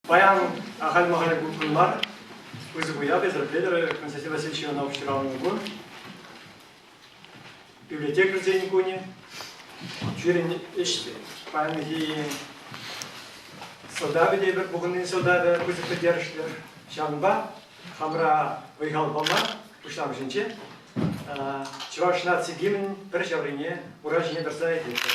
Паян ахаль-махаль кун мар, пысӑк уяв эсӗр пӗлетӗр, Константин Васильевич Иванов ҫуралнӑ кун. Библиотекарьсен кунӗ. Пирӗн ӗҫ паянхи сӑлтавӗ те пӗр пухӑннин сӑлтавӗ пысӑк пӗлтерӗшлӗ. Ҫавӑнпа хамӑра вӑй-хал пама пуҫламӑшӗнче Чӑваш наци гимнӗн пӗр ҫаврине ура ҫине тӑрса итлетпӗр.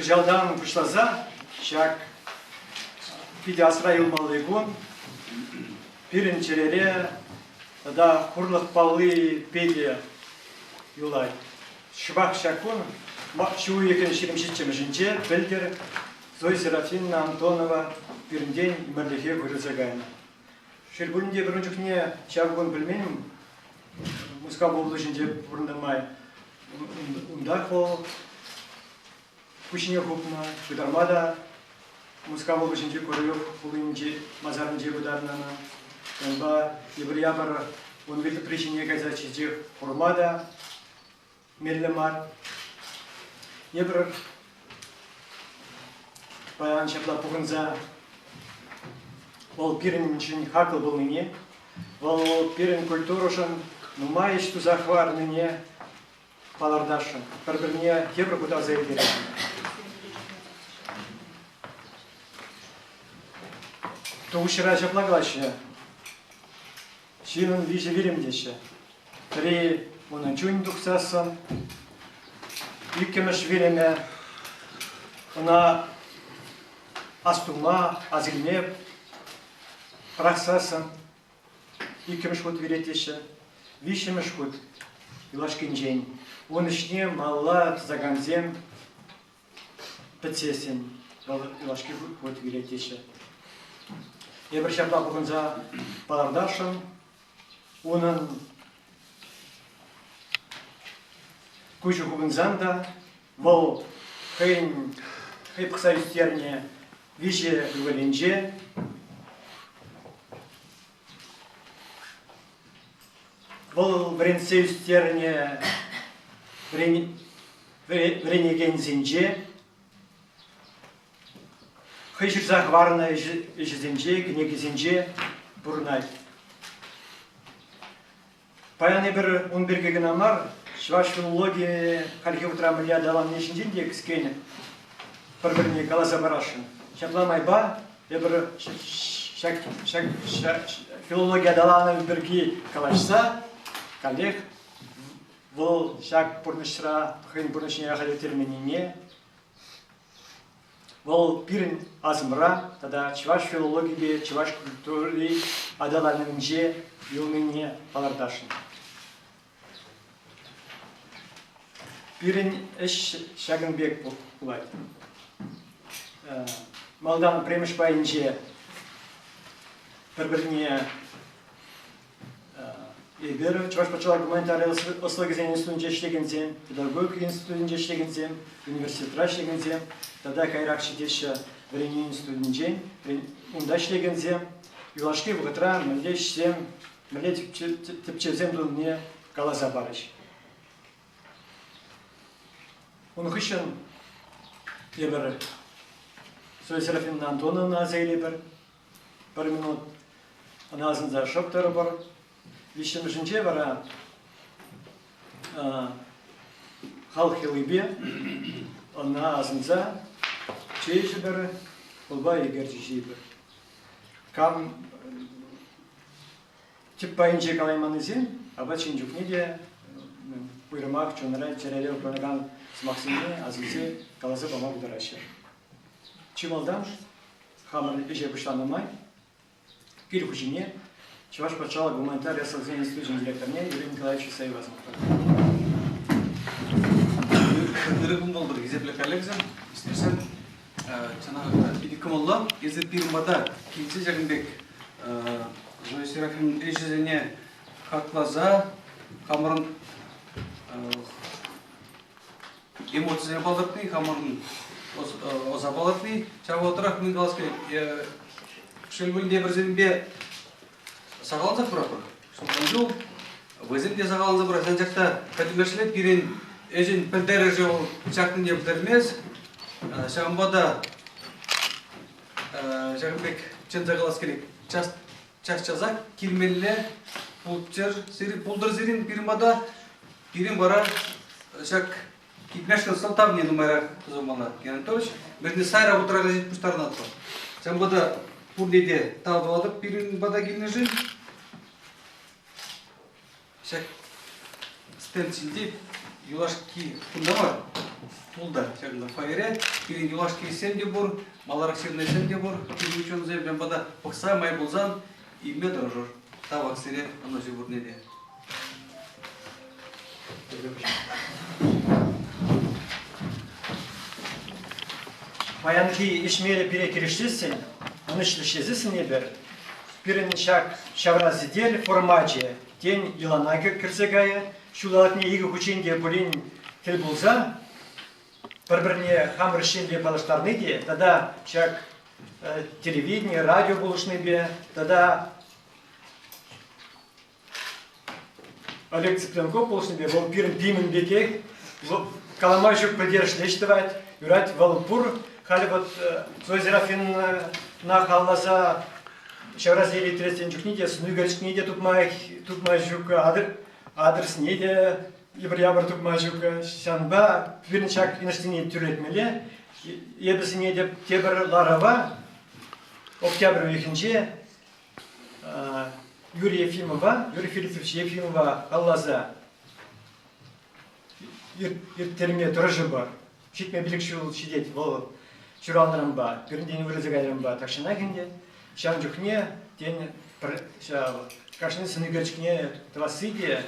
Кӑҫалтан пуҫласа ҫак питӗ асра юлмалли кун пирӗн чӗрере тата хурлӑх палли питӗ юлать. Шӑпах ҫак кун ҫу уйӑхӗн 27-мӗшӗнче пӗлтӗр Зоя Серафимовна Антонова пирӗнтен ӗмӗрлӗхе вырӑса кайнӑ. Шел пулин те пӗр ун чухне ҫав кун пӗлмен Мускав облаҫӗнче пурӑннӑ май унтах вӑл куҫне хупнӑ, пытарма та Мускав облаҫӗнчи Королев хулинчи масарӗнче пытарнӑ ӑна. Унпа йӑпӑр-япӑр ун вилтӑпри ҫине кайса чечек хурма та меллӗ мар. Эпир паян ҫапла пухӑнса вӑл пирӗншӗн хаклӑ пулнине, вӑл пирӗн культурӑшӑн нумай ӗҫ туса хӑварнине палӑртасшӑн, пӗр-пӗрне тепӗр хут аса илтересшӗн. Тухӑҫра ҫапла калаҫҫӗ. Ҫыннӑн виҫӗ вилӗм теҫҫӗ. Пӗри унӑн чунӗ тухсассӑн, иккӗмӗш вилӗмӗ ӑна астума, асилме пӑрахсассӑн иккӗмӗш хут вилет теҫҫӗ. Виҫҫӗмӗш хут юлашкинчен ун ӗҫне малалла тӑсакансем пӗтсессӗн вӑл юлашки хут вилет теҫҫӗ. Эпир ҫапла пухӑнса палӑртасшӑн, унӑн куҫӗ хупӑнсан та вӑл хӑйӗн хӑй пӑхса ӳстернӗ виҫӗ ывӑлӗнче вӑл вӗрентсе ӳстернӗ вӗренекенсенче хӑй ҫырса хӑварнӑ ӗҫӗсенче, кӗнекисенче пурӑнать. Паян эпир ун пирки кӑна мар, чӑваш филологийӗ хальхи вӑхӑтра мӗнле аталанни ҫинчен те кӗскен пӗр-пӗрне каласа парасшӑн. Ҫапла майпа эпир ҫак, ҫак, ҫак филологи аталанӑвӗ пирки калаҫса каллех вӑл ҫак пурнӑҫра хӑйӗн пурнӑҫне ахаль ирттерменнине Вӑл пирӗн асӑмра тата чӑваш филологипе чӑваш культури аталанӑвӗнче юлнине палӑртасшӑн. Пирӗн ӗҫ ҫакӑн пек пулать. Малтан пӗрремӗш пайӗнче пӗр-пӗрне Эпир Чӑваш патшалӑх гуманитари ӑслӑхӗсен институтӗнче ӗҫлекенсем, педагогика институтӗнче ӗҫлекенсем, университетра ӗҫлекенсем тата кайрах ҫитеҫҫӗ вӗренӳ институтӗнчен, унта ӗҫлекенсем. юлашки вӑхӑтра мӗнле ӗҫсем, мӗнле тӗпчевсем тунине каласа парӗҫ. Ун хыҫҫӑн эпир Зоя Серафимовна Антоновна аса илӗпӗр. Пӗр минут ӑна асӑнса шӑп тӑрӑпӑр. Виҫҫӗмӗшӗнче вара халӑх йӑлипе ӑна асӑнса чей ӗҫӗпӗр, пылпа икерчӗ ҫийӗпӗр. Кам тӗп пайӗнче калайманнисем апат ҫинӗ чухне те уйрӑмах чунра чӗрере упранакан сӑмахсене асилсе каласа пама пултараҫҫӗ. Чи малтан хамӑр ӗҫе пуҫланӑ май кил хуҫине Чӑваш патшалӑх гуманитари ӑслӑлӑхсен институчӗн директорне Юрий Николаевич Исаева сӑмах Ырӑ кун пултӑр, хисеплӗ коллегӑсем, ӗҫтешсем. Чӑнах та питӗ кӑмӑллӑ. Эсир пирӗн пата килсе ҫакӑн пек Зоя Серафимовна ӗҫӗсене хакласа хамӑрӑн эмоцисене палӑртни, хамӑрӑн ӑса палӑртни. Ҫав вӑхӑтрах мӗн калас килет, шел пулин те пӗрсемпе сахаллансах пыратпӑр. Ҫултан ҫул вӗсем те сахалланса пыраҫҫӗ. Анчах та пӗтӗмӗшле пирӗн ӗҫӗн пӗлтерӗшӗ вӑл чакнине пӗлтермест. Ҫавӑнпа та ҫакӑн пек чӑнса калас килет. Час-часах килмелле пулччӑр, пултӑр сирӗн пирӗн пата. Пирӗн вара ҫак килмешкӗн сӑлтавне нумайрах тусамалла. Геннадий Анатольевич, мӗншӗн сайра хутра газет пуҫтарӑнатпӑр. Ҫавӑнпа та пурне те тав тӑватӑп пирӗн пата килнӗшӗн. Ҫак стенд ҫинче юлашки кунта мар, тулта ҫакӑнта фойере пирӗн юлашки ӗҫсем те пур, маларах ҫырнӑ ӗҫсем те пур. Пирӗн ученӑсем ҫавӑнпа та пӑхса май пулсан илме тӑрӑшӑр. Тавах сире ӑнӑҫу пурне те. Паянхи ӗҫмелӗ пире килӗшсессӗн, ӑнӑҫлӑ ӗҫлесессӗн эпир пирӗн ҫак ҫавра сӗтел формачӗ тен йӑлана кӗрсе кайӗ, ҫулталӑкне икӗ хутчен те пулин тӗл пулса пӗр-пӗрне хамӑр ӗҫсемпе паллаштарни те тата ҫак телевидени, радио пулӑшнипе тата Олег Цыпленков пулӑшнипе вӑл пирӗн пимен пекех калама ҫук пӗлтерӗшлӗ ӗҫ тӑвать. Юрать, вӑл пур. Халӗ вот Зоя Серафимовна халласа ҫавра сӗтел ирттерес чухне те сӑнӳкерчӗкне те тупма, тупма ҫук, адресне те йӑпӑр-япӑр тупма ҫук. Ҫавӑнпа пирӗн ҫак йӑнӑшсене тӳрлетмелле. Эпӗ сӗнетӗп тепӗр ларӑва октябрь уйӑхӗнче Юрий Ефимова, Юрий Филиппович Ефимова алласа ирттерме тӑрӑшӑпӑр. 75 ҫул ҫитет вӑл ҫуралнӑранпа, пирӗнтен вырӑса кайнӑранпа тахҫанах ӗнтӗ. Ҫавӑн чухне, тен, ҫав кашни сӑнӳкерчӗкне тӑвасси те,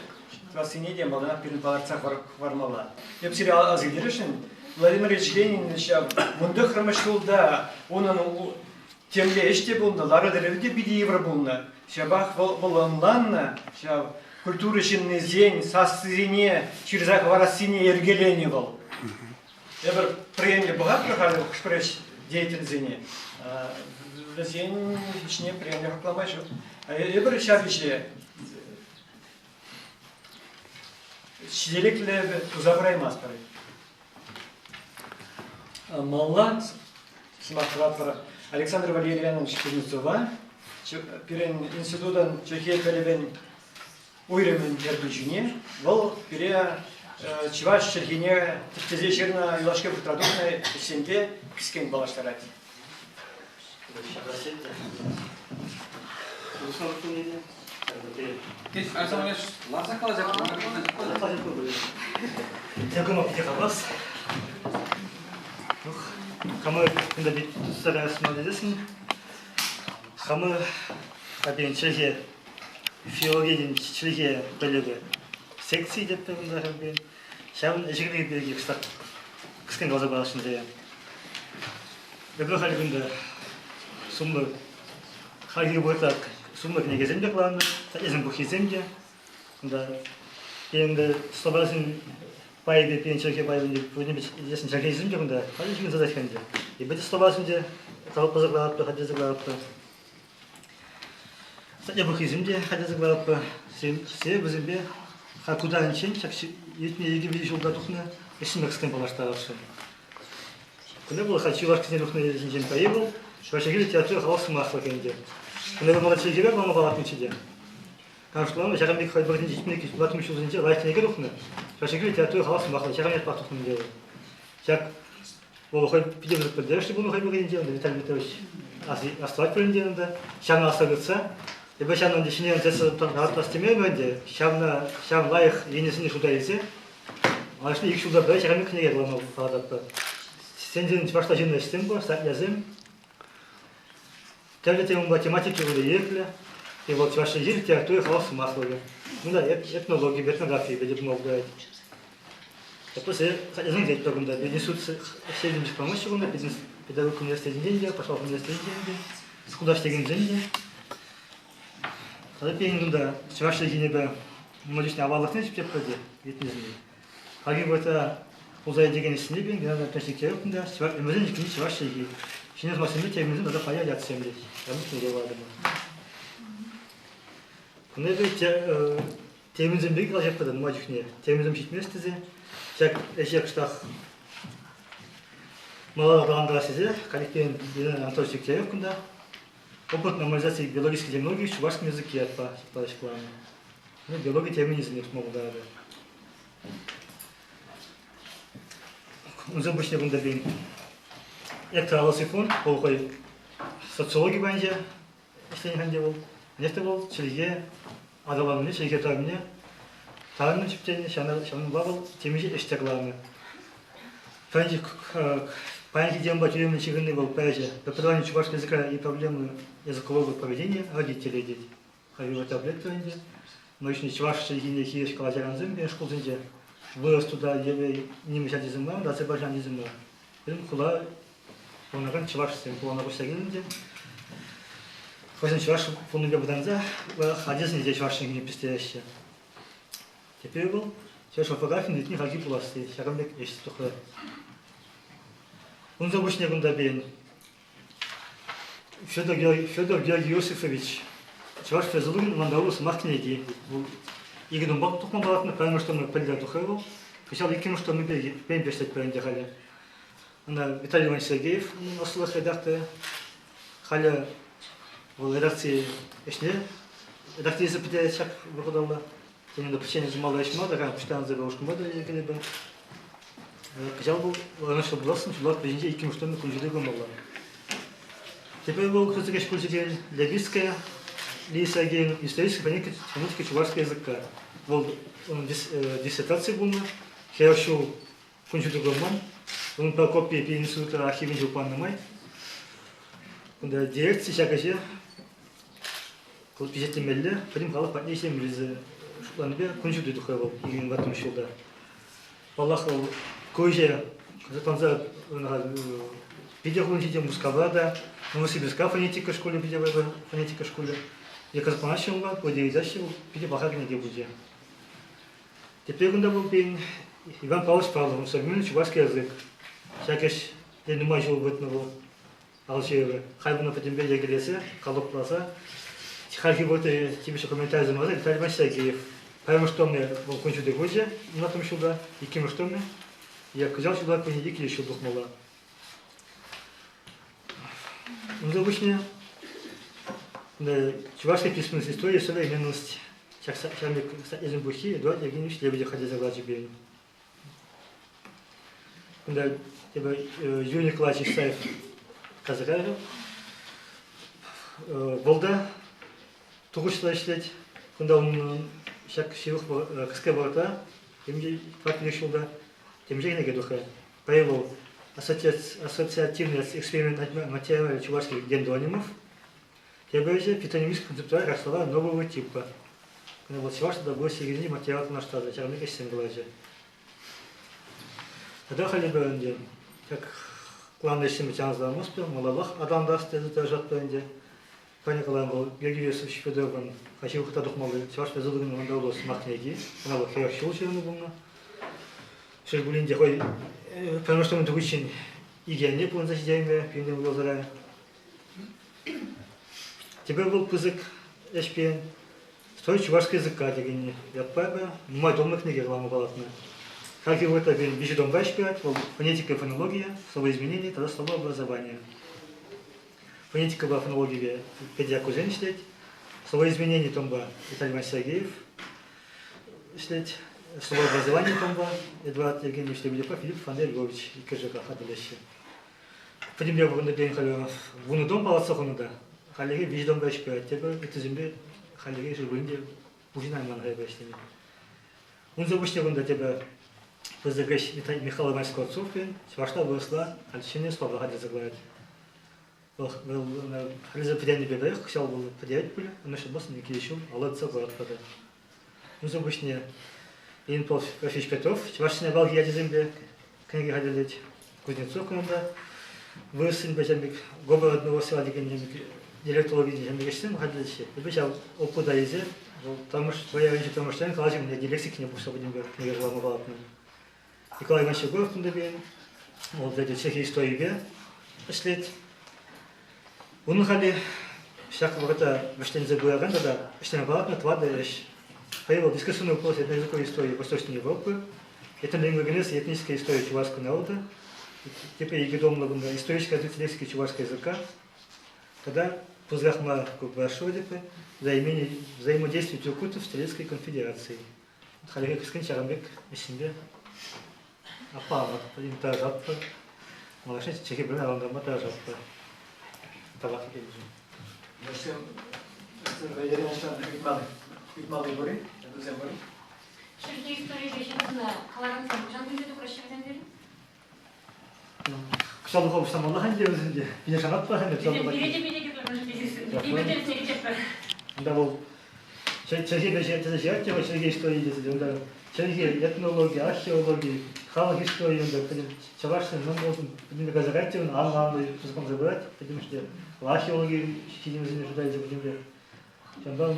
тӑвассине те малтанах пирӗн палӑртса хӑвармалла. Эп сире аса илтересшӗн, Владимир Ильич Ленин ҫав 19-мӗш ҫулта унӑн Темле ӗҫ те пулнӑ, лару-тӑрӑвӗ те питӗ йывӑр пулнӑ. Ҫапах вӑл, вӑл ӑнланнӑ ҫав культура ҫыннисен сассисене ҫырса хӑварассине йӗркеленӗ вӑл. Эпир премие пӑхатпӑр халӗ хӑш-пӗр ӗҫ деятельсене. Вӗсен ӗҫне премие хаклама ҫук. Эпир ҫав ӗҫе ҫителӗклӗ туса пыраймастпӑр. Малла сӑмах тӑватпӑр Александр Валерьянович Кузнецова, пирӗн институтӑн чӗлхе пӗлӗвӗн уйрӑмӗн ертӳҫине. Вӑл пире чӑваш чӗлхине тӗпчесе ҫырнӑ юлашки вӑхӑтра тухнӑ ӗҫсемпе кӗскен паллаштарать. Ларса калаҫа Дякую, питӗ хавас. Хамы кунта бит туса десен. Хамы пирӗн чӗлхе филологин чӗлхе пӗлӗвӗ секци тетпӗр кунта пирӗн. Ҫавӑн ӗҫӗ пирки кӑштах кӗскен каласа парасшӑн сире. Эпир халь кунта сумлӑ хальхи вӑхӑтра сумлӑ кӗнекесем те кӑларнӑ, статьясен пуххисем те. Кунта пирӗн словарсен пайӗпе пирӗн чӗлхе пайӗн пурне чӗлхесем те кунта халӗ ҫырса ӗнтӗ. Эпир те словарсем те кӑсӑкланатпӑр, хатӗрлесе кӑларатпӑр. Статья пуххисем те хатӗрлесе кӑларатпӑр. Се вӗсемпе кутарӗнчен ҫак иртнӗ 2-3 ҫулта тухнӑ ӗҫсемпе кӗскен паллаштарасшӑн. Кунта вӑл халь чӑваш кӗсен тухнӑ ҫинчен пайи вӑл Чӑваш Енри литература халӑх сӑмахлӑхӗ ӗнтӗ. Кунта мана чӗлхепе калама палӑртнӑччӗ те. Канашланӑ ҫакӑн пек хӑй вӑхӑтӗнче 74 ҫулсенче лайӑх кӗнеке тухнӑ. Чӑваш Енри литература халӑх сӑмахлӑхӗ ҫакӑн ятпа тухнӑ ӗнтӗ вӑл. Ҫак вӑл хӑй питӗ пысӑк пӗлтерӗшлӗ пулнӑ хӑй вӑхӑтӗнче, ӑнта Виталий Петрович астӑвать пуль ӗнтӗ ӑнта. Ҫавна асра тытса, эпӗ ҫавна ӗнтӗ ҫӗнӗ ӑнтас темерӗм ӗнтӗ, ҫавна ҫав лайӑх енӗсене шута илсе малашне ик ҫулта пӗр ҫакӑн пек кӗнеке кӑларма палӑртатпӑр. Сенсен чӑвашла ҫырнӑ ӗҫсем пур, статьясем. Тӗрлӗ темӑпа тематика вӑйлӑ ирӗклӗ. И вот чӑваш чӗлхи литература халӑх сӑмахлӑхӗ. Кунта этнологи, этнографи те пулма пултарать. Допустим, статьясем те кунта институт ӗҫлекенсем памаҫҫӗ кунта, педагог университетӗнчен те, патшалӑх университетӗнчен те, шкулта ӗҫлекенсем те. Тата пирӗн кунта чӑваш чӗлхине нумай чухне аваллӑхне тӗпчетпӗр те, иртнисене. Хальхи вӑхӑтра пулса иртекен ӗҫсене пирӗн Геннадий Анатольевич Дегтярев кунта ӗмӗрсен чикки чӑваш чӗлхи. Ҫӗнӗ сӑмахсемпе терминсем тата пая ятсем тет. Ҫавӑн пек Кунта эпир терминсем пирки калаҫатпӑр та нумай чухне. Терминсем ҫитмест тесе ҫак ӗҫе кӑштах малалла аталантарас тесе коллективӑн Геннадий Анатольевич Дегтярев кунта Опыт нормализации биологической терминологии в чувашском языке ятпа ҫыкланӑ. Ну, биологи терминӗсене тупма пултарать. Унсӑр пуҫне кунта пин Эктор Сифон, вӑл хӑй социологи пайӗнче ӗҫленӗ ӗнтӗ вӑл. Анчах та вӑл чӗлхе аталанӑвне, чӗлхе тӑрӑмне тарӑннӑ тӗпченӗ, ҫавӑнпа вӑл темиҫе ӗҫ те кӑларнӑ. Паянхи темӑпа тӳремлӗн ҫыхӑнни вӑл пӗрчӗ. Преподавание чувашского языка и проблемы языкового поведения родителей тет. Хӑй таблетка ӗнтӗ. Научный чӑваш чӗлхине хирӗҫ калаҫакансем пирӗн шкулсенче вырӑс тутар еврей нимӗҫ ачисем мар, азербайджан ачисем мар. Пирӗн хула пурӑнакан чӑвашсем хулана куҫса килнӗ те хӑйсен чӑваш пулнипе вӑтанса ачасене те чӑваш чӗлхине пистереҫҫӗ. Теперь вӑл чӑваш орфографин ыйтни хальхи пуласси, ҫакӑн пек ӗҫ тухрӗ. Унсӑр пуҫне кунта пирӗн Федор, Федор Георгий Иосифович Чӑваш филологин ӑнлантару сӑмах кӗнеки. Вӑл икӗ томпа тухма палӑртнӑ. Пӗрремӗш томӗ пӗлтӗр тухрӗ вӑл. Кӑҫал иккӗмӗш томӗпе пен пешлет ӗнтӗ халӗ. Ӑна Виталий Иванович Сергеев ӑслӑлӑх редакторӗ. Халӗ вӑл редакци ӗҫне редакци пӗтерет ҫак вӑхӑталла. Тен, пӗччен сумалла ӗҫ мар, такая пуҫтарӑнса ушкӑнпа та йӗркелетпӗр. Кӑҫал вӑл ӑнӑҫлӑ пулассӑн ҫуллах вӗҫӗнче иккӗмӗш томӗ кун ҫути курмалла. Теперь вӑл пысӑк ӗҫ пулчӗ Левицкая Лия Сергеевна историческая фонетика чувашского языка. Вӑл диссертаци пулнӑ, хӗр ҫул кун ҫути курман. Унӑн Прокопий пединститутра архивӗнче упраннӑ май. Кунта дирекци ҫак ӗҫе Вӑл пичетлемелле, пӗтӗм халӑх патне ҫемьелесе шутланипе кун ҫути тухрӗ вӑл 2004 ҫулта. Паллах, вӑл ку ӗҫе кӑсӑкланса питӗ хулинче те, Мускавра та, Новосибирскра фонетика шкулӗ питӗ вӑйлӑ фонетика шкулӗ. Е кӑсӑкланаҫҫӗ унпа, пурте ыйтаҫҫӗ, вӑл питӗ паха кӗнеке пулчӗ. Теперь кунта вӑл пирӗн Иван Павлович Павлов, современный чувашский язык. Ҫак ӗҫ нумай ҫул выртнӑ вӑл. Ал ҫырӑвӗ. Халь куна пӗтӗмпе йӗркелесе, калӑпласа, хальхи вӑхӑтри тивӗҫлӗ комментарисем парса Виталий Иванович Сергеев. Пӗрремӗш томне вӑл кун ҫути курчӗ, унтан ҫулта, иккӗмӗш томне, е кӑҫал ҫулта кунне иккӗ ҫул тухмалла. Унсӑр пуҫне Чувашская письменность история современность ҫак ҫамрӑк статьясен пуххи Эдуард Евгеньевич Лебедев хатӗрлесе кӑларчӗ пирӗн. Кунта тепӗр Юрий Николаевич Исаев Казакаев. Вӑл та тухӑҫлӑ ӗҫлет. Кунта унӑн ҫак ҫывӑх кӗске вӑхӑтра, темиҫе тӑваттӑмӗш ҫулта, темиҫе кӗнеке тухрӗ. Пӗри вӑл ассоциативный эксперимент материала чувашских дендронимов. Тепӗр ӗҫӗ фитонимический концептуаль раслава нового типа. Кунта вӑл чӑваш тата вырӑс чӗлхисенчи материал танлаштарса ҫакӑн пек ӗҫсем кӑларчӗ. Тата халӗ эпӗ ӗнтӗ ҫак планлӑ ӗҫсемпе чарӑнса малаллах аталантарас тесе тӑрӑшатпӑр ӗнтӗ. Паня каланӑ вӑл Георгий Иосифович Федоровӑн хаҫи вӑхӑтра тухмалли Чӑваш филологин ӑнтӑлу сӑмах кӗнеки. Ӑна вӑл 40 ҫул ҫырнӑ пулнӑ. Шел пулин те хӑй пӗрремӗш томӗн тухиччен икӗ эрне пурӑнса ҫитеймерӗ пирӗнтен уйрӑлса Теперь вӑл пысӑк Ӗҫпе Строй чувашского языка текен ятпа эпӗ нумай томлӑ кӗнеке кӑларма палӑртнӑ. Хальхи вӑхӑтра пирӗн виҫӗ томпа ӗҫ пырать, вӑл фонетика и фонология, словоизменение тата словообразование. Фонетикӑпа фонологипе Петя Яккусен ӗҫлет, словоизменение томпа Виталий Иванович Сергеев ӗҫлет, словообразование томпа Эдуард Евгеньевич Лебедевпа Филипп Фандей Львович иккӗшӗ хатӗрлеҫҫӗ. Пӗтӗмпе пурӑннӑ пирӗн халӗ вунӑ дом палӑртса хунӑ та, хальлӗхе виҫӗ домпа ӗҫ пырать. Тепӗр ыттисемпе хальлӗхе шел пулин те пуҫӑнайман эпӗ ӗҫлеме. Унсӑр пуҫне кунта тепӗр пысӑк ӗҫ Михаил Иванович Скворцов пирӗн чӑвашла вырӑсла халь ҫӗнӗ слова хатӗрлесе кӑларать. Вӑл хатӗрлесе пӗтернипе пӗрех кӑҫал вӑл пӗтерет пуль, ӑна ҫӑлмастӑн икӗ ҫул алла кӑларатпӑр та. Унсӑр пуҫне Ильин Прокофьевич Петров чӑвашсен авалхи ячӗсемпе кӗнеке хатӗрлет. Кузнецов кунта вырӑссен ҫав пек говор одного села текен диалектологи ҫав пек ӗҫсем хатӗрлеҫҫӗ. Эпӗ ҫав опыта илсе вӑл тамӑш твоя тамӑшсен калаҫӑвне диалектикине пухса пӗтӗмпе кӗнеке кӑларма палӑртнӑ. Николай Иванович Егоров кунта пирӗн вӑл чӗлхе историйӗпе ӗҫлет. Унӑн халӗ ҫак вӑхӑта вӗҫленсе пыракан тата ӗҫлеме палӑртнӑ тӑватӑ ӗҫ. Хӑй вӑл дискуссионный вопрос этноязыковой истории Восточной Европы, этнолингвогенез и этническая история чувашского народа, теперь икӗ кунта историческая развитие лексики чувашского языка, тата пысӑках мар тепре взаимодействие тюркутов с Турецкой конфедерацией. Халӗхе кӗскен ҫакӑн пек ӗҫсемпе аппаланатпӑр, тӑрӑшатпӑр. Малашне чӗлхе пӗлме авантарма тӑрӑшатпӑр. Тавах килнӗшӗн. Вӗсем ыйтмалли пур-и? Вӗсем пур-и? Чӗлхе историйӗпе ҫыхӑннӑ кӑларӑмсем хӑҫан килсе тухраҫҫӗ вӗсем пирӗн? Кӑҫаллӑха пуҫламалла ӗнтӗ вӗсенче. Пине шанатпӑр ӗнтӗ кӑҫаллӑха. Пире те питӗ кирлӗ мӗншӗн тесессӗн. Эпир те вӗсене кӗтетпӗр. Унта вӑл чӗлхепе тесе ҫырать те вӑл чӗлхе историйӗ тесе. Унта чӗлхе, этнологи, археологи, халӑх историйӗ унта пӗтӗм чӑвашсен мӗн пулсан пӗтӗмпе кайса каять те анлӑ-анлӑ пысӑкланса пырать. Пӗтӗмӗшле археологи ҫитӗнӗвӗсене шута илсе пӗтӗмпе. Ҫавӑнпа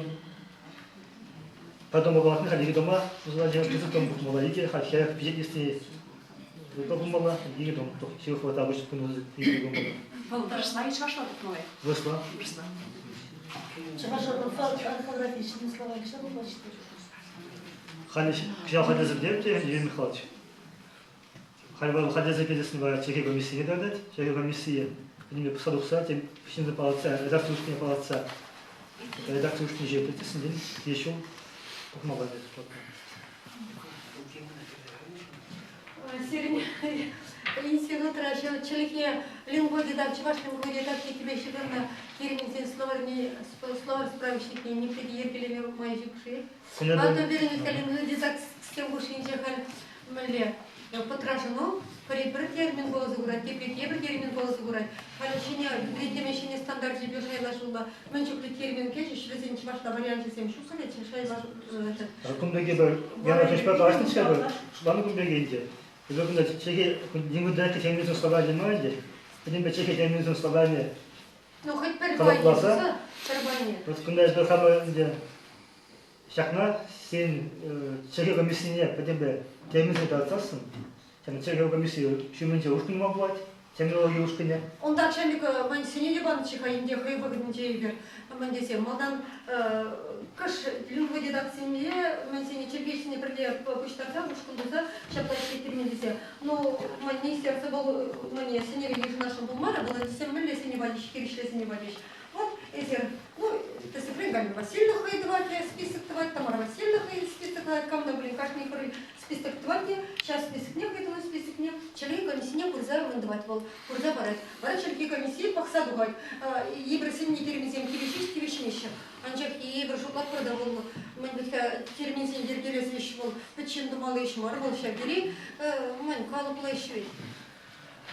Потом палӑртни халь икӗ тома пысӑк том пухмалла, икӗ халь хӗрӗх пичет листи ытла пулмалла, икӗ том ҫывӑх вӑхӑтра обычно икӗ пулмалла. Вӑл вырӑсла е чӑвашла пухмалла? Вырӑсла. Вырӑсла. Чӑваш орфографичный словарь кӑҫал пулать. Халӗ кӑҫал хатӗрсем те Юрий Михайлович. Халь вӑл хатӗрсе пӗтесен вара чӗлхе комиссине тӑратать. Чӗлхе комиссийӗ пӗтӗмпе пӑхса тухса, тем ҫынсем палӑртса, редакци ушкӑнне палӑртса, редакци ушкӑнӗ ҫирӗплетесен тен ҫул пӑхмалла тет. Сирӗн институтра ҫав чӗлхе лингводидак, чӑваш лингводидактикипе ҫыхӑннӑ терминсен словарьне, словарь справочникне нипле те йӗркелеме май ҫук-ши? Антон пирӗн лингводидактсем хушшинче халь мӗнле пӑтрашӑну пӗри пӗр термин пулса курать, тепри тепӗр термин пулса курать. Халӗ ҫӗнӗ вӗрентеме ҫӗнӗ стандарчӗпе шайлашуллӑ мӗн чухлӗ термин кӗчӗҫ, вӗсен чӑвашла варианчӗсем ҫук шайлашу. Кун пирки пӗр Яна Кашпа калаҫнӑччӗ пӗр, шутланӑ кун пирки ӗнтӗ. Эпир кунта чӗлхе лингводидактика терминсен словарӗ мар ӗнтӗ. Пӗтӗмпе чӗлхе терминсен словарьне Ну, хоть пӗр пайне калӑпласа, пӗр пайне. Вот кунта эпир хамӑр ӗнтӗ Ҫакна сен чӗлхе комиссине пӗтӗмпе терминсене тӑратсассӑн, чӗлхе комиссийӗ ҫумӗнче ушкӑн тума пулать, терминологи ушкӑнӗ. Унта начальник ман сӗнӳ те панӑччӗ-ха ӗнтӗ хӑй вӑхӑтӗнче эпир мӗн тесе. Малтан кӑш лингводидактсемпе мӗнсене чӗлхеҫсене пӗрле пуҫтарса ушкӑн туса ҫапла ӗҫлеттермен тесе. Ну, ман министерство вӑл мӗне сӗнӗве йышӑнасшӑн пулмарӗ, вӑл ӗнтӗ мӗнле сӗнӳ пачӗҫ, хирӗҫле сӗнӳ пачӗҫ. Вот эсир, ну, тӗслӗхрен Галина Васильевна хӑй тӑвать список тӑвать, Тамара Васильевна хӑй список тӑвать, кам та пулин кашни хӑй список тӑвать те, ҫав списокне хӑй тунӑ списокне чӗлхе комиссине пырса мӗн тӑвать вӑл, пырса парать. Вара чӗлхе комиссийӗ пӑхса тухать. Евӗр сӗннӗ терминсем тивӗҫеҫ, тивӗҫмеҫҫӗ. Анчах евӗр шутлатпӑр та вӑл мӗн вӗт-ха терминсен йӗркелес ӗҫ вӑл пӗччен тумалли ӗҫ мар вӑл ҫав тери мӗн калӑплӑ ӗҫ вӗт.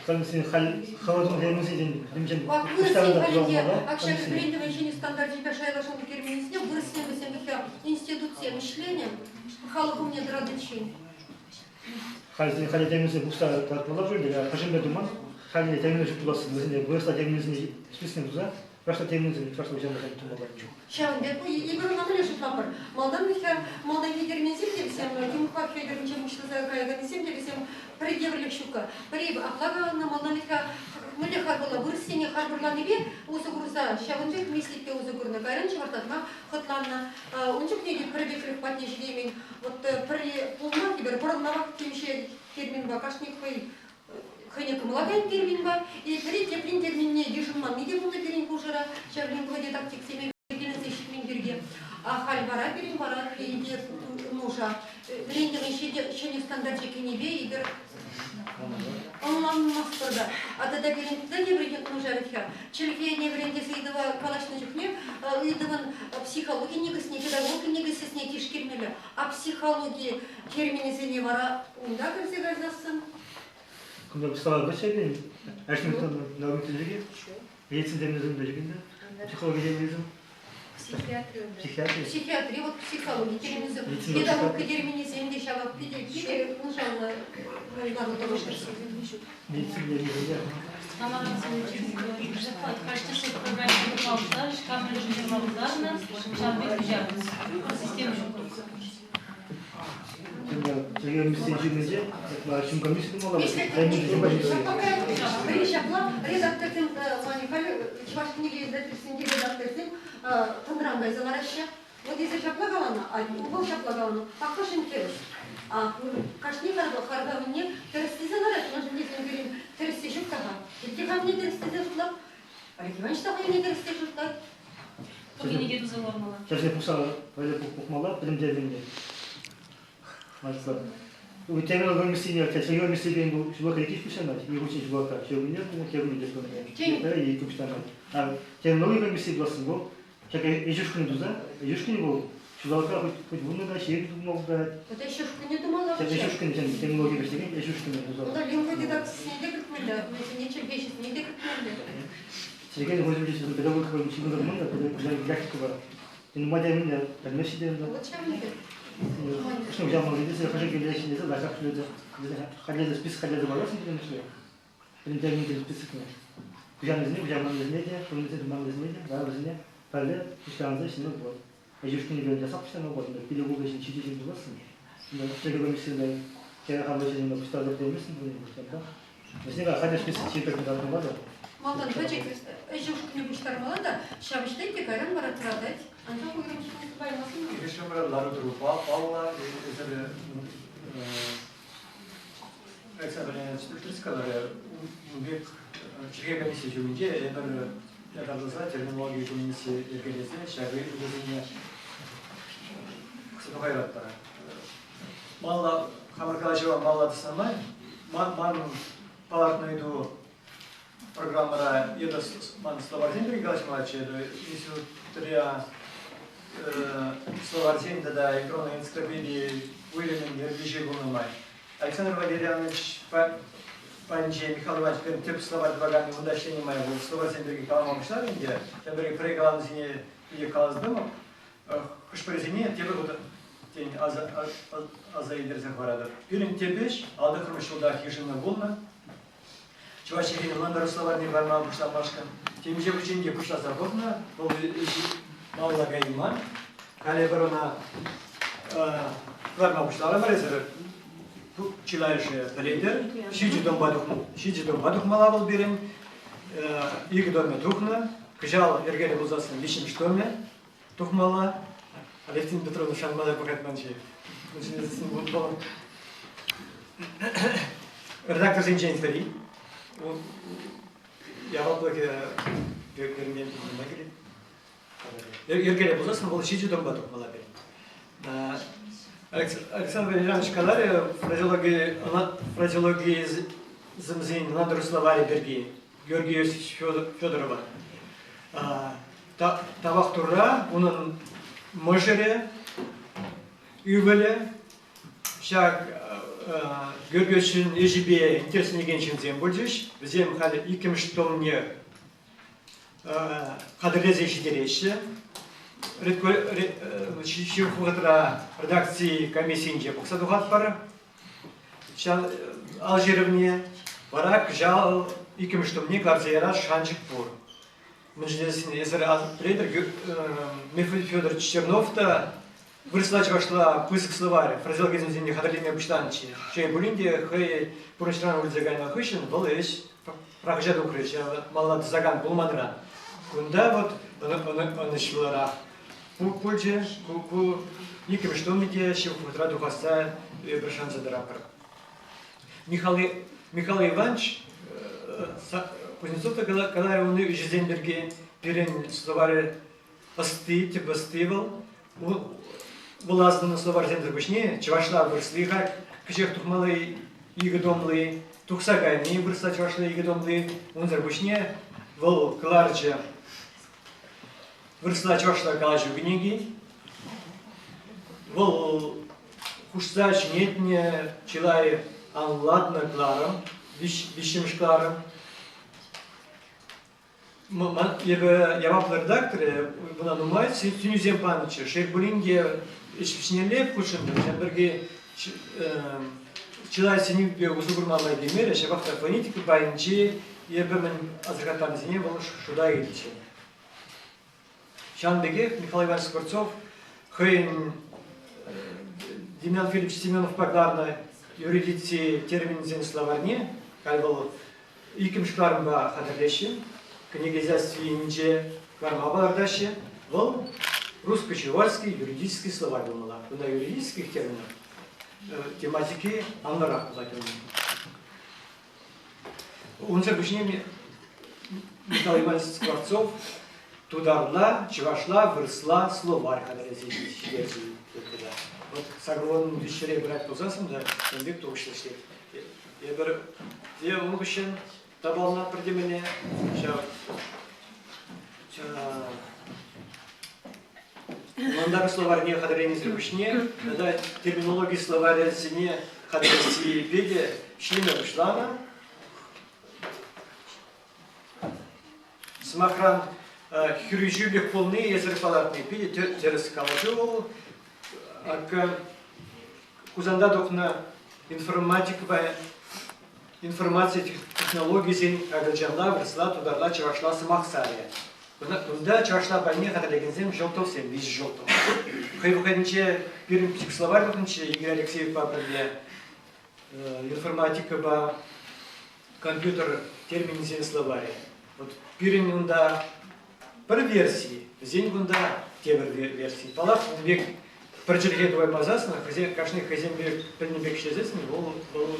Комиссин халь хӑвӑрӑн терминсенчен Вырӑссен халӗнче ак ҫак вӗрентӗвӗн ҫӗнӗ стандарчӗпе шайлашуллӑ терминсене вырӑссем вӗсем вӗт-ха институтсем ӗҫленӗ халӑх умне тӑратиччен. Халь халӗ терминсене пухса тӑратмалла пуль те, хӑшӗнпе туман, халӗ терминсем пулас вӗсене вырӑсла терминсене списокне туса. Чӑвашла терминсем чӑвашла куҫарнӑ тумалла. Ҫавӑн пек эпир ӑна мӗнле шутлатпӑр? Малтан вӗт-ха малтанхи терминсем те вӗсем Тимухпа Хветӗрӗнчен пуҫласа каяканнисем те вӗсем пӗр евӗрлӗх ҫуккӑ. Пӗри апла каланӑ, малтан вӗт-ха мӗнле харпӑрла вырӑссене харпӑрланипе усӑ курса ҫавӑн пек меслетпе усӑ курнӑ. Кайран чӑвашлатма хӑтланнӑ. Ун чухне те пӗр пеклӗх патне ҫитеймен. Вот пӗрре пулман тепӗр пӑрӑнмаллах темиҫе терминпа кашни хӑй хӑйне кӑмӑлакан терминпа е пӗри теприн терминне йышӑнманни те пулнӑ пирӗн хушӑра ҫав лингводи тактиксене йӗркеленсе ҫитмен пирки. А халь вара пирӗн вара пенте нуша вӗрентӗвӗн ҫӗнӗ стандарчӗ кӗнипе эпир ӑнланмастпӑр та. А тата пирӗн тата тепӗр нуша вӗт-ха. Чӗлхене вӗрентес ыйтӑва калаҫнӑ чухне ыйтӑвӑн психологи никӗсне, педагогика никӗсне тишкермелле. А психологи терминӗсене вара унта кӗрсе кайсассӑн Кунта пуҫлама вӗҫлетӗн. Ашмиктон науки тӗлӗкӗ. Медицина терминӗсем тӗлӗкӗнде. Психологи терминӗсем. Психиатри. Психиатри. Психиатри, вот психологи терминӗсем, педагогика терминӗсем те ҫавах питӗ питӗ нушаллӑ лару-тӑру. Медицина терминӗсем. Система ҫук. Ҫапла редакторсем халӗ Чӑваш кӗнеке издательствинчи редакторсем тӑнран кайса лараҫҫӗ. Вот эсир ҫапла каланӑ, а вӑл ҫапла каланӑ. А хӑшӗн тӗрӗс? А кашни харкамне тӗрӗс тесе ларать. Мӗншӗн тесен пирӗн тӗрӗсси ҫук та-ха. Килте камне тӗрӗс тесе шутлать. Олег Иванович та хӑйне тӗрӗс тесе шутлать. Кӗнеке туса лармалла. Чӗрсе пухса валли пухмалла пӗтӗмтермелле. Темӗн комиссине, чӗрсе комиссипе ҫулла кӗрекиш пуҫланать, икӗ хутчен ҫуллаха, ҫуркунне кӗркунне те икӗ пуҫланать. А терминологи комиссии пуласси вӑл ҫак ӗҫ ушкӑнӗ туса, ӗҫ ушкӑнӗ вӑл ҫулталӑкра хоть вуннӑ та ҫирӗм тума пултарать. Вот ӗҫ ушкӑнӗ тумалла. Ҫак ӗҫ ушкӑнӗ терминологи вӗҫлекен ӗҫ ушкӑнӗ туса. Унта лингводидактсене те кӗртмелле, вӗсене чӗлхеҫӗсене те кӗртмелле. Сергей Владимирович педагогика ҫыхӑнса тӑман та, дидактикӑпа. Нумай термин пӗлмеҫҫӗ те ӗнтӗ. Вот ҫавӑн пек. Кӑшт уҫалмалли тесе хӑшӗ килеҫҫӗ тесе лайӑхах пӗлетӗп. Хатӗрлесе список хатӗрлесе парасӑн пӗтӗмӗшле. Пӗтӗм терминсен списокне. Куҫарнисене, куҫарманнисене те, пурнисене, туманнисене те, вара вӗсене пӗрле пуҫтарӑнса ӗҫлеме пулать. Ӗҫ ушкӑнӗпе ясак пуҫтарма пулать, пилӗк-ултӑ ҫын, ҫичӗ ҫын пуласӑн. Ҫӗрпӳ комиссийӗнче хӗрарӑм ӗҫӗсене пуҫтарса пӗтерместӗн пулин те, Вӗсене вара хатӗр список ҫирӗплетме тӑратмалла та. Малтан пӗчӗк ӗҫ ушкӑнӗ пуҫтармалла та ҫав ӗҫлет те кайран вара тӑратать. Анчах уйрӑм ҫын тупаймастӑн. Ӗҫӗмре лару-тӑрупа паллӑ эсир Александр Леонидович тӗрӗс каларӗ. Ун пек чӗлхе комиссийӗ ҫумӗнче эпир ятарласа терминологи комиссийӗ йӗркелесе ҫак ыйтусене пӑхса тухайратпӑр. Малла хамӑр калаҫӑва малла тӑснӑ май ман палӑртнӑ ыйту программӑра эпӗ ман словарьсем пирки калаҫмаллаччӗ. Эпӗ институтра словарьсен тата электронлӑ энциклопеди уйрӑмӗн ертӳҫи пулнӑ май. Александр Валерьянович патӗнче Михаил Иванович пирӗн тӗп словарь тӑваканни унта ӗҫленӗ май вӑл словарьсем пирки калама пуҫларӗ ӗнтӗ. Ҫав пирки пӗрре каланисене питӗ каласа тӑмӑп. Хӑш-пӗрисене тепӗр хут тен аса илтерсе хӑваратӑп. Пирӗн тӗп ӗҫ 59 ҫултах йышӑннӑ пулнӑ. Чӑваш чӗлхин ӑнлантару словарьне кӑларма пуҫламашкӑн темиҫе хутчен те пуҫласа пӑхнӑ, вӑл малалла кайман. Халӗ эпир ӑна кӑларма пуҫларӑмӑр. Эсир чылайӑшӗ пӗлетӗр. Ҫичӗ томпа тухнӑ, ҫичӗ томпа тухмалла вӑл пирӗн. Икӗ томӗ тухнӑ. Кӑҫал йӗркеллӗ пулсассӑн виҫҫӗмӗш томӗ тухмалла. Алевтина Петровна шанма та пӑхать ман ҫине. Редакторсенчен пӗри. Яваплӑхӗ пӗрне нумай килет. Йӗркеллӗ пулсассӑн вӑл ҫичӗ томпа тухмалла пирӗн. Александр Валерьянович каларӗ фразеологи, фразеологизмсен ӑнлантару словарӗ пирки Георгий Иосифович Федорова. Тавах Турра, унӑн мӑшӑрӗ, ывӑлӗ ҫак Георгиевичӑн ӗҫӗпе интересленекен ҫынсем пулчӗҫ. Вӗсем халӗ иккӗмӗш томне хатӗрлесе ҫитереҫҫӗ. Ҫывӑх вӑхӑтра редакци комиссийӗнче пӑхса тухатпӑр. Ал ҫырӑвне вара кӑҫал иккӗмӗш томне кӑларса ярас шанчӑк пур. Мӗншӗн тесен эсир пӗлетӗр, Мефодий Федорович Чернов та вырӑсла-чӑвашла пысӑк словарь фразеологизмсене хатӗрлеме пуҫланӑччӗ. Шел пулин те, хӑй пурнӑҫран выртса кайнӑ хыҫҫӑн вӑл ӗҫ пӑрахӑҫа тухрӗ, ҫав малалла тӑсакан пулманран. Кунта вот ӑнӑҫлӑрах пулчӗ, ку иккӗмӗш томӗ те ҫывӑх вӑхӑтра тухасса эпир шанса тӑратпӑр. Михаил Иванович Кузнецов та каларӗ унӑн ӗҫӗсем пирки пирӗн словарь ӑсти, тӗп ӑсти вӑл. Вӑл асӑннӑ словарьсемсӗр пуҫне чӑвашла вырӑсли кӗҫех тухмалли икӗ томли, тухса кайни вырӑсла чӑвашла икӗ томли. Унсӑр пуҫне вӑл кӑларчӗ вырӑсла чӑвашла калаҫу кӗнеки. Вӑл хушса ҫӗнетнӗ чылай анлатнӑ кӑларӑм, виҫҫӗмӗш кӑларӑм. Эпӗ яваплӑ редакторӗ, мана нумай сӗнӳсем панӑччӗ. Шел пулин те, ӗҫ вӗҫнелле хутшӑнтӑм. Ҫавӑн пирки чылай сӗнӳпе усӑ курма май килмерӗ. Ҫапах та фонетика пайӗнче эпӗ мӗн асӑрхаттарнисене вӑл шута илчӗ. Ҫавӑн пекех Михаил Иванович Скворцов хӑйӗн Демьян Филиппович Семеновпа кӑларнӑ юридици терминӗсен словарьне, халь вӑл иккӗмӗш кӑларӑмпа хатӗрлеҫҫӗ, кӗнеке издательствинче кӑларма палӑртаҫҫӗ. Вӑл русско-чувашский юридический словарь пулмалла. Кунта юридических терминов тематики анлӑрах пулать унӑн. Унсӑр пуҫне Михаил Иванович Скворцов тутарла, чӑвашла, вырӑсла словарь хатӗрлесе ҫитерчӗ. Вот сакӑрвун виҫҫӗре пырать пулсассӑн та ун пек тухӑҫлӑ ӗҫлет. Эпир те ун хыҫҫӑн тапаланатпӑр темелле ҫав Ӑнлантару словарьне хатӗрленисӗр пуҫне тата терминологи словарӗсене хатӗрлессипе те ӗҫлеме пуҫланӑ. Сӑмахран, хирӗҫӳлӗх пулни эсир палӑртни питӗ тӗрӗс калаҫу вӑл. Акӑ Хусанта тухнӑ информатикӑпа информаци технологийӗсен акӑлчанла, вырӑсла, тутарла, чӑвашла сӑмахсарӗ. Кунта чӑвашла пайне хатӗрлекенсем Желтовсем, виҫӗ Желтов. Хӑй вӑхӑтӗнче пирӗн пӗчӗк словарь вӑхӑтӗнче Игорь Алексеевпа пӗрле информатикӑпа компьютер терминӗсен словарӗ. Вот пирӗн унта пӗр верси, вӗсен кунта тепӗр верси. Паллах, ун пек пӗр чӗлхе тупаймасассӑн, хӑйсем, кашни хӑйсем пек пӗлнӗ пек ӗҫлесессӗн, вӑл, вӑл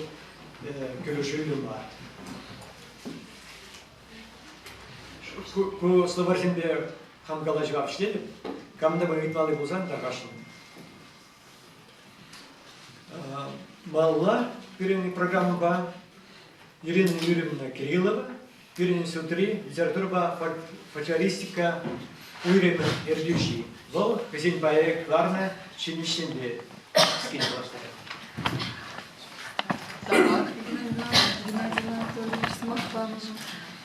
килӗшӳллӗ мар. Ку словарьсемпе хам калаҫӑва вӗҫлетӗп. Кам та ыйтмалли пулсан тархасшӑн. Малалла пирӗн программӑпа Ирина Юрьевна Кириллова, пирӗн институтри литературӑпа фольклористика уйрӑмӗн ертӳҫи. Вӑл хӑйсен пайӗ кӑларнӑ ҫӗнӗ кӗскен паллаштарать. Тавах, Геннадий Анатольевич, сӑмах панӑшӑн.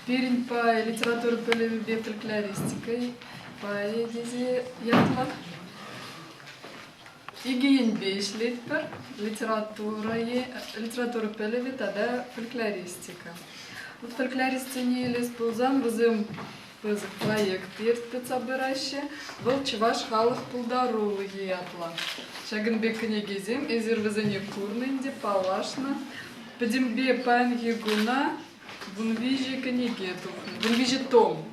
Пирӗн пай литература пӗлӗвӗпе фольклористика пайӗ тесе ятлӑ. Икӗ енпе ӗҫлетпӗр: литература, литература пӗлӗвӗ тата фольклористика. Вот фольклористсене илес пулсан вӗсем пысӑк проект тытса пыраҫҫӗ. Вӑл «Чӑваш халӑх пултарулӑхӗ» ятлӑ. Ҫакӑн пек кӗнекесем эсир вӗсене курнӑ ӗнтӗ, паллашнӑ. Пӗтӗмпе паянхи куна 13 кӗнеке тухнӑ, 13 том.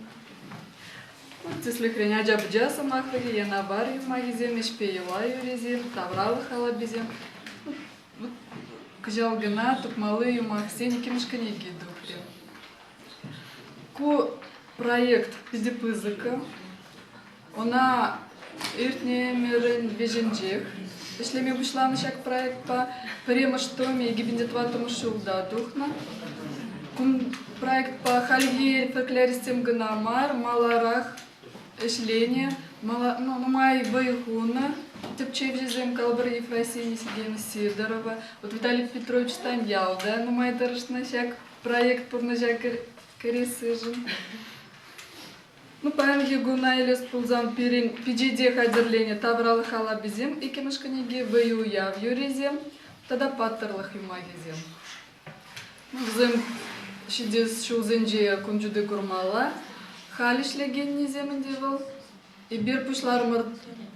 Тӗслӗхрен, ача-пӑча сӑмахлӑхӗ, янавар юмахӗсем, ӗҫпе йӑла юррисем, тавралӑх халапӗсем. Кӑҫал кӑна тупмалли юмахсен иккӗмӗш кӗнеки тухрӗ. Ку проект питӗ пысӑк. Ӑна иртнӗ ӗмӗрӗн вӗҫӗнчех ӗҫлеме пуҫланӑ ҫак проектпа. Пӗрремӗш томӗ 2004 ҫулта тухнӑ. Кун проектпа хальхи фольклористсем кӑна мар, маларах ӗҫленӗ, нумай вӑй хунӑ тӗпчевҫӗсем Калпӑр Ефросинья Сергеевна Сидорова, вот Виталий Петрович Станьял та нумай тӑрӑшнӑ ҫак проект пурнӑҫа кӗрессишӗн. Ну, паянхи куна илес пулсан пирӗн пичете хатӗрленӗ тавралӑх халапӗсем иккӗмӗш кӗнеке, вӑйӑ-уяв юррисем тата паттӑрлӑх юмахӗсем. Вӗсем ҫитес ҫулсенче кун ҫути курмалла. Халь ӗҫлекеннисем ӗнтӗ вӑл эпир пуҫларӑмӑр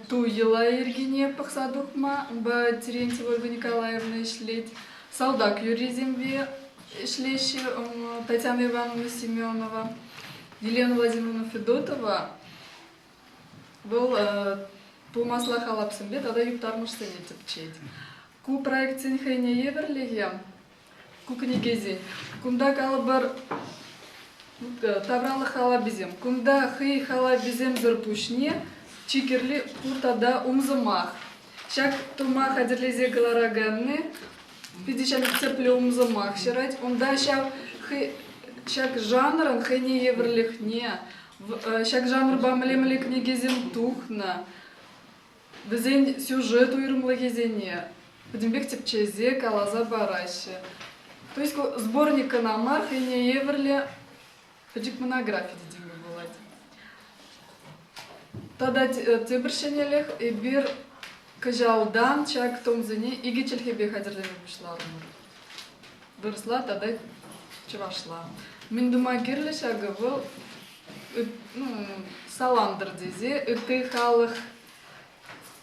ту йӑла-йӗркине пӑхса тухма. Унпа Терентьева Ольга Николаевна ӗҫлет. Салтак юррисемпе ӗҫлеҫҫӗ Татьяна Ивановна Семенова, Елена Владимировна Федотова. Вӑл пулмасла халапсемпе тата юптармӑшсене тӗпчет. Ку проектсен хӑйне евӗрлӗхӗ ку кӗнекесен. Кунта калӑпӑр тавралӑх халапӗсем. Кунта хӑй халапӗсемсӗр пуҫне чи кирли пур тата умсӑмах. Ҫак тума хатӗрлесе кӑлараканни питӗ ҫамрӑк тӗплӗ умсӑмах ҫырать. Унта ҫав ҫак жанрӑн хӑйне евӗрлӗхне, ҫак жанрпа мӗле-мӗле кӗнекесем тухнӑ, вӗсен сюжет уйрӑмлӑхӗсене пӗтӗмпех тӗпчесе каласа параҫҫӗ. То есть сборник кӑна мар, хӑйне евӗрлӗ пӗчӗк монографи те теме пулать. Тата тепӗр ҫӗнӗлӗх эпир кӑҫалтан ҫак томсене икӗ чӗлхепе хатӗрлеме пуҫларӑмӑр. Вырӑсла тата чӑвашла. Мӗн тума кирлӗ ҫакӑ вӑл салантӑр тесе ытти халӑх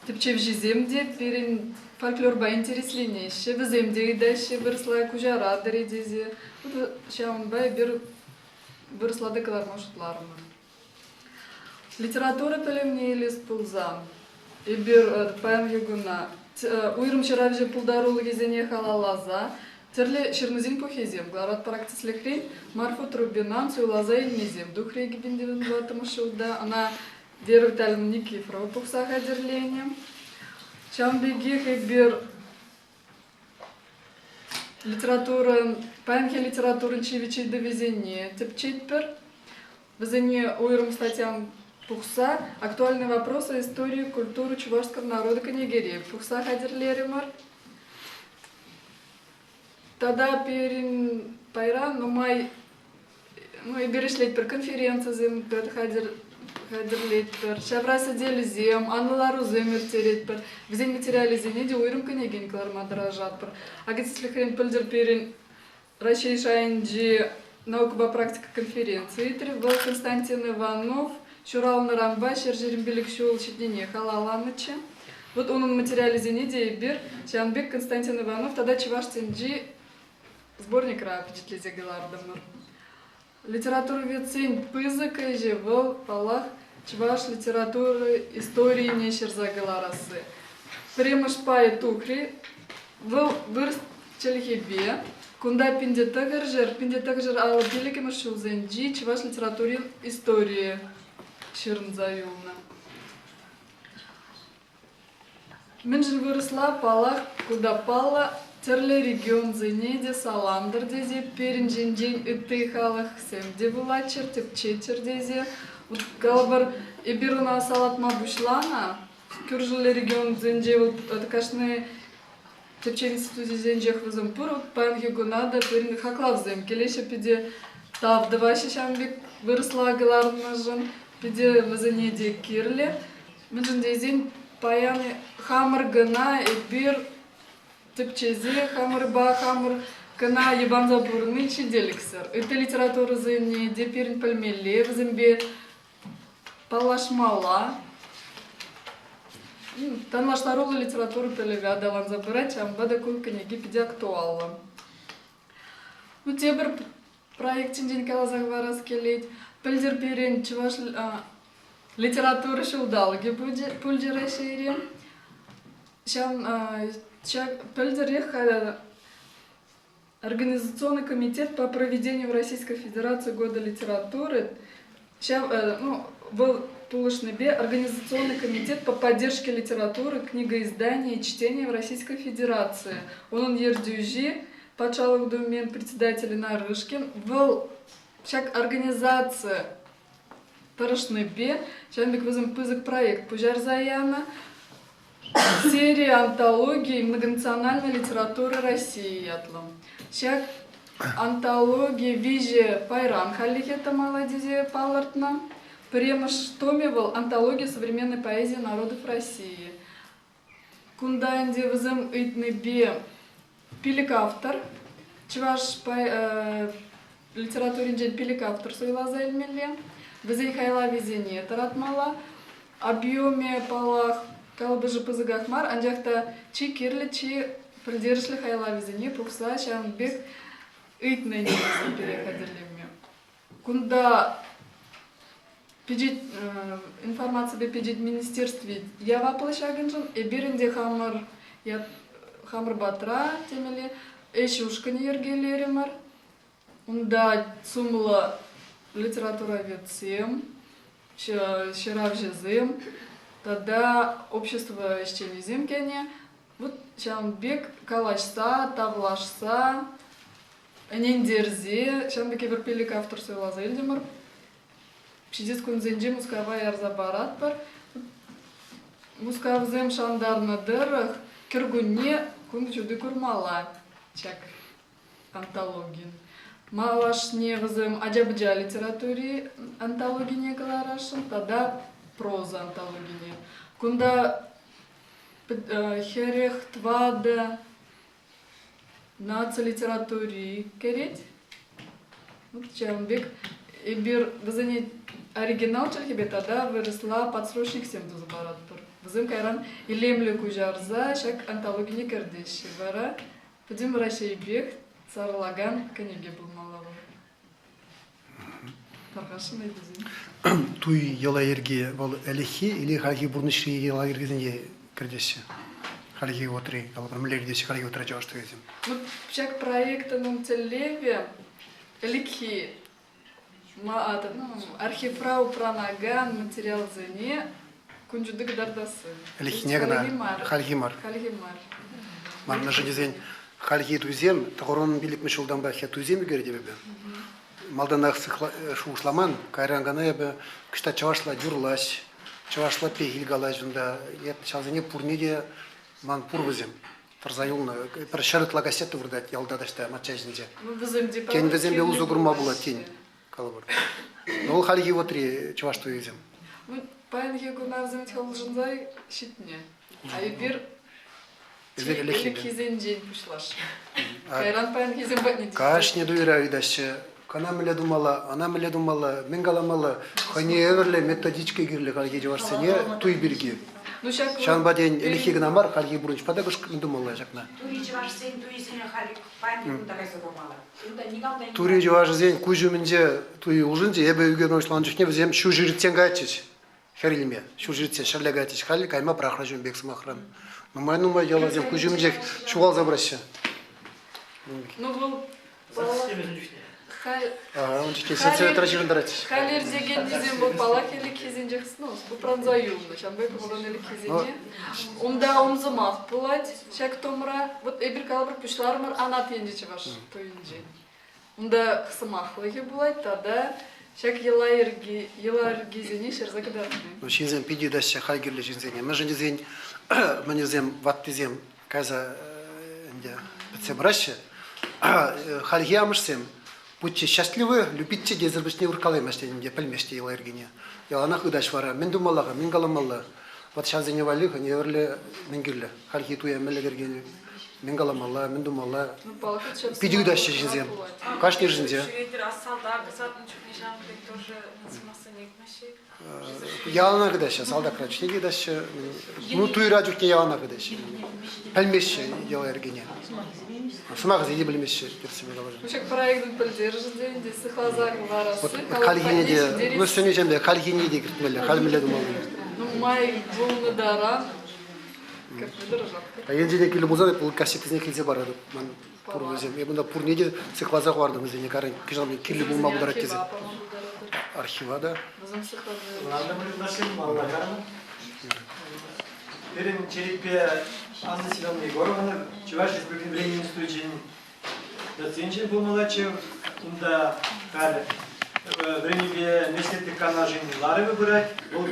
тӗпчевҫисем те пирӗн фольклорпа интересленеҫҫӗ, вӗсем те ыйтаҫҫӗ вырӑсла куҫаратӑр-и тесе. Ҫавӑнпа эпир вырӑсла та кӑларма шутларӑмӑр. Литература пӗлӗвне илес пулсан, эпир паянхи куна уйрӑм ҫыравҫӑ пултарулӑхӗсене халалласа тӗрлӗ ҫырнисен пуххисем кӑларатпӑр. Тӗслӗхрен, Марфа Трубинан суйласа илнисем тухрӗ 2004 ҫулта. Ӑна Вера Витальевна Никифорова пухса хатӗрленӗ. Ҫавӑн пекех эпир литературӑн, паянхи литературӑн ҫивӗч ыйтӑвӗсене тӗпчетпӗр. Вӗсене уйрӑм статьям пухса «Актуальные вопросы истории культуры чувашского народа» кӗнекере пухса хатӗрлерӗмӗр. Тата пирӗн пайра нумай ну, эпир ӗҫлетпӗр, конференцисем хатӗрлетпӗр, ҫавра сӗтелсем, анлӑ ларусем ирттеретпӗр. Вӗсен материалӗсене те уйрӑм кӗнекен кӑларма тӑрӑшатпӑр. Акӑ тӗслӗхрен пӗлтӗр пирӗн Раҫҫей шайӗнчи наукӑпа практика конференцийӗ иртрӗ. Вӑл Константин Иванов ҫуралнӑранпа 125 ҫул ҫитнине халалланӑччӗ. Вот унӑн материалӗсене те эпир ҫавӑн пек Константин Иванов тата Чӑваш тӗнчи сборникра пичетлесе кӑлартӑмӑр. Литературоведсен пысӑк ӗҫӗ вӑл, паллах, чӑваш литература историне ҫырса кӑларасси. Пӗрремӗш пайӗ тухрӗ. Вӑл вырӑс чӗлхипе кунта 1900, 1955 ҫулсенчи чӑваш литературин историйӗ ҫырӑнса юлнӑ. Мӗншӗн вырӑсла, паллах, кунта паллӑ, тӗрлӗ регионсене те салантӑр тесе, пирӗн ҫинчен ытти халӑхсем те вулаччӑр, тӗпчеччӗр тесе. Калӑпӑр, эпир ӑна салатма пуҫланӑ, кӳршӗллӗ регионсенче вот кашни тӗпчев институчӗсенчех вӗсем пур. Вот паянхи куна та пирӗн хаклавсем килеҫҫӗ питӗ тав тӑваҫҫӗ ҫавӑн пек вырӑсла кӑларнӑшӑн. Питӗ вӗсене те кирлӗ. Мӗншӗн тесен паян хамӑр кӑна эпир тӗпчесе хамӑрпа хамӑр кӑна йӑпанса пурӑнни ҫителӗксӗр. Ытти литературӑсене те пирӗн пӗлмелле, вӗсемпе паллашмалла. Танлаштаруллӑ литература пӗлӗвӗ аталанса пырать, ҫавӑнпа та ку кӗнеке питӗ актуаллӑ. Ну, тепӗр проект ҫинчен каласа хӑварас килет. Пӗлтӗр пирӗн чӑваш Литература ҫулталӑкӗ пулчӗ Раҫҫейре. Ҫак пӗлтӗрех Организационный комитет по проведению в Российской Федерации года литературы ҫав, ну, вӑл пулӑшнипе Организационный комитет по поддержке литературы, книгоиздания и чтения в Российской Федерации. Унӑн ертӳҫи Патшалӑх Думин председателӗ Нарышкин. Вӑл ҫак организаци тӑрӑшнипе ҫавӑн пек вӗсем пысӑк проект пуҫарса янӑ. Серия антологии многонациональной литературы России ятлӑ. Ҫак антологи виҫӗ пайран хальлӗхе тӑмалла тесе палӑртнӑ. Пӗрремӗш томӗ вӑл «Антология современной поэзии народов России». Кунта ӗнтӗ вӗсем ыйтнипе пилӗк автор, чӑваш литературинчен пилӗк автор суйласа илмелле. Вӗсен хайлавӗсене тӑратмалла. Объемӗ, паллах, калӑпӑшӗ пысӑках мар, анчах та чи кирлӗ, чи пӗлтерӗшлӗ хайлавӗсене пухса ҫавӑн пек ыйтнӑ ӗнтӗ вӗсем пире хатӗрлеме. Кунта пичет информаципе пичет министерстви яваплӑ ҫакӑншӑн. Эпир ӗнтӗ хамӑр хамӑр патра темелле ӗҫ ушкӑнӗ йӗркелерӗмӗр. Унта сумлӑ литературоведсем, ҫыравҫӑсем тата общество ӗҫченӗсем кӗнӗ. Вот ҫавӑн пек калаҫса, тавлашса, ӗнентерсе, ҫавӑн пек эпир пилӗк автор суйласа илтӗмӗр. Ҫитес кунсенче Мускава ярса паратпӑр. Мускавсем шантарнӑ тӑрӑх кӗркунне кун ҫути курмалла ҫак антологин. Малашне вӗсем ача-пӑча литератури антологине кӑларасшӑн тата проза антологине. Кунта 44 наци литератури кӗрет. Вот ҫавӑн пек эпир вӗсене оригинал чӗлхепе тата вырӑсла подсрочниксем туса паратпӑр. Вӗсем кайран илемлӗ куҫарса ҫак антологине кӗртеҫҫӗ. Вара Пӗтӗм Раҫҫейпех сарӑлакан кӗнеке пулмалла вӑл. Тархасшӑн ыйтусем. Туй йӑла-йӗрки вӑл ӗлӗкхи или хальхи пурнӑҫри йӑла-йӗркесене кӗртеҫҫӗ? Хальхи вӑхӑтри, калӑпӑр, мӗнле кӗртеҫҫӗ хальхи вӑхӑтра чӑваш туйӗсем? Ну, ҫак проектӑн тӗллевӗ ӗлӗкхи архивра упранакан материалсене кун ҫути кӑтартасси. Ӗлӗкхине кӑна, хальхи мар. Хальхи мар. Маннӑшӗ тесен хальхи туйсем тӑхӑрӑн пиллӗкмӗш ҫултанпа туйсем ӳкеретӗп эпӗ. Малтанах шухӑшламан, кайран кӑна эпӗ кӑҫта чӑвашла юрлаҫ, чӑвашла пехил калаҫ унта. Эп ҫавсене пурне те ман пур вӗсем. Тӑрса юлнӑ. Пӗр ҫӗр ытла кассета выртать ялта таҫта мачча ҫинче. Тен, вӗсемпе усӑ курма пулать, тен, калӑпӑр. Но вӑл хальхи вӑхӑтри чӑваш туйӗсем. Ну, паянхи куна вӗсем улшӑнса ҫитнӗ. А эпир ӗлӗкхисенчен пуҫласшӑн. Кайран паянхисем патне Кашни туйра ыйтаҫҫӗ, кӑна мӗнле тумалла, ӑна мӗнле тумалла, мӗн каламалла. Хӑйне евӗрлӗ методичка кирлӗ хальхи чӑвашсене туй пирки. Ну, ҫак Ҫавӑнпа тен, ӗлӗкхи кӑна мар, хальхи пурнӑҫпа та кӑшкӑртни тумалла ҫакна. Тури чӑвашсен туйӗсене халь паянхи кун та кайса курмалла. Унта никам та Тури чӑвашӗсен куҫ умӗнче туй улшӑнчӗ. Эпӗ ӳкерме пуҫланӑ чухне вӗсем ҫу ҫыртсен каятчӗҫ хӗр илме. Ҫу ҫыртсен ҫӗрле каятчӗҫ. Халь кайма пӑрахрӗҫ ун пек сӑмахран. Нумай-нумай яласем куҫ умӗнчех ҫухалса пыраҫҫӗ. Ну, вӑл Ун чухне сельсоветра ҫырӑнтаратчӗҫ. Халь иртекеннисем вӑл паллах ӗлӗкхисенчех ну, упранса юлнӑ. Ҫавӑнпа эпир малтан ӗлӗкхисене. Унта умсӑмах пулать ҫак томра. Вот эпир калӑпӑр пуҫларӑмӑр анат енчи чӑваш туйӗнчен. Унта сӑмахлӑхӗ пулать тата ҫак йӑла-йӗрки, йӑла-йӗркисене ҫырса кӑтартни. Ҫынсем питӗ ыйтаҫҫӗ халь кирлӗ ҫынсене. Мӗншӗн тесен мӗнӗсем ваттисем кайса ӗнтӗ пӗтсе пыраҫҫӗ. Хальхи амӑшсем будьте счастливы, любите тесӗр пуҫне уркалаймасть ӗнтӗ, пӗлмест те йӑла-йӗркене. Яланах ытаҫ вара, мӗн тумалла-ха, мӗн каламалла? Вот ҫавсене валли хӑйне евӗрлӗ мӗн кирлӗ? Хальхи туя мӗнле кӗркен, мӗн каламалла, мӗн тумалла? Питӗ ыйтаҫҫӗ ҫынсем, кашни ҫынсем. Ҫӳретӗр, салтак ӑсатнӑ чухне ҫавӑн пек тоже сӑмахсене ыйтмаҫҫӗ. Яланах ыйтаҫҫӗ, салтакра чухне те ыйтаҫҫӗ. Ну, туйра чухне яланах ыйтаҫҫӗ. Пӗлмеҫҫӗ йӑла-йӗркене. Сӑмахӗсене те пӗлмеҫҫӗ, тӗрӗссипе каласан. Ҫак проектӑн пӗлтерӗшӗ те ӗнтӗ сыхласа хӑварасси. Хальхине те, ну, сӗнӳсемпе хальхине те кӗртмелле, халь мӗнле тумалли. Нумай пулнӑ таран кӗртме тӑрӑшатпӑр. Енчен кирлӗ пулсан, вӑл кассетӑсене килсе паратӑп. Ман пур вӗсем. Эп унта пурне те сыхласа хӑвартӑм вӗсене, каран кӑҫал кирлӗ пулма пултарать тесе. Архива да. Пирӗн черетпе Анна Семеновна Егоровна Чӑваш Республикин вӗренӳ институчӗн доценчӗ пулмаллаччӗ. Унта халь вӗренӳпе меслетлӗх канашӗн ларӑвӗ пырать. Вӑл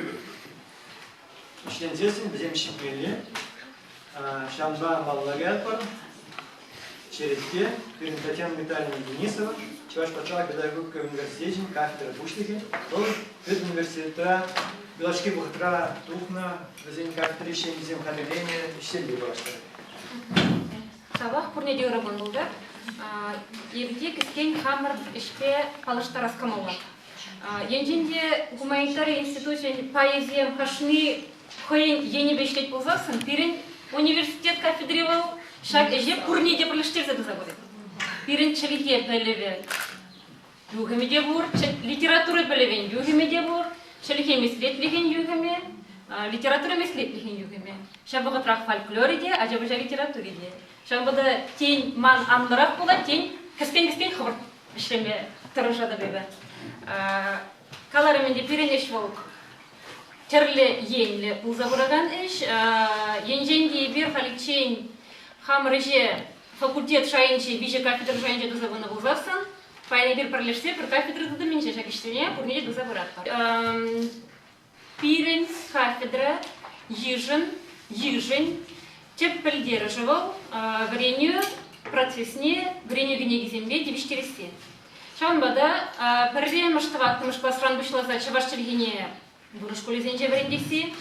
Ӗҫленсессӗн вӗсем ҫитмелле. Ҫавӑнпа малалла каятпӑр. Черетпе пирӗн Татьяна Витальевна Денисова, Чӑваш патшалӑх педагогика университечӗн кафедра пуҫлӑхӗ. Вӑл педуниверситетра юлашки вӑхӑтра тухнӑ вӗсен кафедри ҫемйисем хатӗрленӗ ӗҫсемпе паллаштарать. Тавах пурне те ырӑ кун пултӑр. Эпӗ те кӗскен хамӑр ӗҫпе паллаштарас кӑмӑллӑ. Енчен те гуманитари институчӗн пайӗсем кашни хӑйӗн енӗпе ӗҫлет пулсассӑн, пирӗн университет кафедри вӑл ҫак ӗҫе пурне те пӗрлештерсе туса пырать. Пирӗн чӗлхе пӗлӗвӗ юхӑмӗ те пур, литература пӗлӗвӗн юхӑмӗ те пур, чӗлхе меслетлӗхӗн юхӑмӗ, литература меслетлӗхӗн юхӑмӗ. Ҫав вӑхӑтрах фольклорӗ те, ача-пӑча литератури те. Ҫавӑнпа та тен ман анлӑрах пулать, тен кӗскен-кӗскен хӑвӑрт ӗҫлеме тӑрӑшатӑп эпӗ. Каларӑм ӗнтӗ, пирӗн ӗҫ вӑл тӗрлӗ енлӗ пулса пыракан ӗҫ. Енчен те эпир халиччен хамӑр ӗҫе факультет шайӗнче, виҫӗ кафедра шайӗнче туса пынӑ пулсассӑн, паян эпир пӗрлешсе пӗр кафедра тытӑмӗнче ҫак ӗҫсене пурне те туса пыратпӑр. Пирӗн кафедра йышӑн, йышӗн тӗп пӗлтерӗшӗ вӑл вӗренӳ процесне вӗренӳ кӗнекисемпе тивӗҫтересси. Ҫавӑнпа та пӗрремӗш тӑваттӑмӗш класран пуҫласа чӑваш чӗлхине вырӑс шкулӗсенче вӗрентесси,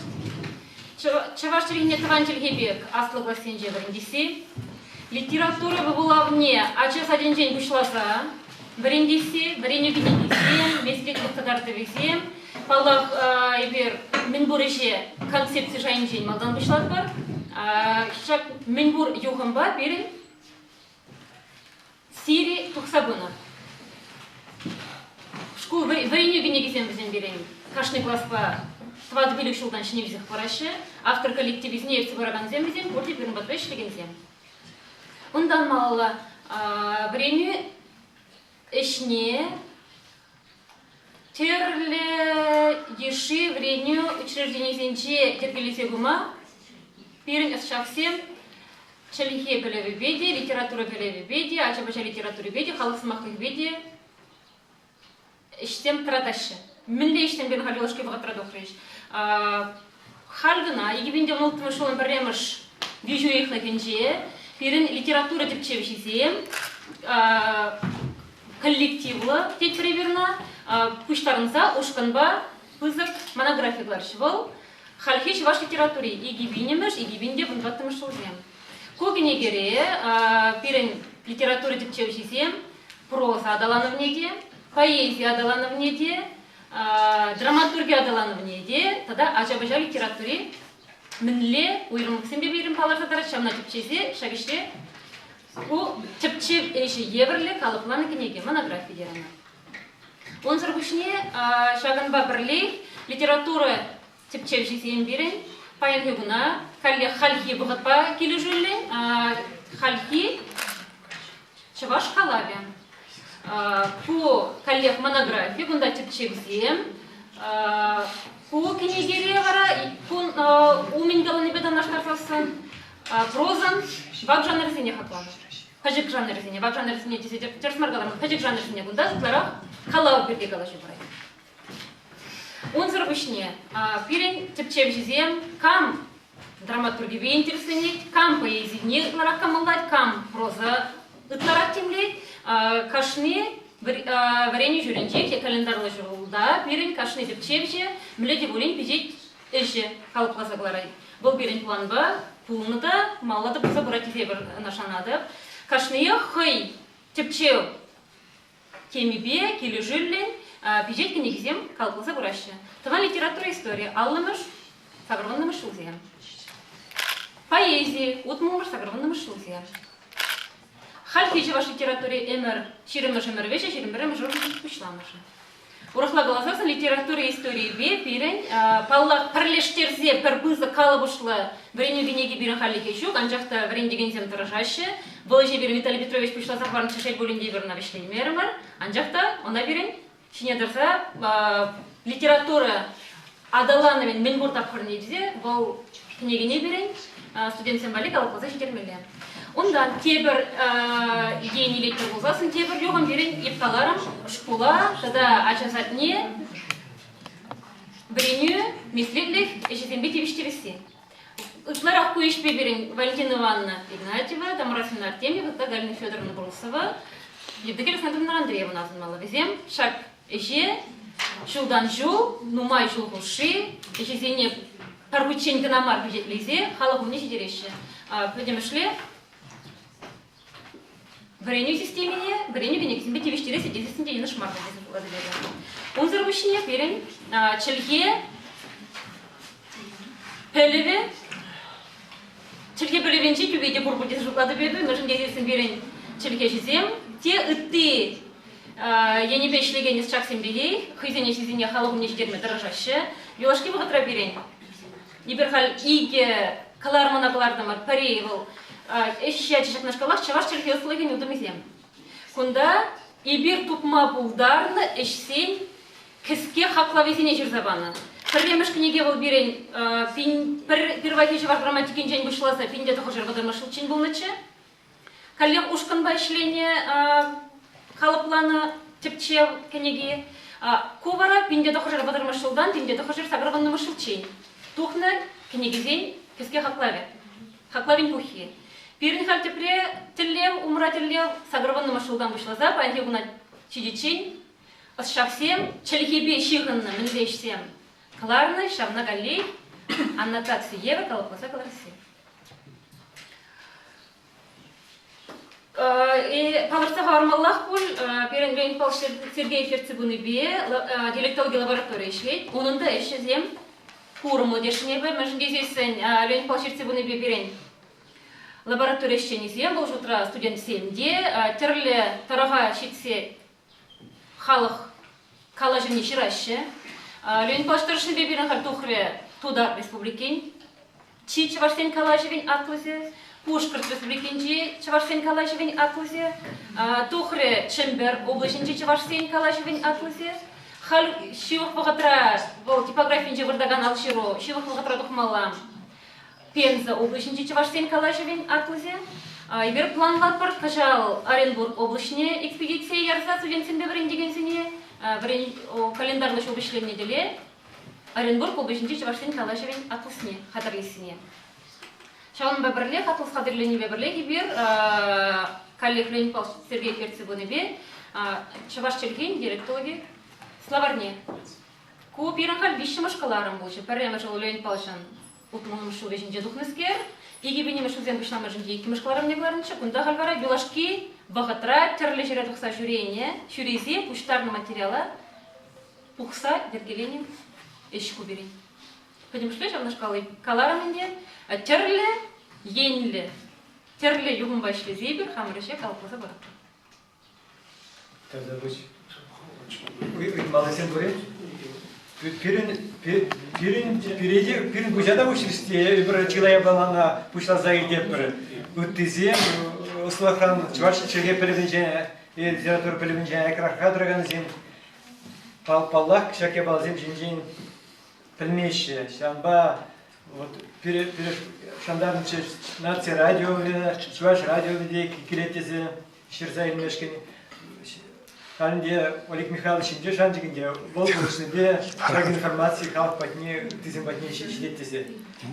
чӑваш чӗлхине тӑван чӗлхе пек аслӑ классенче вӗрентесси, литература вулавне ача садӗнчен пуҫласа вӗрентесси, вӗренӳ кӗнекисем, меслетлӗх кӑтартӑвӗсем, Паллах, эпир мӗнпур ӗҫе концепци шайӗнчен малтан пуҫлатпӑр. Ҫак мӗнпур юхӑмпа пирӗн Сири тухса пынӑ. Шкул вӗренӳ кӗнекисем вӗсем пирӗн кашни класпа тӑватӑ-пилӗк ҫултан ҫӗнелсех пыраҫҫӗ. Автор коллективӗсене ертсе пыракансем вӗсем пурте пирӗн патра ӗҫлекенсем. Унтан малалла вӗренӳ ӗҫне Тӗрлӗ йышши вӗренӳ учрежденийӗсенче йӗркелесе пыма пирӗн ӑсчахсем чӗлхе пӗлӗвӗпе те, литература пӗлӗвӗпе те, ача-пӑча литературипе те, халӑх сӑмахлӑхӗпе те ӗҫсем тӑратаҫҫӗ. Мӗнле ӗҫсем пирӗн халь юлашки вӑхӑтра тухрӗҫ? Халь кӑна 2016 ҫулӑн пӗрремӗш виҫ уйӑхлӑхӗнче пирӗн литература тӗпчевҫисем коллективлӑ тетпӗр эпир ӑна, пуҫтарӑнса ушкӑнпа пысӑк монографи кӑларчӗҫ. Вӑл хальхи чӑваш литератури икӗ пинӗмӗш, 2014 ҫулсем. Ку кӗнекере пирӗн литература тӗпчевҫисем проза аталанӑвне те, поэзи аталанӑвне те, драматурги аталанӑвне те тата ача-пӑча литератури мӗнле уйрӑмлӑхсемпе пирӗн палӑрса тӑрать, ҫавна тӗпчесе ҫак ӗҫре ку тӗпчев ӗҫӗ евӗрлӗ калӑпланӑ кӗнеке, монографи терӗмӗр. Унсӑр пуҫне ҫакӑнпа пӗрлех литература тӗпчевҫисем пирӗн паянхи куна каллех хальхи вӑхӑтпа килӗшӳллӗн хальхи Чӑваш халапӗ. Ку каллех монографи, кунта тӗпчевсем. Ку кӗнекере вара кун умӗн каланипе танлаштарсассӑн прозӑн вак жанрӗсене хакланӑ. Пӗчӗк жанрӗсене, вак жанрӗсене тесе тӗрӗс мар каларӑм, пӗчӗк жанрӗсене кунта ытларах калав пирки калаҫу пырать. Унсӑр пуҫне пирӗн тӗпчевҫӗсем кам драматургипе интересленет, кам поэзине ытларах кӑмӑллать, кам проза ытларах тимлет. Кашни вӗренӳ ҫулӗнчех е календарлӑ ҫулта пирӗн кашни тӗпчевҫӗ мӗнле те пулин пичет ӗҫӗ калӑпласа кӑларать. Вӑл пирӗн планпа пулнӑ та, малалла та пулса пырать тесе эпир ӑна шанатӑп. Кашниех хӑй тӗпчев темипе килӗшӳллӗн пичет кӗнекисем калӑпласа пыраҫҫӗ. Тӑван литература историйӗ аллӑмӗш, сакӑрвуннӑмӗш ҫулсем. Поэзи утмӑлмӗш, сакӑрвуннӑмӗш ҫулсем. Хальхи чӑваш литератури ӗмӗр ҫирӗммӗш ӗмӗр вӗҫӗ, ҫирӗм пӗрремӗш пуҫламӑшӗ. Урӑхла каласан, литература историйӗпе пирӗн, паллах, пӗрлештерсе пӗр пысӑк калӑпӑшлӑ вӗренӳ кӗнеки пирӗн хальлӗхе ҫук, анчах та вӗрентекенсем тӑрӑшаҫҫӗ. Вӑл ӗҫе пирӗн Виталий Петрович пуҫласа хӑварнӑччӗ, шел пулин те эпир ӑна вӗҫлеймерӗмӗр. Анчах та ӑна пирӗн ҫине тӑрса литература аталанӑвӗн мӗнпур тапхӑрне тесе вӑл кӗнекене пирӗн студентсем валли калӑпласа ҫитермелле. Унтан тепӗр ен илетпӗр пулсассӑн тепӗр юхӑм пирӗн эп каларӑм шкула тата ача садне вӗренӳ меслетлӗх ӗҫӗсемпе тивӗҫтересси. Ытларах ку ӗҫпе пирӗн Валентина Ивановна Игнатьева, Тамара Васильевна Артемьева тата Галина Федоровна Брусова, Евдокия Александровна Андреевна асӑнмалла. Вӗсем ҫак ӗҫе ҫултан ҫул, нумай ҫул хушши ӗҫӗсене пӗр хутчен кӑна мар пичетлесе халӑх умне ҫитереҫҫӗ. Пӗтӗмӗшле. вӗренӳ системине вӗренӳ кӗнекисемпе тивӗҫтерес тесессӗн те йӑнӑш мар тесе шутласа илетӗп. Унсӑр пуҫне пирӗн чӗлхе пӗлӗвӗ чӗлхе пӗлӗвӗнчи тӳпе те пур пуль тесе шутлатӑп эпӗ, мӗншӗн тесессӗн пирӗн чӗлхеҫӗсем те ытти енӗпе ӗҫлекен ӑсчахсем пекех хӑйсен ӗҫӗсене халӑх умне ҫитерме тӑрӑшаҫҫӗ. Юлашки вӑхӑтра пирӗн эпир халь икӗ кӑларӑмӑна кӑлартӑмӑр. Пӗри вӑл ӗҫ ячӗ ҫакнашкалах чӑваш чӗлхи ӑслӑхӗн утӑмӗсем. Кунта эпир тупма пултарнӑ ӗҫсен кӗске хаклавӗсене ҫырса панӑ. Пӗрремӗш кӗнеке вӑл пирӗн пирвайхи чӑваш грамматикинчен пуҫласа 1930 ҫулччен пулнӑччӗ. Каллех ушкӑнпа ӗҫленӗ калӑпланӑ тӗпчев кӗнеки. Ку вара 1930 ҫултан 1980 ҫулччен тухнӑ кӗнекесен кӗске хаклавӗ, хаклавӗн пуххи. Пирӗн халь тӗпре тӗллев, умра тӗллев 80 ҫултан пуҫласа паянхи куна ҫитиччен ӑсчахсем чӗлхепе ҫыхӑннӑ мӗнле ӗҫсем кӑларнӑ, ҫавна каллех аннотаци евӗр калӑпласа кӑларасси. Палӑртса хӑвармаллах пуль, пирӗн Леонид Павлович Сергеев ертсе пынипе диалектологи лабораторийӗ ӗҫлет. Унӑн та ӗҫӗсем курӑмлӑ тесшӗн эпӗ, мӗншӗн тесессӗн Леонид Павлович ертсе пынипе пирӗн лаборатори ӗҫченӗсем, вӑл шутра студентсем те, тӗрлӗ тӑрӑха ҫитсе халӑх калаҫӑвне ҫыраҫҫӗ. Леонид Павлович тӑрӑшнипе пирӗн халь тухрӗ Тутар Республикин чи чӑвашсен калаҫӑвӗн атласӗ, Пушкӑрт Республикинчи чӑвашсен калаҫӑвӗн атласӗ, тухрӗ Чӗмпӗр облаҫӗнчи чӑвашсен калаҫӑвӗн атласӗ. Халь ҫывӑх вӑхӑтра вӑл типографинче выртакан алҫыру ҫывӑх вӑхӑтра тухмалла. Пенза облаҫӗнчи чӑвашсен калаҫӑвӗн атласӗ. Эпир планлатпӑр кӑҫал Оренбург облаҫне экспедицие ярса студентсемпе вӗрентекенсене календарлӑ ҫул вӗҫленнӗ тӗле Оренбург облаҫӗнчи чӑвашсен калаҫӑвӗн атласне хатӗрлессине. Ҫавӑнпа пӗрлех атлас хатӗрленипе пӗрлех эпир каллех Леонид Павлович Сергеев ертсе пынипе чӑваш чӗлхин диалектологи словарьне. Ку пирӗн халь виҫҫӗмӗш кӑларӑм пулчӗ. Пӗрремӗш вӑл Леонид Павловичӑн утмӑлмӗш ҫул вӗҫӗнче тухнӑскер, 2000-мӗш ҫулсен пуҫламӑшӗнче иккӗмӗш кӑларӑмне кӑларнӑччӗ. Кунта халь вара юлашки вӑхӑтра тӗрлӗ ҫӗре тухса ҫӳренӗ, ҫӳресе пуҫтарнӑ материала пухса йӗркеленӗ ӗҫ ку пирӗн. Пӗтӗмӗшле ҫавнашкал каларӑм ӗнтӗ, тӗрлӗ енлӗ, тӗрлӗ юхӑмпа ӗҫлесе эпир хамӑр ӗҫе калӑпласа пыратпӑр. Тавтапуҫ. Ыйтмаллисем пур-и? Пирӗн, пирӗн, пире те, пирӗн пуҫа та уҫрӗҫ те, эпир чылай япалана пуҫласа илтетпӗр. Ыттисем ӑслӑхран чӑваш чӗлхе пӗлӗвӗнчен, литература пӗлӗвӗнчен аяккарахра тӑракансем, паллах, ҫак япаласем ҫинчен пӗлмеҫҫӗ. Ҫавӑнпа вот пире, пире шантарнӑччӗ наци радиовӗ, чӑваш радиовӗ те килет тесе ҫырса илмешкӗн. Халь ӗнтӗ Олег Михайлович ҫинче шанчӑк ӗнтӗ, вӑл пулӑшнипе ҫак информаци халӑх патне, ыттисем патне ҫитет тесе.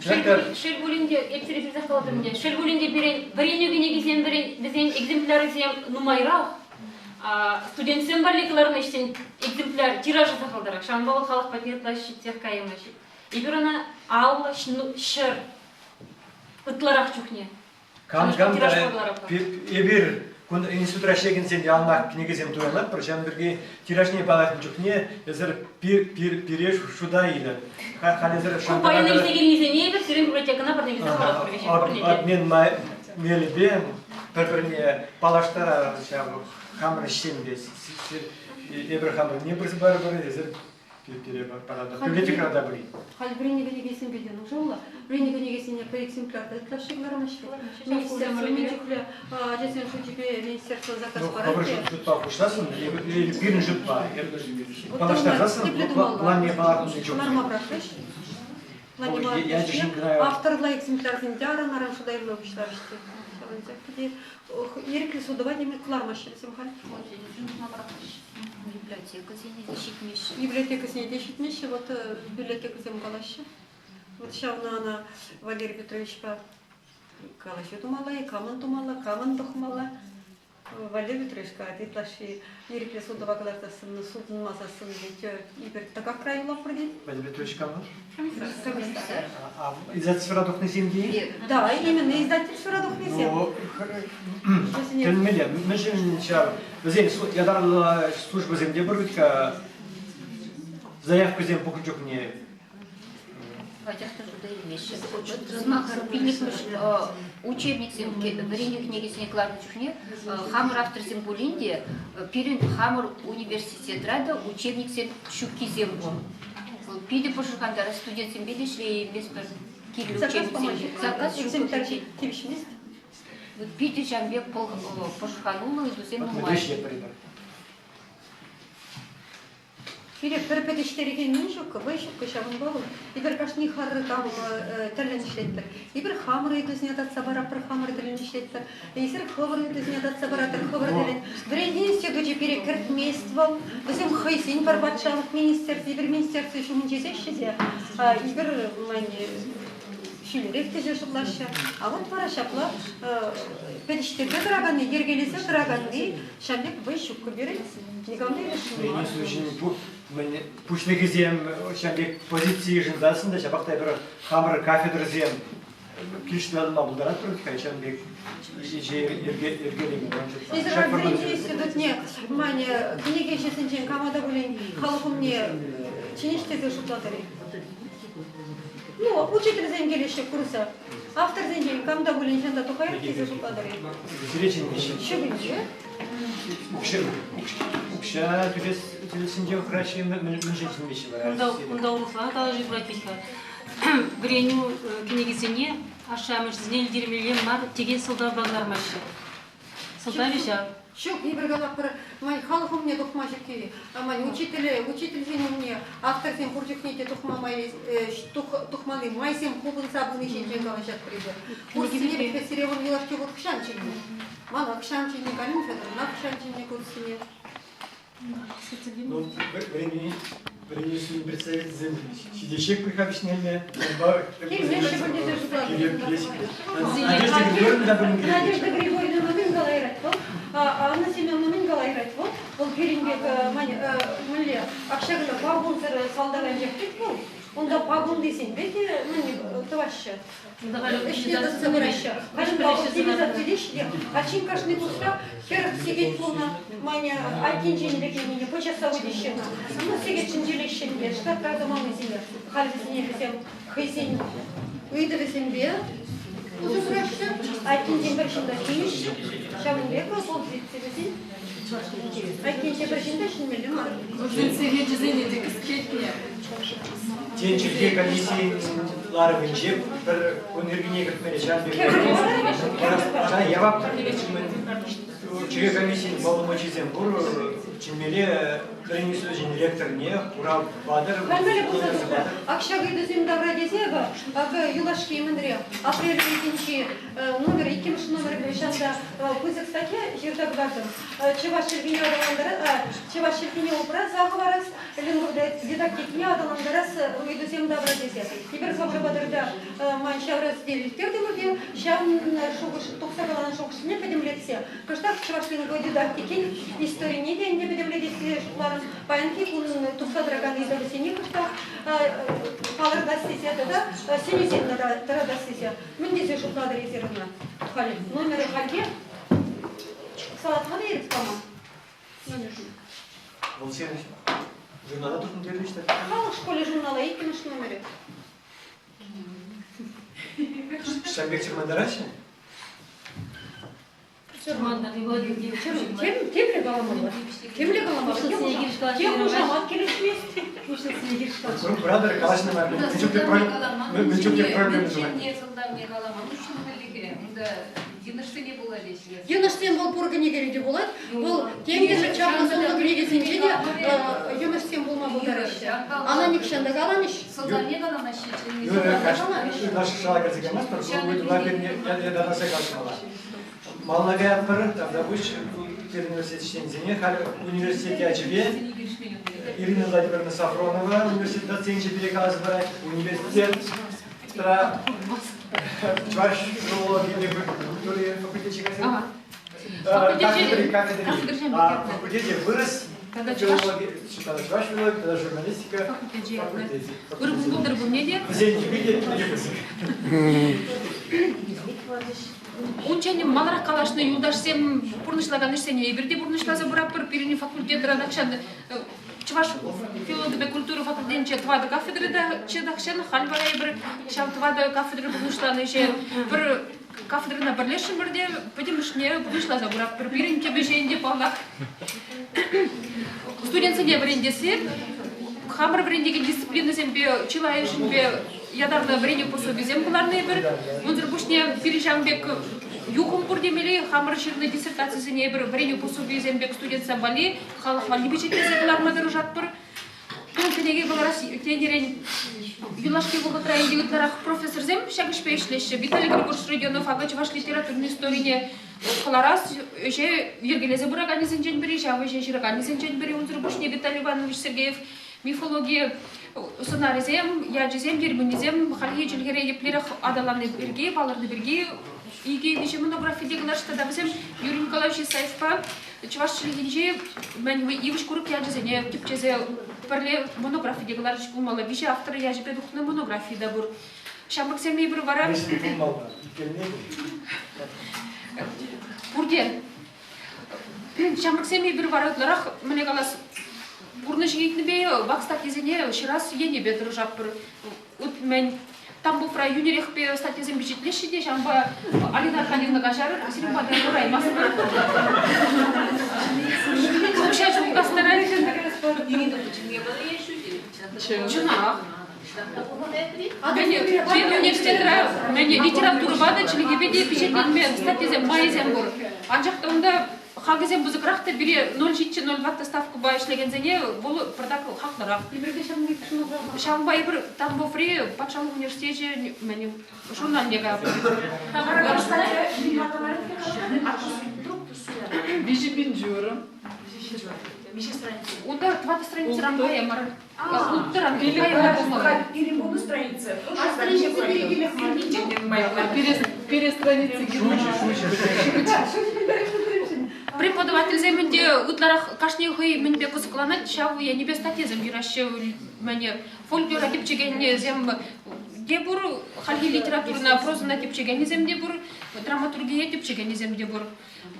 Шел пулин те, эп сире пӗлсех калатӑп ӗнтӗ, шел пулин те пирӗн вӗренӳ кӗнекисем, вӗсен экземплярӗсем нумайрах. Студентсем валли кӑларнӑ ӗҫсен экземпляр тиражӗ сахалтарах. Ҫавӑнпа вӑл халӑх патне ытла ҫитсех каймасть. Эпир ӑна 50 ҫӗр ытларах чухне Кам кам эпир кун институтра ӗҫлекенсем яланах кӗнекесем туянатпӑр, ҫавӑн пирки тиражне палӑртнӑ чухне эсир пире шута илӗр. Халь эсир Ку паян илсе килнисене эпир сирӗн библиотекӑна парнелесе хӑваратпӑр. Обмен мелӗпе пӗр-пӗрне паллаштарар ҫав хамӑр ӗҫсемпе. Эпир хамӑрне парӑпӑр, эсир Библиотекӑра та пулин. Халь вӗреннӗ кӗнекесемпе те нушаллӑ. Вӗреннӗ кӗнекесене пӗр экземпляр та ытлашши кӑлармаҫҫӗ. Министерство мӗн чухлӗ ачасен шучӗпе министерство заказ парать. Хӑвӑр шутпа хушсассӑн, пирӗн шутпа паллаштарсассӑн, планне палӑртнӑ чухне. Кӑларма пӑрахрӗҫ. Авторла экземплярсем те аран-аран шута илме пуҫларӗҫ те. Ҫавӑнсах питӗ ирӗклӗ сутӑва теме кӑлармаҫҫӗ вӗсем халь. Библиотекӑсене те ҫитмеҫҫӗ. Библиотекӑсене те ҫитмеҫҫӗ, вот библиотекӑсем калаҫҫӗ. Вот ҫавна ӑна Валерий Петровичпа калаҫу тумалла-и, камӑн тумалла, камӑн пӑхмалла. Валерий Петрович калать, ытлашши ирӗклӗ сутӑва кӑларсассӑн, сутӑнмасассӑн тет, эпир тӑкакра юлатпӑр тет. Валерий Петрович кам? Комиссар. А издательствӑра тухнисем те? Да, именно издательствӑра тухнисем. Ну, тӗлӗнмелле. Мӗншӗн ҫав вӗсен ятарлӑ службӑсем те пур вӗт-ха заявкӑсем пухнӑ чухне. Пачах та шута илмеҫҫӗ. Сӑмахӑр пиллӗкмӗш учебниксем вӗренӳ кӗнекисене кӑларнӑ чухне хамӑр авторсем пулин те пирӗн хамӑр университетра та учебниксем ҫуккисем пур. Вӑл питӗ пӑшӑрхантарать, студентсемпе те ӗҫлейместпӗр. Кирлӗ учебниксем. Заказ ҫук. Тивӗҫмест. Питӗ ҫавӑн пек пӑшӑрхануллӑ ыйтусем нумай. Пире пӗр пӗтӗҫтерекен мӗн ҫуккӑ, вӑй ҫуккӑ, ҫавӑнпа вӑл эпир кашни харкам тӗллӗн ӗҫлетпӗр. Эпир хамӑр ыйтусене татса паратпӑр, хамӑр тӗллӗн ӗҫлетпӗр. Эсир хӑвӑр ыйтусене татса паратӑр, хӑвӑр тӗллӗн. Вӗрентӳ институчӗ пире кӗртмест вӑл. Вӗсем хӑйсен пӗр патшалӑх министерстви, эпир министерство ҫумӗнче ӗҫлеҫҫӗ те, эпир ҫӳлерех тесе шутлаҫҫӗ. А вот вара ҫапла пӗтӗҫтерсе тӑраканни, йӗркелесе тӑраканни ҫав пек вӑй ҫуккӑ пирӗн. Никам та Вӗренӳ службин пуҫлӑхӗсем ҫав пек позици йышӑнсассӑн та ҫапах та эпир хамӑр кафедрӑсем килӗшсе тӑма пултаратпӑр-ха ҫавӑн пек ӗҫе йӗркелеме. Эсир вӗренӳ институтне Маня кӗнекеҫӗсенчен кама та пулин халӑх умне чӗнӗҫ тесе шутлатӑр-и? Ну, учительсем килеҫҫӗ курса. Авторсенчен кам та пулин ҫын та тухаять тесе шутлатӑр-и? Сире чӗнмеҫҫӗ. Ҫукӗнче. Укҫа, укҫа тӳлессинче хӑраҫҫӗ мӗншӗн чӗнмеҫҫӗ вара? Унта, унта урӑхла калаҫу пырать вӗт-ха. Вӗренӳ кӗнекисене ашшӗ-амӑшӗсене илтермелле мар текен сӑлтавпа кӑлармаҫҫӗ. Сӑлтавӗ ҫав. Ҫук, эпир калатпӑр, ман халӑх умне тухма ҫукки, ман учителе, учительсен умне авторсем пур чухне те тухма май, тухмалли майсем хупӑнса пыни ҫинчен калаҫатпӑр эпир. Курссене пӗтме сире вӑл юлашки хут хӑҫан чӗннӗ? Мана хӑҫан чӗннӗ, Галина Федоровна хӑҫан чӗннӗ курссене? Ну, вӗренӳ вӗренӳ представительсем ҫитеҫҫех пуль-ха вӗҫнелле. Надежда Григорьевна Надежда Григорьевна мӗн калайрать вӑл? Анна Семеновна мӗн калайрать вӑл? Вӑл пирӗн пек мӗнле акҫа кӑна пакунсӑр салтак анчах тет вӑл. Унта пакунлисемпе те мӗн тӑваҫҫӗ. Ӗҫне тӑсса пыраҫҫӗ. Оптимизацилеҫҫӗ те. Ачин кашни курсра 40 сехет пулнӑ. Маня айккинчен лекенине почасса вӗтеҫҫӗ ӑна. Ну, сехет чӗнчелеҫҫӗ ӗнтӗ, штатра тӑманнисене. Халь вӗсене вӗсем хӑйсен ыйтӑвӗсемпе усӑ кураҫҫӗ. Айккинчен пӗр ҫын та ҫимеҫҫӗ. Ҫавӑн пек оппозици вӗсен. Айккинче пӗр ҫын та ҫӗнмелле мар. Вӗсен сехечӗсене те кӗскетнӗ. Тен, чӗлхе комиссийӗн ларӑвӗнче пӗр кун йӗркине кӗртмелле ҫавӑн пек явап чӗлхе комиссийӗн полномочийӗсем пур чӗнмелле вӗренӳ институчӗн ректорне хурав патӑр. Мӗнле пулса тухрӗ? Ак ҫак ыйтусем тавра тесе акӑ юлашки мӗнре апрель уйӑхӗнчи номер иккӗмӗш номерпе ҫанта пысӑк статья ҫырса кӑтартӑм. Чӑваш чӗлхине аталантарас, чӑваш чӗлхине упраса хӑварас, дидактикине аталантарас ыйтусем тавра тесе. Эпир хамӑр патӑрта ман ҫавра сӗтел ирттертӗмӗр те ҫавӑн шухӑш тухса каланӑ шухӑшне пӗтӗмлетсе кӑштах чӑваш лингводидактикин историне те ӗнтӗ пӗтӗмлетесси шутларӑм. Паянхи кун тухса тӑракан ыйтӑвӗсене кӑштах палӑртас тесе тата сӗнӳсем тӑратас тесе. Мӗн тесе шутлатӑр эсир ӑна? Халь номерӗ хальхи салатма та ирӗк паман. Номер Вӑл сен журнала тухнӑ терӗҫ те. Халӑх школӗ журнала иккӗмӗш номерӗ. Ҫак пек чӑрмантараҫҫӗ? Темле каламалла. Темле каламалла. Тем хушамат килӗшмест. Куратӑр, калаҫнӑ мар. Мӗн чухлӗ проблема Сӑлтавне каламан уҫҫӑн Унта йӑнӑшсене пула леҫнӗ. Йӑнӑшсем вӑл пур кӗнекере те пулать. Вӑл тем тесе чаплӑ сумлӑ кӗнекесенче те йӑнӑшсем пулма пултараҫҫӗ. Ана нихҫан та каламӗҫ. Сӑлтавне каламаҫҫӗ. Наша шала кӗрсе каймастпӑр, ку ыйтӑва ятарласа калаҫмалла. Малалла каятпӑр, тавтапуҫ университет ӗҫченӗсене. Халь университет ячӗпе Ирина Владимировна Сафронова университет доценчӗ пире каласа парать. Университетра чӑваш филологийӗпе культури факультечӗ кайса. Кафедри, кафедри. Факультете вырӑс филологи, тата чӑваш филологи, тата журналистика факультечӗ. Ыр кун пултӑр пурне те. Вӗсен тӳпи те питӗ пысӑк. Унччен маларах калаҫнӑ юлташсем пурнӑҫлакан ӗҫсене эпир те пурнӑҫласа пыратпӑр. Пирӗн факультетра тахҫан чӑваш филологипе культура факультетӗнче тӑватӑ кафедра та тахҫан. Халь вара эпир ҫав тӑватӑ кафедра пурнӑҫланӑ ӗҫе пӗр кафедрӑна пӗрлешрӗмӗр те пӗтӗмӗшне пурнӑҫласа пыратпӑр. Пирӗн тӗп ӗҫӗ ӗнтӗ, паллах, студентсене вӗрентесси, хамӑр вӗрентекен дисциплинӑсемпе чылайӑшӗнпе ятарлӑ вӗренӳ пособисем кӑларнӑ эпир. Унсӑр пуҫне пирӗн ҫавӑн пек юхӑм пур темелле, хамӑр ҫырнӑ диссертацисене эпир вӗренӳ пособийӗсем пек студентсем валли, халӑх валли пичетлесе кӑларма тӑрӑшатпӑр. Ку кӗнеке кӑларас тенӗрен юлашки вӑхӑтра ӗнтӗ ытларах профессорсем ҫак ӗҫпе ӗҫлеҫҫӗ. Виталий Григорьевич Родионов акӑ чӑваш литературин историне кӑларас ӗҫе йӗркелесе пыраканӗсенчен пӗри, ҫав ӗҫе ҫыраканӗсенчен пӗри. Унсӑр пуҫне Виталий Иванович Сергеев мифологи сӑнарӗсем, ячӗсем, терминӗсем хальхи чӗлхере еплерех аталанни пирки, палӑртни пирки икӗ-виҫӗ монографи те кӑларчӗ тата вӗсем Юрий Николаевич Исаевпа чӑваш чӗлхинчи мӗн йывӑҫ-курӑк ячӗсене тӗпчесе пӗрле монографи те кӑларчӗҫ пулмалла. Виҫӗ автор ячӗпе тухнӑ монографи та пур. Ҫамрӑксем эпир вара пурте ҫамрӑксем эпир вара ытларах мӗнле калас пурнӑҫ ыйтнипе вак статьисене ҫырас енӗпе тӑрӑшатпӑр. Мӗн Тамбовра йӳнӗрехпе статьясем пичетлеҫҫӗ те, ҫавӑнпа Алина Аркадьевна каҫарӑр, сирӗн пата кураймастпӑр. Укҫа ҫук кастарать. Чӑнах. Университетра литературӑпа та, чӗлхепе те пичетленме статьясем, майӗсем пур. Анчах та унта хакӗсем пысӑкрах та пире 0,7-0,4 ставкӑпа ӗҫлекенсене вӑл пӑртак хаклӑрах. Ҫавӑнпа эпир Тамбоври патшалӑх университечӗн мӗн журналне каятпӑр. Виҫӗ пин ҫурӑ. Унта тӑватӑ страницӑран кая мар. Пирӗн пулнӑ страница. Пире страница Преподавательсем ӗнтӗ ытларах кашни хӑй мӗнпе кӑсӑкланать, ҫав енӗпе статьясем ҫыраҫҫӗ. Мӗне фольклора тӗпчекеннисем те пур, хальхи литературӑна, прозӑна тӗпчекеннисем те пур, драматургие тӗпчекеннисем те пур.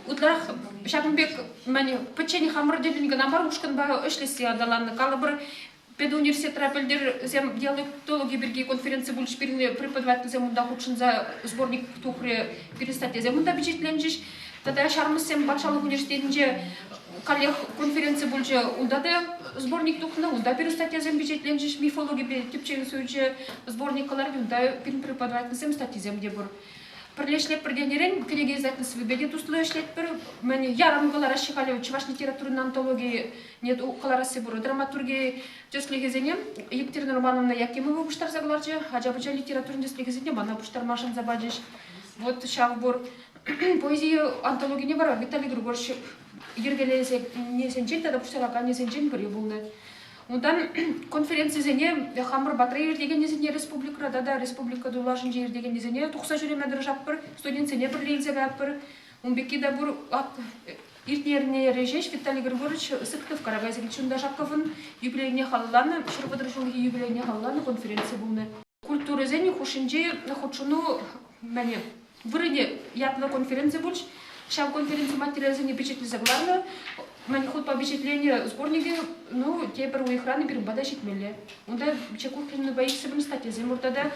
Ытларах ҫакӑн пек мӗн пӗччен хамӑр тӗллӗн кӑна мар ушкӑнпа ӗҫлесси аталаннӑ. Калӑпӑр, педуниверситетра пӗлтӗрсем диалектологи пирки конференци пулчӗҫ, пирӗн преподавательсем унта хутшӑнса сборник тухрӗ, пирӗн статьясем унта пичетленчӗҫ. Тата Ҫармӑссем патшалӑх университетӗнче каллех конференци пулчӗ, унта та сборник тухнӑ, унта пирӗн статьясем пичетленчӗҫ, мифологипе тӗпчев сучӗ сборник кӑларать, унта пирӗн преподавательсем статьисем те пур. Пӗрле ӗҫлетпӗр тенӗрен кӗнеке издательствипе те туслӑ ӗҫлетпӗр. Мӗн ярӑм кӑлараҫҫӗ халӗ чӑваш литературин антологине кӑларасси пур. Драматурги тӗслӗхӗсене Екатерина Романовна Якимова пуҫтарса кӑларчӗ. Ача-пӑча литературин тӗслӗхӗсене мана пуҫтарма шанса пачӗҫ. Вот ҫав пур. Поэзи антологине вара Виталий Григорьевич йӗркелекенсенчен тата пуҫтараканӗсенчен пӗри пулнӑ. Унтан конференцисене хамӑр патра иртекеннисене республикӑра тата республика тулашӗнче иртекеннисене тухса ҫӳреме тӑрӑшатпӑр, студентсене пӗрле илсе каятпӑр. Ун пекки те пур. Иртнӗ эрнере ҫеҫ Виталий Григорьевич Сыктывкара кайса килчӗ. Унта Шаковӑн юбилейне халалланӑ, 130 ҫулхи юбилейне халалланӑ конференци пулнӑ. Культурӑсен хушшинчи хутшӑну мӗне вырӑнӗ ятлӑ конференци пулчӗ. Ҫав конференци материалӗсене пичетлесе кӑларнӑ. Мӗн хутпа пичетленӗ сборникӗ, ну, тепӗр уйӑхран пирӗн пата ҫитмелле. Унта Чекушкинпа иксӗмӗр статьясем пур тата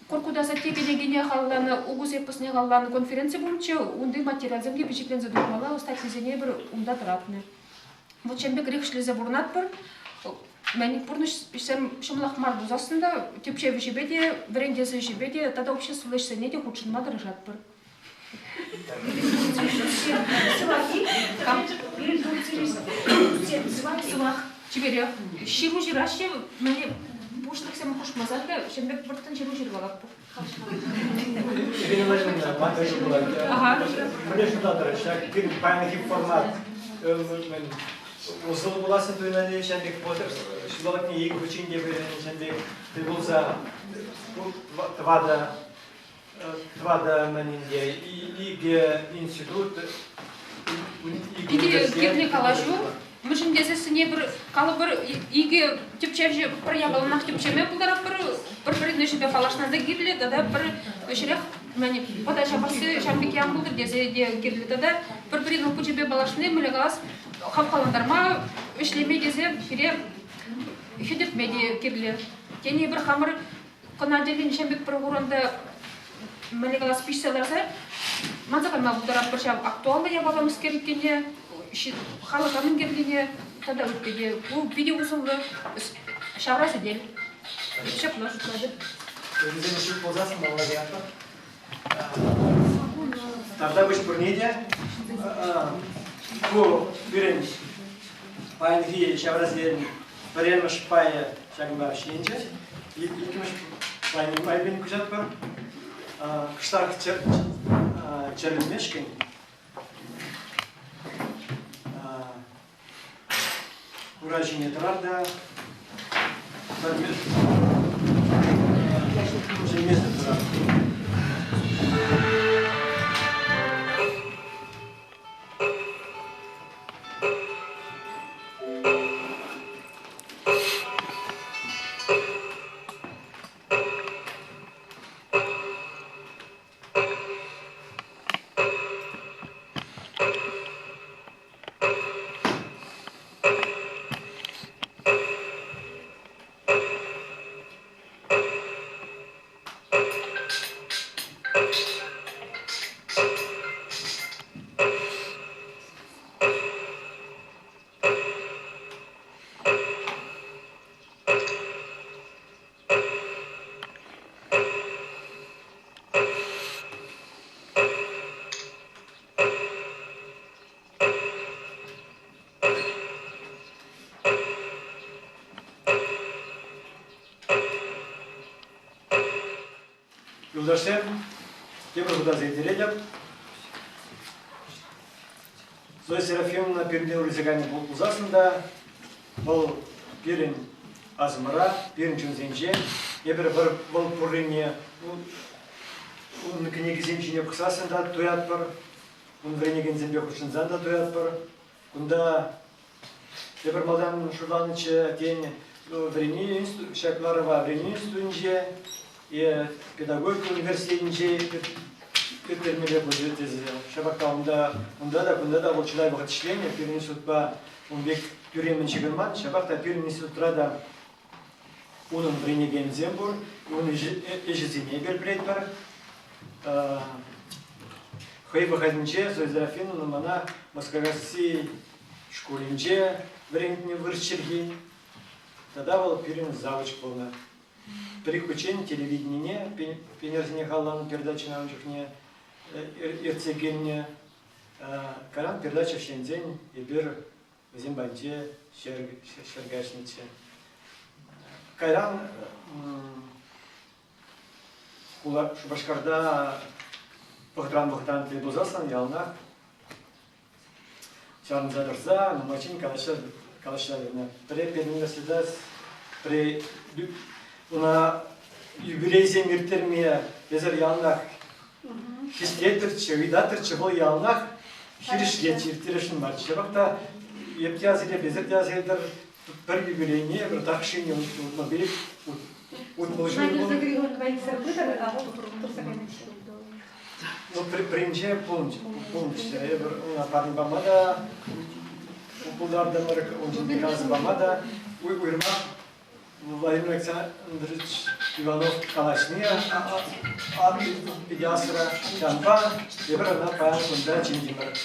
Куркут асатте кӗнекине халалланӑ, Угус эпосне халалланӑ конференци пулчӗ. Унти материалсем те пичетленсе тухмалла, статьисене эпир унта тӑратнӑ. Вот ҫавӑн пекрех ӗҫлесе пурӑнатпӑр. Мӗн пурнӑҫ ӗҫсем ҫӑмӑлах мар пулсассӑн та тӗпчев ӗҫӗпе те, вӗрентес ӗҫӗпе те тата обществӑллӑ ӗҫсене те хутшӑнма тӑрӑшатпӑр. Сывах. Чиперех. Ҫыру ҫыраҫҫӗ, мӗне пуҫлӑхсем хушмасан та ҫын пек вӑрттӑн ҫыру ҫыркалатпӑр. Ирина Владимировна, ман ыйту пулать. Мӗнле шутлатӑр, ҫак пирӗн паянхи формат усӑллӑ пуласси туйӑнать-и ҫавӑн пек ҫулталӑкне икӗ хутчен те ҫавӑн пек тӗл пулса тӑватӑ тӑватӑ мӗн ӗнтӗ икӗ институт. Питӗ кирлӗ калаҫу. Мӗншӗн тесессӗн эпир калӑпӑр икӗ тӗпчевҫӗ пӗр япаланах тӗпчеме пултаратпӑр, пӗр-пӗрин ӗҫӗпе паллашма та кирлӗ тата пӗр ӗҫрех пӑта ҫапасси ҫавӑн пек ан пултӑр тесе те кирлӗ. Тата пӗр-пӗрин опычӗпе паллашни, мӗнле калас, хавхалантарма, ӗҫлеме тесе пире хӗтӗртме те кирлӗ. Тен, эпир хамӑр кӑна тӗллӗн ҫав пек пӗр вырӑнта мӗнле калас, пиҫсе ларса манса кайма пултаратпӑр ҫав актуаллӑ япала мӗскер иккенне, халӑха мӗн кирлине тата ытти те. Ку питӗ усӑллӑ ҫавра сӗтел. Ҫапла шутлатӑп. Вӗсем ҫук пулсассӑн малалла каятпӑр. Тавтапуҫ пурне те. Ку пирӗн паянхи ҫавра сӗтелӗн пӗрремӗш пайӗ ҫакӑнпа вӗҫленчӗ. Иккӗмӗш пайне майӗпен куҫатпӑр. Кӑштах чӗрӗлмешкӗн ура ҫине тӑрар та чӗнмесӗр тӑрар. Юлташсем, тепӗр хута илтеретӗп. Зоя Серафимовна пирӗнтен урӑлса кайнӑ пулсассӑн та вӑл пирӗн асӑмра, пирӗн чунсенче эпир вӑл пуррине ун кӗнекисем ҫине пӑхсассӑн та туятпӑр, ун вӗренекенсемпе хутшӑнсан та туятпӑр. Кунта эпир малтан шутланӑччӗ, тен, вӗренӳ ҫак ларӑва вӗренӳ институтӗнче е педагогика университетӗнче ирттермелле пулчӗ тесе. Ҫапах та унта, унта та, кунта та вӑл чылай вӑхӑт ӗҫленӗ. Пирӗн институтпа ун пек тӳреммӗн ҫыхӑнман. Ҫапах та пирӗн институтра та унӑн вӗренекенӗсем пур, ун ӗҫӗсене эпир пӗлетпӗр. Хӑй вӑхӑтӗнче Зоя Серафимовна мана Москакасси шкулӗнче вӗрентнӗ вырӑс чӗлхи. Тата вӑл пирӗн завуч пулнӑ. Пӗр-ик хутчен телевиденине пионерсене халалланӑ передачӑна ун чухне ертсе килнӗ. Кайран передача вӗҫленсен эпир вӗсем патӗнче ҫӗр каҫнӑччӗ. Кайран хула Шупашкарта вӑхӑтран-вӑхӑтран тӗл пулсассӑн яланах чарӑнса тӑрса нумайччен калаҫса калаҫса кайнӑ. Пӗрре педуниверситета пӗрре ӑна юбилейсем ирттерме эсӗр яланах хистетӗрччӗ, ыйтатӑрччӗ, вӑл яланах хирӗҫлетчӗ, ирттересшӗн марччӗ. Ҫапах та эп те аса илеп, эсӗр те аса илтӗр, пӗр юбилейне пӗр тахҫине 65, 60 ҫул Ну, пӗринче пулнӑччӗ. Эпир ӑна парне пама та пултартӑмӑр, ун ҫинчен каласа пама та. Уйрӑмах Владимир Александрович Иванов калаҫни питӗ асра. Ҫавӑнпа эпир ӑна паян кунта чӗнтӗмӗр.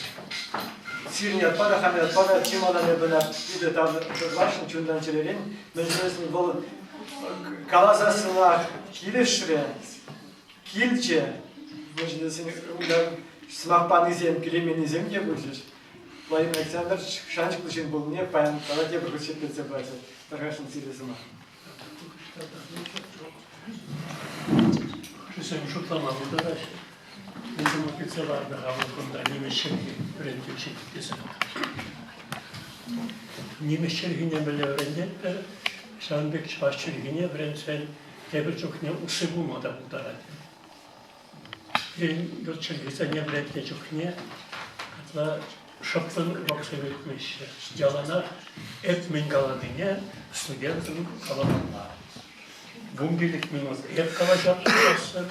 Сирӗн ятпа та, хам ятпа та чи малтан эпӗ ӑна питӗ тав тӑвасшӑн чунтан-чӗререн. Мӗншӗн вӑл каласассӑнах килӗшрӗ. Килчӗ. Унта сӑмах панисем, килейменнисем те пулчӗҫ. Владимир Александрович шанчӑклӑ ҫын пулнине паян тата тепӗр хут ҫирӗплетсе пачӗ. Тархасшӑн сире сӑмах. Хӑшӗсем шутлама пултараҫҫӗ. Вӗсем килсе ларнӑ-ха вӑл кунта нимӗҫ чӗлхи вӗрентӳҫи тесе. Нимӗҫ чӗлхине мӗнле вӗрентетпӗр, ҫавӑн пек чӑваш чӗлхине вӗрентсен тепӗр чухне усси пулма та пултарать. Пирӗн ют чӗлхесене вӗрентнӗ чухне ытла Шӑппӑн уроксем иртмеҫҫӗ. Яланах эп мӗн каланине студентӑн каламалла. 15 минут эп калаҫап пулассӑн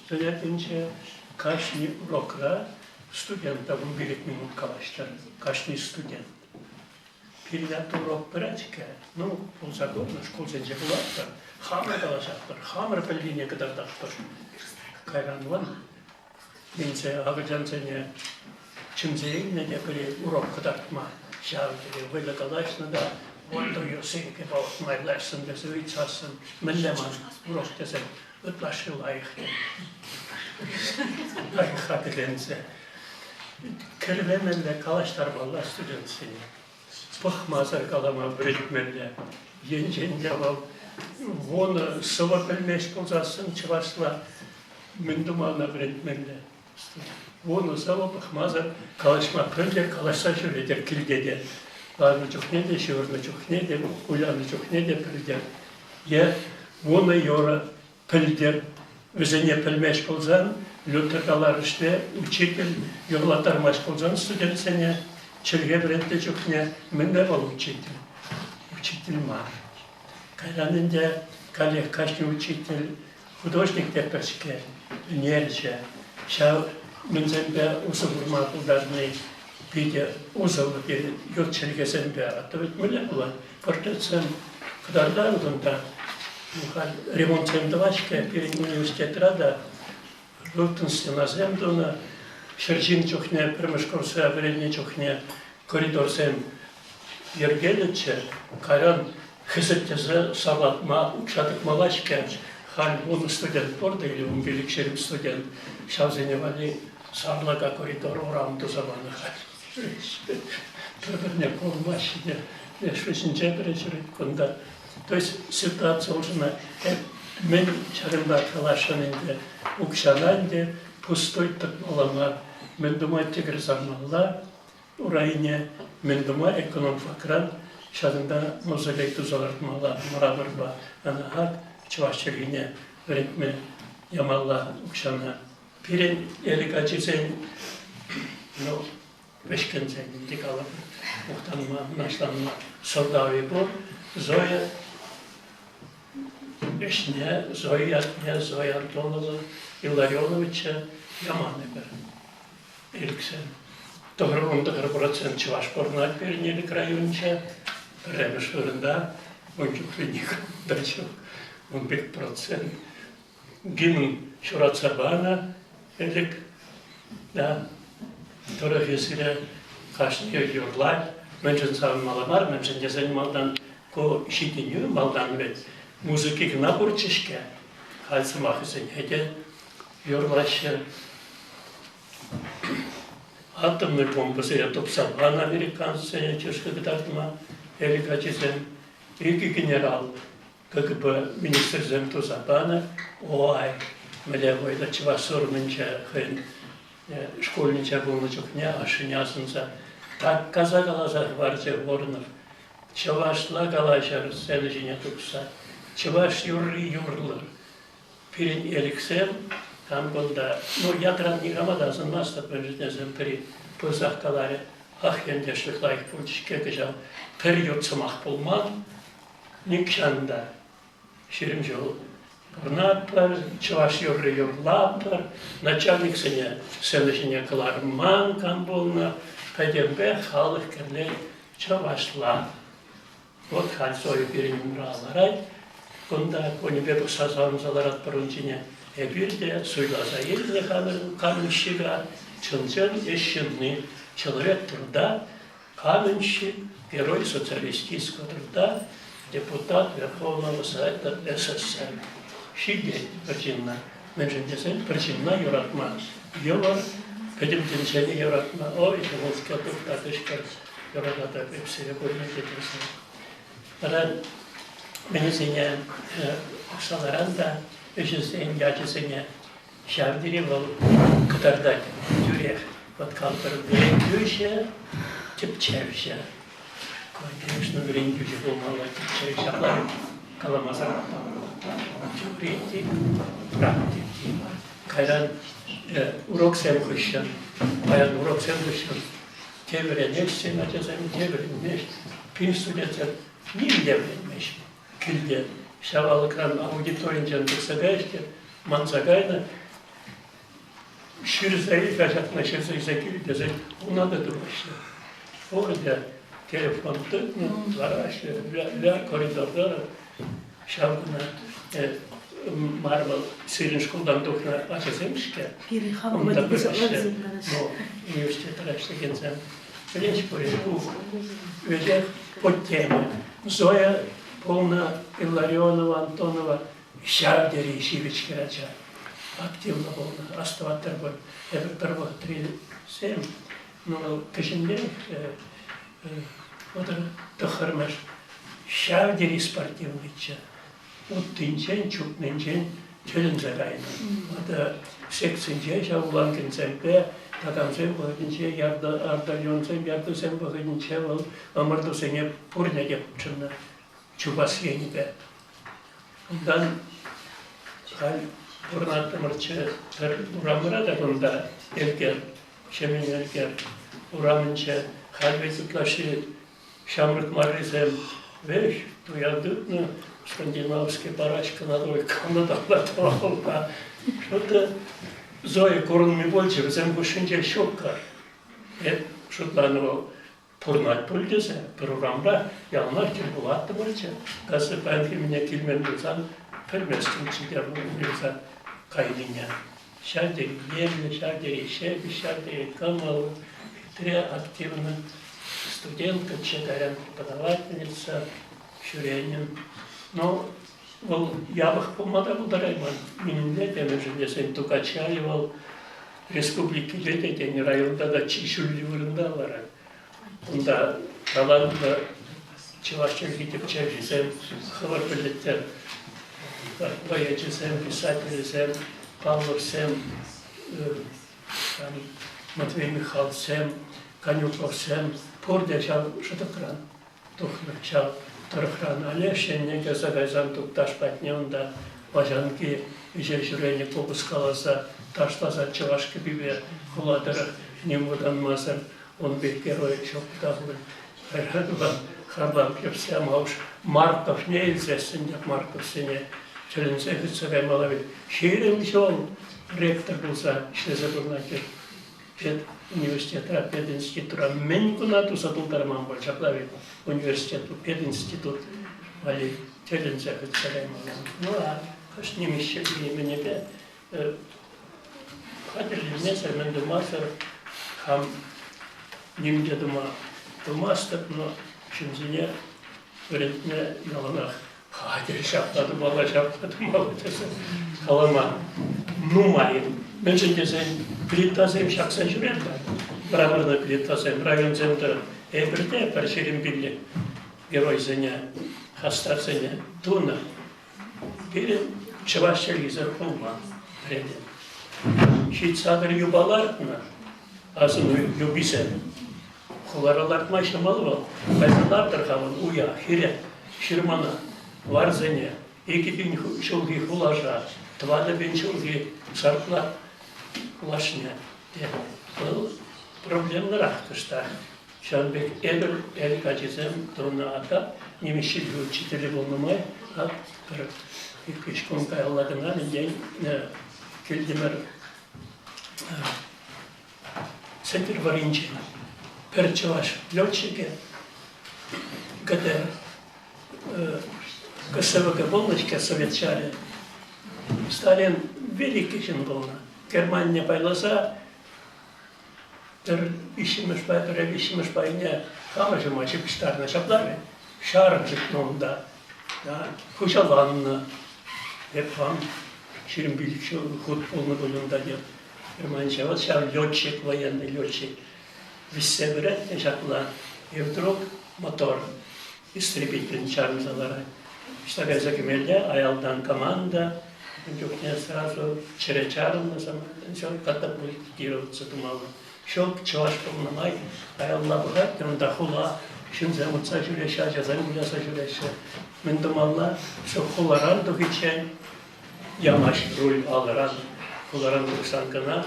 занятинче кашни урокра студента 15 минут калаҫтӑр. Кашни студент. Пирӗн атту урок пырать-ҫке. Ну, пулса курнӑ, шкулсенче пулатпӑр. Хамӑр калаҫатпӑр, хамӑр пӗлнине кӑтартатпӑр. Кайран вӑн Ӗнтӗ акӑлчансене чӗнсе илнӗ те пӗри урок кӑтартма ҫав тери вӑйлӑ калаҫнӑ та what do you think about my lesson тесе ыйтсассӑн мӗнле ман урок тесен ытлашши лайӑх тет. Лайӑх хатӗрленсе кӗрлемелле калаҫтармалла студентсене. Пӑхмасӑр калама вӗрентмелле. Енчен те вӑл вунӑ сӑвӑ пӗлмест пулсассӑн чӑвашла мӗн тума ӑна вӗрентмелле? Вунӑ сӑвӑ пӑхмасӑр калаҫма пӗлтӗр, калаҫса ҫӳретӗр килте те. Ларнӑ чухне те, ҫывӑрнӑ чухне те, вылянӑ чухне те пӗлтӗр. Е вунӑ юрӑ пӗлтӗр. Вӗсене пӗлмест пулсан, Лютер каларӑшне учитель юрлаттармасть пулсан студентсене чӗлхе вӗрентнӗ чухне мӗнле вӑл учитель? Учитель мар. Кайран ӗнтӗ каллех кашни учитель художник те пӗр-ҫке, ӳнерҫӗ. Ҫав мӗнсемпе усӑ курма пултарни питӗ усӑллӑ пирӗн ют чӗлхесемпе. А то ведь мӗнле пулать? Портретсем кӑтартан кунта. Халь ремонтсем тӑваҫ-ҫке пирӗн университетра та ылтӑн стенасем тунӑ. Ҫӗр ҫын чухне, пӗрмӗш курсра вӗреннӗ чухне коридорсем йӗркеллӗччӗ. Кайран хӗсӗртесе салатма укҫа тӑкмалла-ҫке. Халь вунӑ студент пур та или 15 студент. Ҫавсене валли сарлака коридор урам туса панӑ халь. Пӗр-пӗрне курмаҫҫӗ те, леш вӗҫӗнче пӗри ҫӳрет кунта. То есть ситуаци улшӑнать. Мӗн ҫакӑнпа каласшӑн ӗнтӗ? Укҫана ӗнтӗ пустой тӑкмалла мар. Мӗн тума тӗкӗр сармалла урайне, мӗн тума экономфакран ҫакӑнта мавзолей туса лартмалла мраморпа. Ӑна ак чӑваш чӗлхине вӗрентме ямалла укҫана. Пирӗн Элӗк ачисен, ну, вӗҫкӗнсен ӗнтӗ калӑпӑр, мухтанма, мӑнаҫланма сӑлтавӗ пур. Зоя ӗҫне, Зоя ятне, Зоя Антонова Илларионовича яман эпир. Элӗксем. 99% чӑваш пурӑнать пирӗн Элӗк районӗнче. Пӗрремӗш вырӑнта ун чухлӗ никам та ҫук. Ун пек процент Гимн ҫуратса панӑ ӗлӗк да, тӑрӑхӗ сире кашниех юрлать. Мӗншӗн савӑнмалла мар, мӗншӗн тесен малтан ку ҫитӗнӳ малтан вӗт музыки кӑна пурччӗ-ҫке. Халь сӑмахӗсене те юрлаҫҫӗ. Атомный бомбӑсене тупса панӑ американцсене чышкӑ кӑтартма ӗлӗк ачисем. Икӗ генерал КГБ министрсем туса панӑ. Ой, мӗнле вӑйлӑ чӑваш сурӑмӗнче хӑйӗн шкулӗнче пулнӑ чухне ашшӗне асӑнса таккаса каласа хӑварчӗ Воронов. Чӑвашла калаҫӑр сцена ҫине тухса. Чӑваш юрри юрлӑр. Пирӗн элӗксем кам кунта, ну, ятран никама та асӑнмастӑп, мӗншӗн тесен пӗри пырсах каларӗ, ах, ентешлӗх лайӑх пулчӗ-ҫке кӑҫал, пӗр ют сӑмах пулман, Нихҫан та 20 ҫул пурӑнатпӑр, чӑваш юрри юрлатпӑр, начальниксене сцена ҫине кӑларман кам пулнӑ, пӗтӗмпех халӑх кӗрлет чӑвашла. Вот халь Зоя пирӗн умра ларать, кунта кунӗпе пӑхса савӑнса ларатпӑр ун ҫине. Эпир те суйласа илнӗ каменщика, чӑн-чӑн ӗҫ ҫынни, человек труда, Каменщик, герой социалистического труда, депутат Верховного Совета СССР. Ҫитет пӗр ҫынна. Мӗншӗн тесен пӗр ҫынна юратма йывӑр, пӗтӗм тӗнчене юратма. Ой, ҫӑмӑлскер тухта кӑшкӑр юрататӑп эп сире пурне те тесе. Вара мӗнӗсене пӑхса ларан та ӗҫӗсен ячӗсене Ҫав тери вӑл кӑтартать тӳрех. Вот калӑпӑр, вӗрентӳҫӗ, тӗпчевҫӗ. Конечно, вӗрентӳҫӗ пулмалла, тӗпчевҫӗ ҫапла каламасӑрах паллӑ. Теоретик, практик. Кайран уроксем хыҫҫӑн, паян уроксем хыҫҫӑн. Те вӗренеҫҫӗ ачасем, те вӗренмеҫ. Пин студентсем ним те вӗренмеҫ. Килте ҫав алӑкран аудиторинчен тухса кайӗҫ те манса кайнӑ. Ҫырса ил-ха ҫакна, ҫырса илсе кил тесен уна та тумаҫҫӗ. Пурте телефон тытнӑ, лараҫҫӗ, ля коридорта ҫав куна мар вӑл сирӗн шкултан тухнӑ ачасем-ҫке. Унта пыраҫҫӗ. Ну, университетра ӗҫлекенсем. Пӗлеҫ пулӗ, ку веҫех по теме. Зоя пулнӑ Илларионова, Антонова ҫав тери ҫивӗч хӗрача. Активлӑ пулнӑ, астӑваттӑр пуль. Эпир пӗр вӑхӑтрисем, ну, вӑл кӗҫӗнрех, 39-мӗш, ҫав тери спортивнӑйччӗ. Уттинчен, чупнинчен тӗлӗнсе кайнӑ. Ватӑ секцинче ҫав уланкинсемпе такамсем вӑхӑтӗнче, ардальонсем, ярдусем вӑхӑтӗнче вӑл ӑмӑртусене пурне те хутшӑннӑ чупас енӗпе. Унтан халь пурӑнаттӑмӑрччӗ пӗр урамра та кунта, Элкер, Ҫемен Элкер урамӗнче. Халь вӗт ытлашши ҫамрӑк маррисем веҫ туя тытнӑ, скандинавский парачкӑна только тӑвалла. Что-то Зоя курӑнми пулчӗ, вӗсем хушшинче ҫук-ха. Эп шутланӑ вӑл пурӑнать пуль тесе, пӗр урамра яланах тӗл пулаттӑмӑрччӗ. Касса паянхи мине килмен пулсан пӗлместӗмччӗ те уйӑрса кайнине. Ҫав тери илемлӗ, ҫав тери ҫепӗҫ, ҫав тери кӑмӑллӑ, хитре, активно студенткӑччӗ, кайран преподавательница ҫӳренӗ. Ну, вӑл япӑх пулма та пултарайман. Нимӗнле те, мӗншӗн тесен Тукача-и вӑл республикипе те, тен, районта та чи ҫӳллӗ вырӑнта ларать. Унта талантлӑ чӑваш чӗлхи тӗпчевҫисем, хӑвӑр пӗлеттӗр, поэчӗсем, писателӗсем, Павловсем, Матвей Михайловсем, Канюковсем пурте ҫав шӑтӑкран тухнӑ, ҫав тӑрӑхран. Леш енне кӗрсе кайсан Тукташ патне унта Ваҫанки ӗҫе ҫӳренӗ купӑс каласа, ташласа чӑваш кӗпипе хула тӑрӑх ним вӑтанмасӑр ун пек герой ҫук та пуль. Кайран Харлампьевсем уж Марковне илсессӗн те Марковсене тӗлӗнсе хытса каймалла ведь. 20 ҫул ректор пулса ӗҫлесе пурӑнать пед университетра, пединститутра мӗн кӑна туса тултарман пуль ҫапла ведь университет, пединститут валли тӗлӗнсе хытса каймалла. Ну, а хӑш нимӗҫ чӗлхи хатӗрленмесӗр, мӗн тумасӑр хам ним те тума тумастӑп, но ҫынсене вӗрентме яланах хатӗр ҫапла тумалла, ҫапла тумалла тесе калама нумай. Мӗншӗн тесен плитасем ҫакса ҫӳрет-ха. Мраморный плитасем районсем тӑрӑх. Эпир те пӗр 25 геройсене, хастарсене тунӑ. Пирӗн чӑваш чӗлхисӗр пулман пӗлетӗп. Ҫитсатӑр юпа лартнӑ асӑну юписем. Хулара лартма ҫӑмӑл вӑл. Кайса лартӑр-ха вӑл уя, хире, ҫырмана, варсене, 2000 ҫулхи хулаша, 4000 ҫулхи сартла хулашне. Вӑл проблемлӑрах кӑштах. Ҫавӑн пек эпир Элӗк ачисем тунӑ ата нимӗҫ чӗлхи учителӗ пулнӑ май пӗр ик-виҫ кун каялла кӑна мӗнтен килтӗмӗр Сӗнтӗрвӑрринчен пӗр чӑваш летчикӗ ГДР ГСВГ пулнӑ-ҫке Совет ҫарӗ. Сталин великий ҫын пулнӑ. Германине пайласа Пӗр виҫҫӗмӗш пай, пӗрре виҫҫӗмӗш пайне хамӑр ҫума ҫыпӑҫтарнӑ. Ҫапла ҫар тытнӑ унта. Хуҫаланнӑ. Эп хам 25 ҫул хут пулнӑ пуль унта тет. Германинче. Вот ҫав летчик, военный летчик вӗҫсе пырать те ҫапла. И вдруг мотор истребитель чарӑнса ларать. Ӑҫта кайса кӗмелле, аялтан команда. Ун чухне сразу чӗре чарӑннӑ все катапультироваться тумалла. Ҫук, чӑваш пулнӑ май аялла пӑхать, унта хула, ҫынсем утса ҫӳреҫҫӗ, ачасем выляса ҫӳреҫҫӗ. Мӗн тумалла? Все хуларан тухиччен ямасть руль алӑран. Хуларан тухсан кӑна.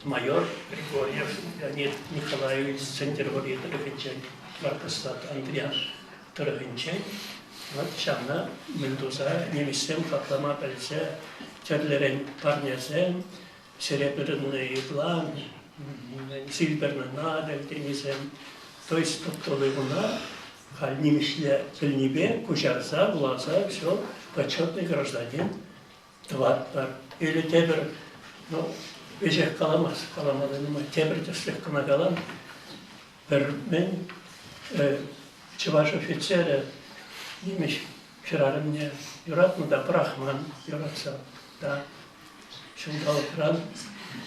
Майор Григорьев Леонид Николаевич Сӗнтӗрвӑрри тӑрӑхӗнчен, Вартӑслав Андриян тӑрӑхӗнчен. Вот ҫавна мӗн туса нимӗҫсем хаклама пӗлсе тӗрлӗрен парнесем, серебряный игла, сильверный надель тенисем, то есть топтовый куна халь нимӗҫле пӗлнипе куҫарса, вуласа все почетный гражданин тӑватпӑр. Или тепӗр, ну, веҫех каламас, каламалли нумай, тепӗр тӗслӗх кӑна калам. Пӗр мӗн чӑваш офицерӗ нимӗҫ хӗрарӑмне юратнӑ та пӑрахман, юратса та ҫулталӑкран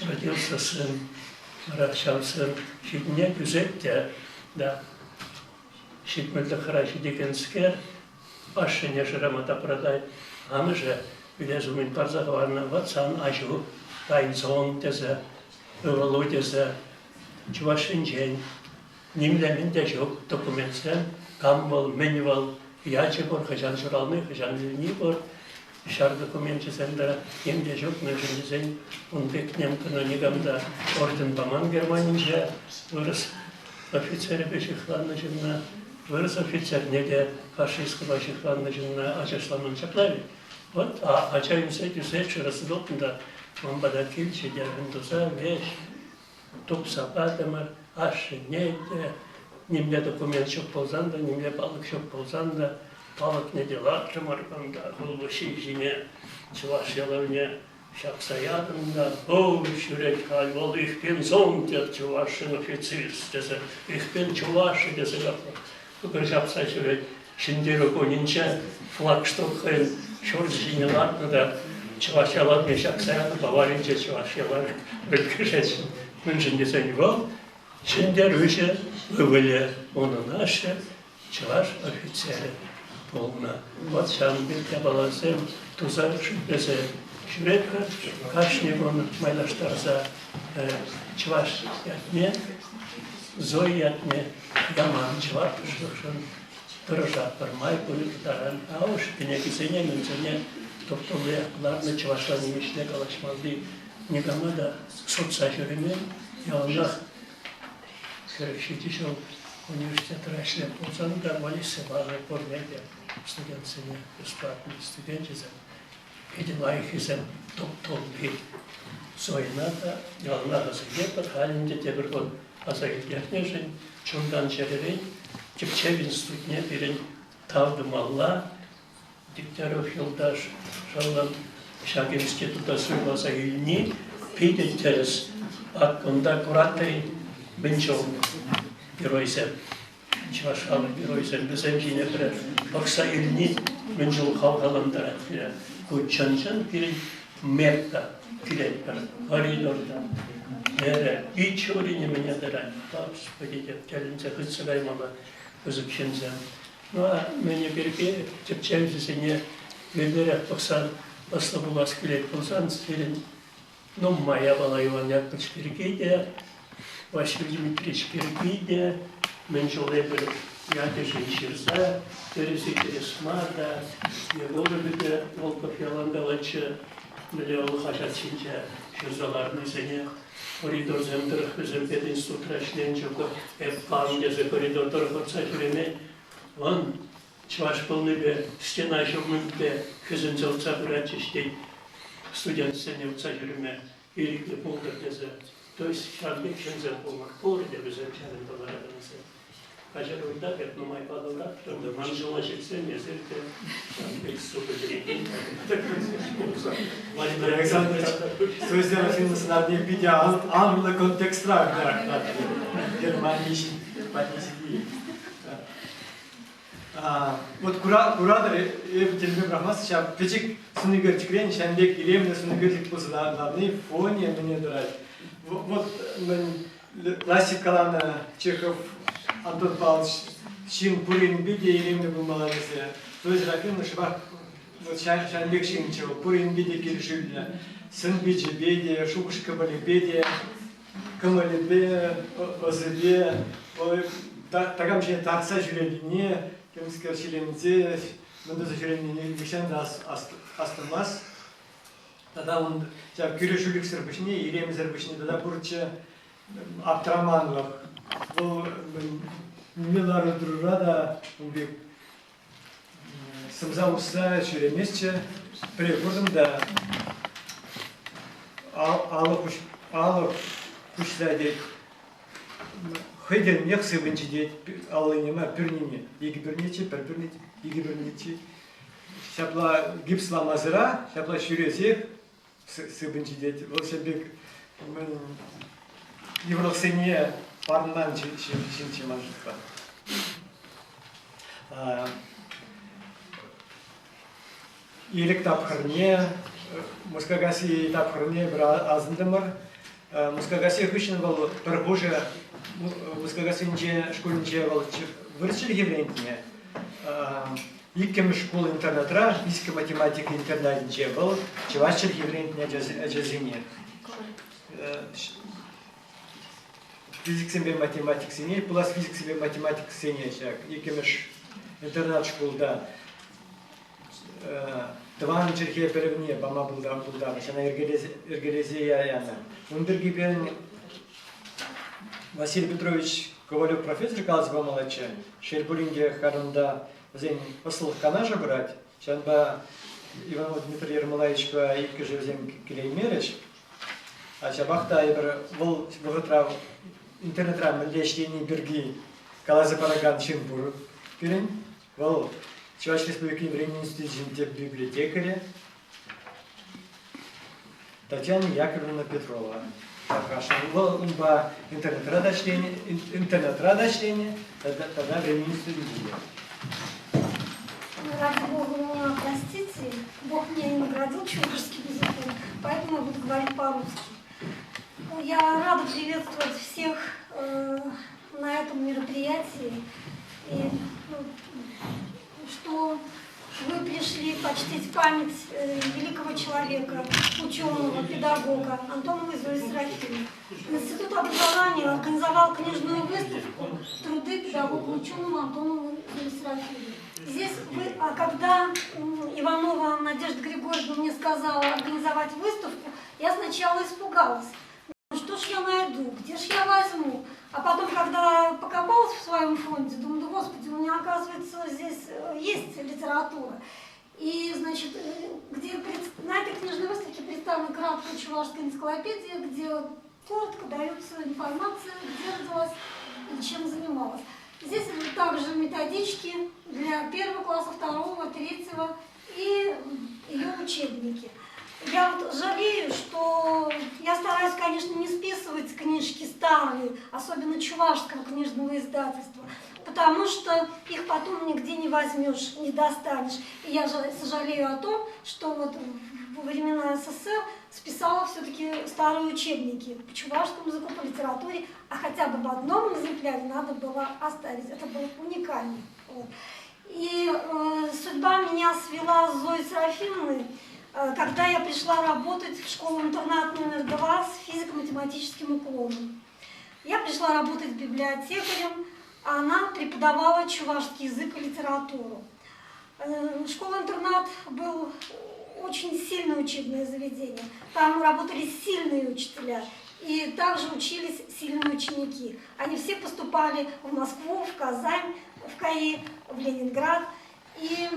родился сын. Вара ҫав сын ҫитӗнет, ӳсет те, да, ҫитмӗлтӗхра ҫитекенскер, ашшӗне шырама тапратать. Амӑшӗ вилес умӗн парса хӑварнӑ, вӑт сан аҫу Тайнсон тесе, ывӑлу тесе Чӑвашсенчен нимле-мӗн те ҫук документсем, кам вӑл, мӗн вӑл, ячӗ пур, хӑҫан ҫурални, хӑҫан вилни пур. Ҫар докуменчӗсем те ним те ҫук, мӗншӗн тесен ун пек немкӑна никам та орден паман Германинче, вырӑс офицерӗпе ҫыхланнӑ ҫынна, вырӑс офицерне те фашисткӑпа ҫыхланнӑ ҫынна ачашламан ҫапла-и? Вот ача ӳсет, ӳсет, шыраса тупнӑ та ман пата килчӗ те мӗн туса веҫ тупса патӑмӑр, ашшӗне те, нимле документ ҫук пулсан та, нимле палӑк ҫук пулсан та, палӑкне те лартрӑмӑр кунта, хулпуҫҫи ҫине чӑваш ялавне ҫакса ятӑм та, о, ҫӳрет халь вӑл их пенсон тет чӑвашӑн офицер тесе, их пен чуваши тесе кӑкӑр ҫапса ҫӳрет. Ҫӗнтерӳ кунӗнче флагшток хӑйӗн ҫурчӗ ҫине лартнӑ та чӑваш ялавне ҫакса янӑ, Баваринче чӑваш ялавӗ вӗлкӗшет. Мӗншӗн тесен вӑл ҫӗнтерӳҫӗ ывӑлӗ, унӑн ашшӗ чӑваш офицерӗ пулнӑ. Вот ҫавӑн пек япаласем туса шӳтлесе ҫӳретпӗр. Кашни кун майлаштарса чӑваш ятне, Зоя ятне яман чӑвашлӑхшӑн тӑрӑшатпӑр. Май пулӗ таран ауш кӗнекисене, мӗнсене топ-тулли ларнӑ чӑвашла нимӗҫле калаҫмалли никама та сутса ҫӳремен. Яланах 47 ҫул университетра ӗҫлеп пулсан та валеҫсе панӑ пурне те студентсене бесплатно студенчӗсем питӗ лайӑххисем топ-тулли. Зойӑна та яланах аса илетпӗр. Халь ӗнтӗ тепӗр кун аса илтернӗшӗн чунтан-чӗререн тӗпчев институтне пирӗн тав тумалла. Дегтярев юлташ шӑллӑм ҫак института суйласа илни питӗ тӗрӗс. Ак кунта куратӑр-и мӗн чул геройсем, чӑваш халӑх геройсем, вӗсем ҫине пӗрре пӑхса илни мӗн чул хавхалантарать пире. Ку чӑн-чӑн пирӗн Мекка килетпӗр коридорта. Эре Бичурине мӗне тӑрать. Господи, теп тӗлӗнсе хытса каймалла пысӑк ҫынсем. Ну, а мӗне пирки тӗпчевҫӗсене мӗнлерех пӑхсан ӑслӑ пулас килет пулсан сирӗн нумай япала Иван Яковлевич пирки те, Василий Дмитриевич пирки те, мӗн чул эпир ячӗшӗн ҫырса тӗрӗс-и тӗрӗс мар та, Егоровӗ те Волков ялан калатчӗ, мӗнле вӑл хаҫат ҫинче ҫырса ларнисене коридорсем тӑрӑх вӗсем пединститутра ӗҫленӗ чухне эп кам тесе коридор тӑрӑх утса ҫӳремен. Вӑн чӑваш пулнипе стена ҫумӗнче хӗсӗнсе утса пыратчӗҫ тет студентсене утса ҫӳреме ирӗклӗ пултӑр тесе. То есть ҫавӑн пек ҫынсем пулнӑ. Пурте вӗсем ҫакӑнта ларакансем. Каҫару та пек нумай патӑлрах тӑнӑ. Ман ҫула ҫитсен эсир те ҫавӑн пек супӑ Владимир Александрович Суздянов ҫыннӑ сӑнарне питӗ анлӑ контекстра кӑтартнӑ. Германи патне ҫити. Вот куратӑр, эпӗ тӗлӗнме пӑрахмасть, ҫав пӗчӗк сӑнӳкерчӗкрен ҫавӑн пек илемлӗ сӑнӳкерчӗк пулса ларни фоне мӗне тӑрать. Вот мӗн классик каланӑ Чехов Антон Павлович ҫын пуринпе те илемлӗ пулмалла тесе. Зоя Серафимовна шӑпах вот ҫавӑн пек ҫынччӗ вӑл, пуринпе те килӗшӳллӗ. Сӑн-пичӗпе те, шухӑш-кӑмӑлӗпе те, кӑмӑлӗпе, ӑсӗпе вӑл такам ҫине тартса ҫӳренине, темскер ҫиленсе, мӗн туса ҫӳренине нихҫан та астумасть. Тата ун ҫав кӳрӗшӳлӗхсӗр пуҫне, илемсӗр пуҫне тата пурччӗ аптраманлӑх. Вӑл ниме лару-тӑрура та ун пек сӑмса усса ҫӳреместчӗ. Пӗрре куртӑм та алӑ хуҫса тет. Хӑй тӗлнех сыпӑнчӗ тет аллине мар, пӳрнине. Икӗ пӳрнеччӗ, пӗр пӳрне, икӗ пӳрнеччӗ. Ҫапла гипсламасӑра, ҫапла ҫӳресех сыпӑнчӗ тет. Вӑл ҫав пек йывӑрлӑхсене парӑнман ҫынччӗ ман шутпа. Ирӗк тапхӑрне, Мускакасси тапхӑрне пӗр асӑнтӑмӑр. Мускакасси хыҫҫӑн вӑл пӗр хушӑ Мускакассинче шкулӗнче вӑл вырӑс чӗлхи вӗрентнӗ. Иккӗмӗш шкул-интернатра, физика-математика интернатӗнче вӑл чӑваш чӗлхи вӗрентнӗ ачасене. Физиксемпе математиксене, пулас физиксемпе математиксене ҫак иккӗмӗш интернат шкулта тӑван чӗлхе пӗлӗвне пама пултарнӑ, ҫавна йӗркелесе янӑ. Ун пирки пирӗн Василий Петрович Ковалев профессор каласа памаллаччӗ. Шел пулин те, халь унта вӗсен ӑслӑлӑх канашӗ пырать. Ҫавӑнпа Иванов Дмитрий Ермолаевичпа иккӗшӗ вӗсем килеймерӗҫ. А ҫапах та эпир вӑл вӑхӑтра интернетра мӗнле ӗҫлени пирки каласа паракан ҫын пур пирӗн. Вӑл Чӑваш Республикин вӗренӳ институчӗн тӗп библиотекарӗ Татьяна Яковлевна Петрова. Тархасшӑн. Вӑл унпа интернетра та ӗҫленӗ, интернетра та ӗҫленӗ тата вӗренӳ институтӗнче те. Ради Бога, меня простите, Бог меня не наградил чувашским языком, поэтому я буду говорить по-русски. Я рада приветствовать всех э, на этом мероприятии. И ну, что вы пришли почтить память э, великого человека, ученого, педагога Антонова Зои Серафимовны. Институт образования организовал книжную выставку «Труды педагога-ученого Антонова Зои Серафимовны». Здесь вы, а когда Иванова Надежда Григорьевна мне сказала организовать выставку, я сначала испугалась. Ну что ж я найду, где ж я возьму? А потом, когда покопалась в своем фонде, думаю, да господи, у меня, оказывается, здесь э, есть литература. И, значит, э, где на этой книжной выставке представлена краткая чувашская энциклопедия, где коротко дается информация, где родилась и чем занималась. Здесь также методички для первого класса, второго, третьего и ее учебники. Я вот жалею, что я стараюсь, конечно, не списывать книжки старые, особенно чувашского книжного издательства, потому что их потом нигде не возьмешь, не достанешь. И я сожалею о том, что вот во времена СССР списала все-таки старые учебники по чувашскому языку, по литературе, а хотя бы в одном экземпляре надо было оставить. Это было уникально. Вот. И э, судьба меня свела с Зоей Серафимовной, э, когда я пришла работать в школу-интернат номер два с физико-математическим уклоном. Я пришла работать библиотекарем, а она преподавала чувашский язык и литературу. Э, школа-интернат был очень сильное учебное заведение. Там работали сильные учителя. И также учились сильные ученики. Они все поступали в Москву, в Казань, в КАИ, в Ленинград. И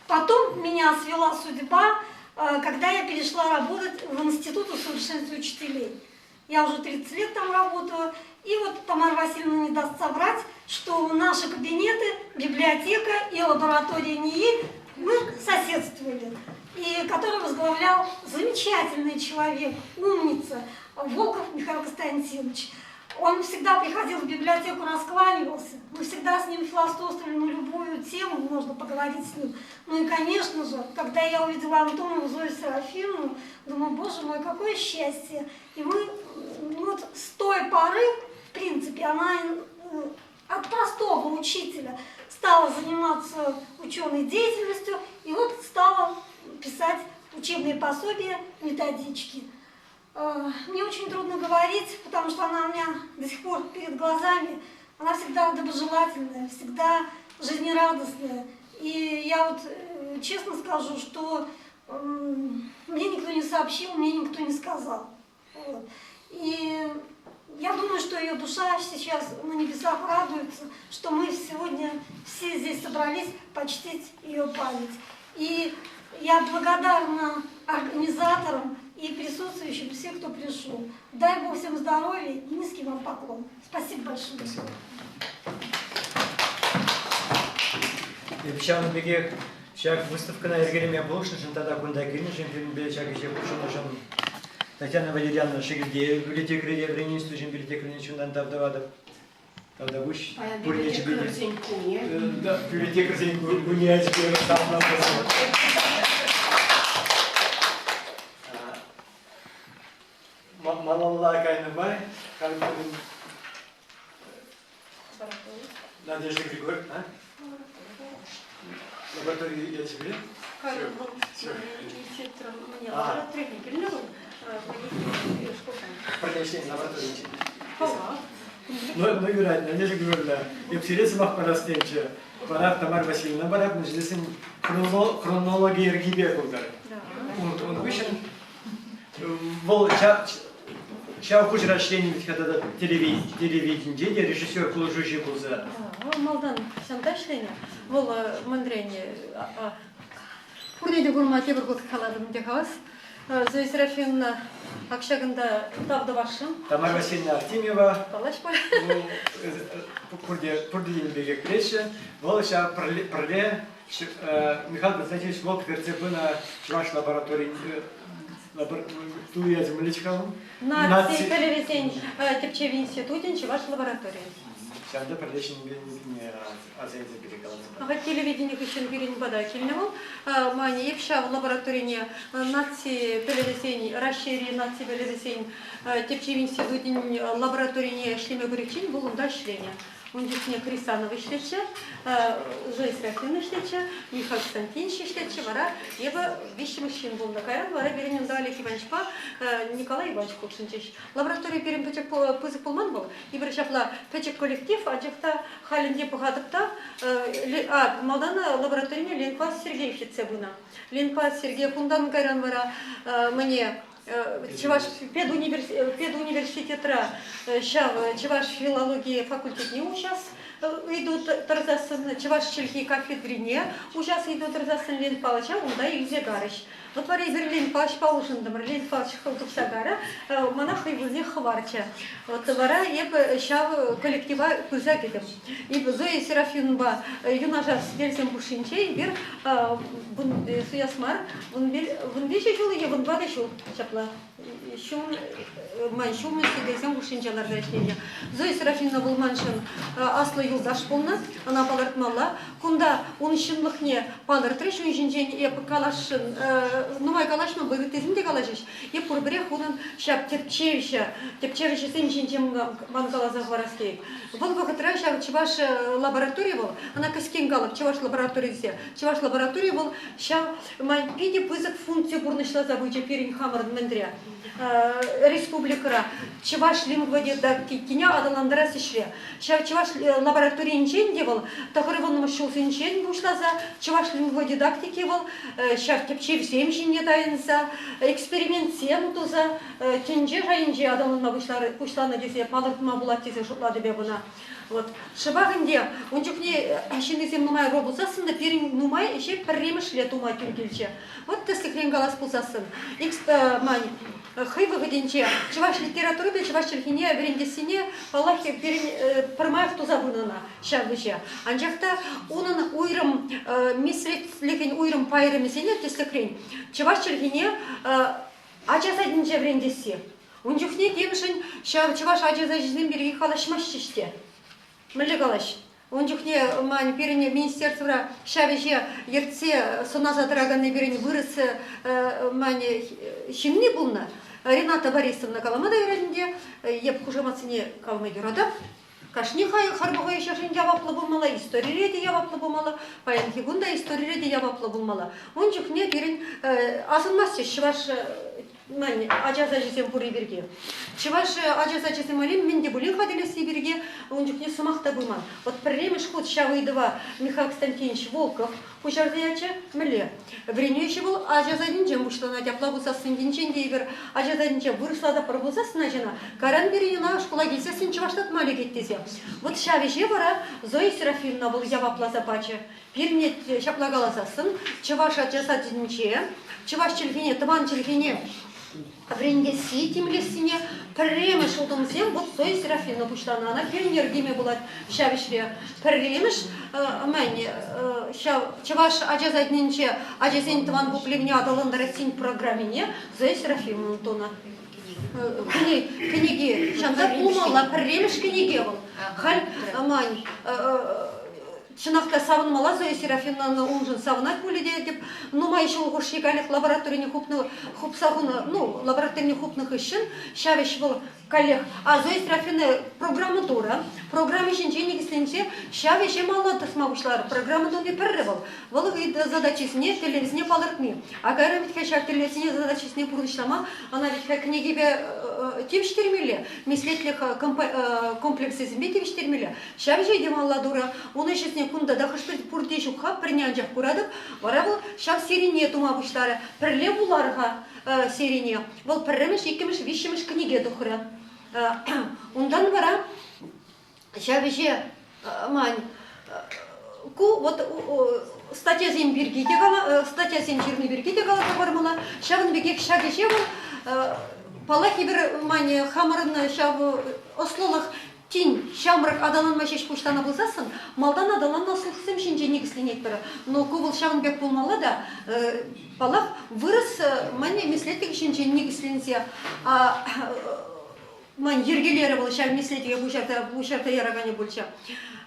потом меня свела судьба, э, когда я перешла работать в Институт усовершенствования учителей. Я уже 30 лет там работаю. И вот Тамара Васильевна не даст соврать, что наши кабинеты, библиотека и лаборатория НИИ мы соседствовали. И который возглавлял замечательный человек, умница, Волков Михаил Константинович. Он всегда приходил в библиотеку, раскланивался. Мы всегда с ним философствовали на любую тему, можно поговорить с ним. Ну и, конечно же, когда я увидела Антонову Зою Серафимовну, думаю, боже мой, какое счастье. И мы ну, вот с той поры, в принципе, она э, от простого учителя стала заниматься ученой деятельностью и вот стала писать учебные пособия, методички. Э, мне очень трудно говорить, потому что она у меня до сих пор перед глазами. Она всегда доброжелательная, всегда жизнерадостная. И я вот э, честно скажу, что мне никто не советует. сообщил, мне никто не сказал. Вот. И я думаю, что ее душа сейчас на небесах радуется, что мы сегодня все здесь собрались почтить ее память. И я благодарна организаторам и присутствующим, всех, кто пришел. Дай Бог всем здоровья и низкий вам поклон. Спасибо большое. Спасибо. Ҫавӑн пекех ҫак выставкӑна йӗркелеме пулӑшнӑшӑн тата кунта килнӗшӗн пирӗнпе ҫак ӗҫе хутшӑннӑшӑн Татьяна Валерьяновна Шигильдеева библиотекаре вӗренӳ институчӗн библиотекарьне чунтан тав тӑватӑп. Тавтапуҫ. Пурне Библиотекарьсен кунӗ. Библиотекарьсен кунӗ ячӗпе саламлатӑп. Малалла кайнӑ май халь пирӗн Надежда Григорьевна, лаборатори ячӗпе. Пӗрле ӗҫленӗ лабораторинче. Ну, ну юрать, Надежда Григорьевна, эп сире сӑмах парас тенчӗ. Вара Тамара Васильевна парать, мӗншӗн хронологи йӗркипе пултӑр. Ун хыҫҫӑн Вӑл ҫав хушӑра ӗҫленӗ вӗт-ха тата телевиденинче те режиссер пулӑшуҫи пулса. Вӑл малтан ҫанта ӗҫленӗ. Вӑл мӗнрен пурне те курма тепӗр хут калатӑм те хавас. Зоя Серафимовна ак ҫакӑнта тав тӑвасшӑн. Тамара Васильевна Артемьева. Паллашма. Пурте, пурте тенӗ пекех пӗлеҫҫӗ. Вӑл ҫав пӗрле Михаил Константинович Волков ертсе пынӑ чӑваш лабораторийӗн ячӗ мӗнле-ха Наци пӗлӗвӗсен тӗпчев институтӗн чӑваш лабораторийӗ. Ҫавӑнта пӗрле ҫӗнтернине аса илсе пире каласа панӑ. Телевидени хыҫҫӑн пирӗн пата килнӗ вӑл. Маня эп ҫав лабораторине наци пӗлӗвӗсен, Раҫҫейри наци пӗлӗвӗсен тӗпчев институтӗн лабораторине ӗҫлеме пыриччен вӑл унта ӗҫленӗ. Ун чухне Хрисанов ӗҫлетчӗ, Зоя Серафимовна ӗҫлетчӗ, Михаил Константинович ӗҫлетчӗ. Вара эпӗ виҫҫӗмӗш ҫын пулнӑ. Кайран вара пирӗн унта Олег Ивановичпа Николай Иванович хутшӑнчӗҫ. Лаборатори пирӗн пӗчӗк пысӑк пулман вӑл. Эпир ҫапла пӗчӗк коллектив, анчах та халь ӗнтӗ пӑхатӑп та, малтан лабораторине Ленпа Сергеев ертсе пынӑ. Ленпа Сергеев унтан кайран вара мӗне Чӑваш педуниверситетра ҫав чӑваш филологи факультетне уҫас ыйту тӑрсассӑн, чӑваш чӗлхи кафедрине уҫас ыйту тӑрсассӑн Лен Палыча унта илсе карӗҫ. Вот вара эпир Лен Палычпа улшӑнтӑмӑр. Лен Палыч хӑл тухса карӗ, мана хӑй вырӑнне хӑварчӗ. Вот вара эп ҫав коллектива пырса кӗтӗм. Эп Зоя Серафимовнӑпа юнашар сӗтелсем хушшинче эпир суяс мар, 15 ҫул е 14 ҫул ҫапла ҫум ман ҫумӑн сӗтелсем хушшинче ларса ӗҫленӗ. Зоя Серафимовна вӑл маншӑн аслӑ юлташ пулнӑ, ӑна палӑртмалла. Кунта ун ҫынлӑхне палӑртрӗҫ, ун ҫинчен эп каласшӑн, нумай калаҫмӑп, ыттисем те калаҫӗҫ. Эп пурпӗрех унӑн ҫак тӗпчевҫӗ, тӗпчевҫӗсем ҫинчен ман каласа хӑварас килет. Вӑл вӑхӑтра ҫав чӑваш лабораторийӗ вӑл, ӑна кӗскен калӑп, чӑваш лабораторийӗ тесе. Чӑваш лабораторийӗ вӑл ҫав май питӗ пысӑк функци пурнӑҫласа пычӗ пирӗн хамӑрӑн мӗнре республикӑра чӑваш лингводидактикине аталантарас ӗҫре. Ҫав чӑваш лабораторийӗнчен те вӑл тӑхӑрвуннӑмӗш ҫулсенчен пуҫласа чӑваш лингводидактики вӑл ҫав тӗпчевсем ҫине тайӑнса, экспериментсем туса тӗнче шайӗнче аталанма пуҫланӑ тесе палӑртма пулать тесе шутлатӑп эп ӑна. Вот. Шӑпах ӗнтӗ ун чухне ҫыннисем нумай ӑру пулсассӑн та пирӗн нумай ӗҫе пӗрремӗшле тума тӳр килчӗ. Вот тӗслӗхрен калас пулсассӑн, мань хӑй вӑхӑтӗнче чӑваш литературипе чӑваш чӗлхине вӗрентессине, паллах, пирӗн пӗрмаях туса пынӑ ӑна ҫав ӗҫе. Анчах та унӑн уйрӑм меслетлӗхӗн уйрӑм пайрӑмӗсене, тӗслӗхрен, чӑваш чӗлхине ача садӗнче вӗрентесси. Ун чухне темшӗн ҫав чӑваш ача сачӗсем пирки калаҫмаҫҫӗ те. Мӗнле калаҫ? Ун чухне ман пирӗн министерствӑра ҫав ӗҫе ертсе сӑнаса тӑраканни пирӗн вырӑс ман ҫынни пулнӑ. Рената Борисовна калама та юрать ӗнтӗ. Эп хушаматсене калама юратап. Кашни харпӑр ӗҫӗшӗн яваплӑ пулмалла, историре те яваплӑ пулмалла, паянхи кун та историре те яваплӑ пулмалла. Ун чухне пирӗн асӑнмастчӗҫ чӑваш. Мӗн ача сачӗсем пурри пирки. Чӑваш ача сачӗсем валли мӗн те пулин хатӗрлесси пирки ун чухне сӑмах та пыман. Вот пӗрремӗш хут ҫав ыйтӑва Михаил Константинович Волков пуҫарса ячӗ. Мӗнле? Вӗренӳ ӗҫӗ вӑл ача садӗнчен пуҫланать. Апла пулсассӑн енчен те эпир ача садӗнче вырӑслатӑпӑр пулсассӑн ачана, кайран пирӗн ӑна шкула килсессӗн чӑвашлатма лекет тесе. Вот ҫав ӗҫе вара Зоя Серафимовна вӑл явапласа пачӗ. Пирне ҫапла каласассӑн, чӑваш ача садӗнче чӑваш чӗлхине, тӑван чӗлхене вӗрентесси, тимлессине пӗрремӗш утӑмсем вот Зоя Серафимовна пуҫланӑ. Ӑна пионер теме пулать ҫав ӗҫре. Пӗрремӗш мӗн, ҫав чӑваш ача садӗнче ачасен тӑван пуплевне аталантарассин программине Зоя Серафимовна тунӑ. Кӗнеке ҫанса пулмалла пӗрремӗш кӗнеке вӑл. Халь мань Чӑнах та савӑнмалла Зоя Серафимовна уншӑн савӑнать пулӗ те теп. Нумай ҫул хушши каллех лабораторине хупнӑ, хупса хунӑ, ну, лабораторине хупнӑ хыҫҫӑн ҫав ӗҫ вӑл каллех. А Зоя Серафимовна программа турӑ. Программа ҫинче никӗсленсе ҫав ӗҫе малалла тӑсма пуҫларӗ. Программа туни пӗрре вӑл. Вӑл задачисене, тӗллевсене палӑртни. А кайран вӗт-ха ҫав тӗллевсене, задачисене пурнӑҫлама ӑна вӗт-ха кӗнекепе тивӗҫтермелле, меслетлӗх комплексӗсемпе тивӗҫтермелле. Ҫав ӗҫе те малла турӑ. Ун ӗҫӗсене кунта та хӑш-пӗр пурте ҫук-ха, пӗрне анчах куратӑп. Вара вӑл ҫав серине тума пуҫларӗ. Пӗрле вулар-ха серине. Вӑл пӗрремӗш, иккӗмӗш, виҫҫӗмӗш кӗнеке тухрӗ. Унтан вара ҫав ӗҫе ман ку вот статьясем пирки те статьясем ҫырни пирки те каласа хӑвармалла. Ҫавӑн пекех ҫак ӗҫе вӑл паллах эпир ман хамӑрӑн ҫав ӑслӑлӑх Тин ҫамрӑк аталанма ҫеҫ пуҫланӑ пулсассӑн, малтан аталаннӑ ӑслӑхсем ҫинче никӗсленетпӗр. Но ку вӑл ҫавӑн пек пулмалла та, паллах, вырӑс мӗн меслетлӗх ҫинчен никӗсленсе ман йӗркелерӗ вӑл ҫав меслете пуҫарса яраканӗ пулчӗ.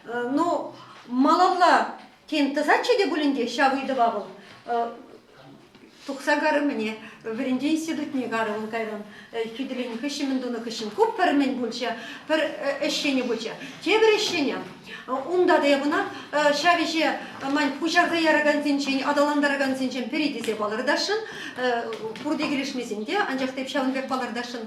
Ну, малалла тен тӑсатчӗ те пулин те ҫав ыйтӑва вӑл Тухса карӑмне, вӗрентӳ институтне карӑм кайран хӳтӗленӗ хыҫҫӑн мӗн тунӑ хыҫҫӑн ку пӗр мӗн пулчӗ, пӗр ӗҫченӗ пулчӗ. Тепӗр ӗҫченӗ, унта та эп ӑна ҫав ӗҫе ман пуҫарса яракансенчен, аталантаракансенчен пӗри тесе палӑртасшӑн. Пурте килӗшмесен те, анчах та эп ҫавӑн пек палӑртасшӑн.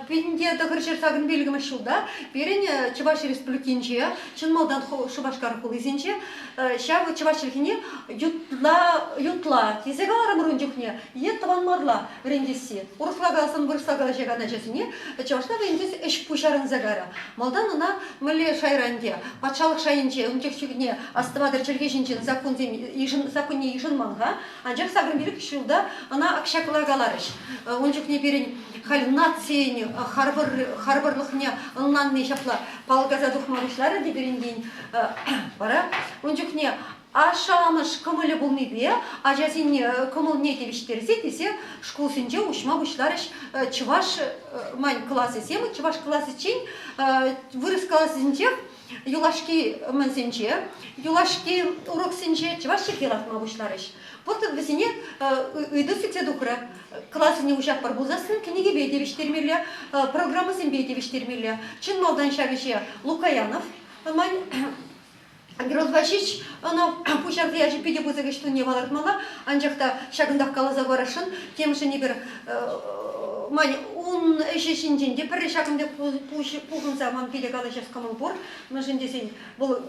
1985 ҫулта пирӗн Чӑваш Республикинче, чӑн малтан Шупашкар хулисенче ҫав чӑваш чӗлхине ютла, ютла тесе каларӑмӑр ун чухне, е тӑван марла вӗрентесси. Урӑхла каласан вырӑсла калаҫакан ачасене чӑвашла вӗрентес ӗҫ пуҫарӑнса кайрӗ. Малтан ӑна мӗнле шайра ӗнтӗ, патшалӑх шайӗнче ун чухне астӑватӑр чӗлхе ҫинчен законсем законне йышӑнман-ха, анчах 85 ҫулта ӑна ҫапла каларӗҫ. Ун чухне пирӗн халь нацийӗн харпӑр, харпӑрлӑхне ӑнланни ҫапла палкаса тухма пуҫларӗ те пирӗнтен. Вара ун чухне ашшӗ-амӑш кӑмӑлӗ пулнипе ачасен кӑмӑлне тивӗҫтерсе тесе шкулсенче уҫма пуҫларӗҫ чӑваш мань класӗсем. Чӑваш класӗччен вырӑс класӗнчех юлашки мӗнсенче, юлашки уроксенче чӑваш чӗлхи лартма пуҫларӗҫ. Вот вӗсене ыйту сиксе тухрӗ. Классене уҫатпӑр пулсассӑн кӗнекепе тивӗҫтермелле, программӑсемпе тивӗҫтермелле. Чӑн малтан ҫав ӗҫе Лукоянов ман Герод Ваҫич ӑна пуҫарса ячӗ питӗ пысӑк ӗҫ тунине палӑртмалла, анчах та ҫакӑнтах каласа хӑварасшӑн, темшӗн эпир ман ун ӗҫӗ ҫинчен те пӗрре ҫакӑн пек пухӑнса ман питӗ калаҫас кӑмӑл пур, мӗншӗн тесен вӑл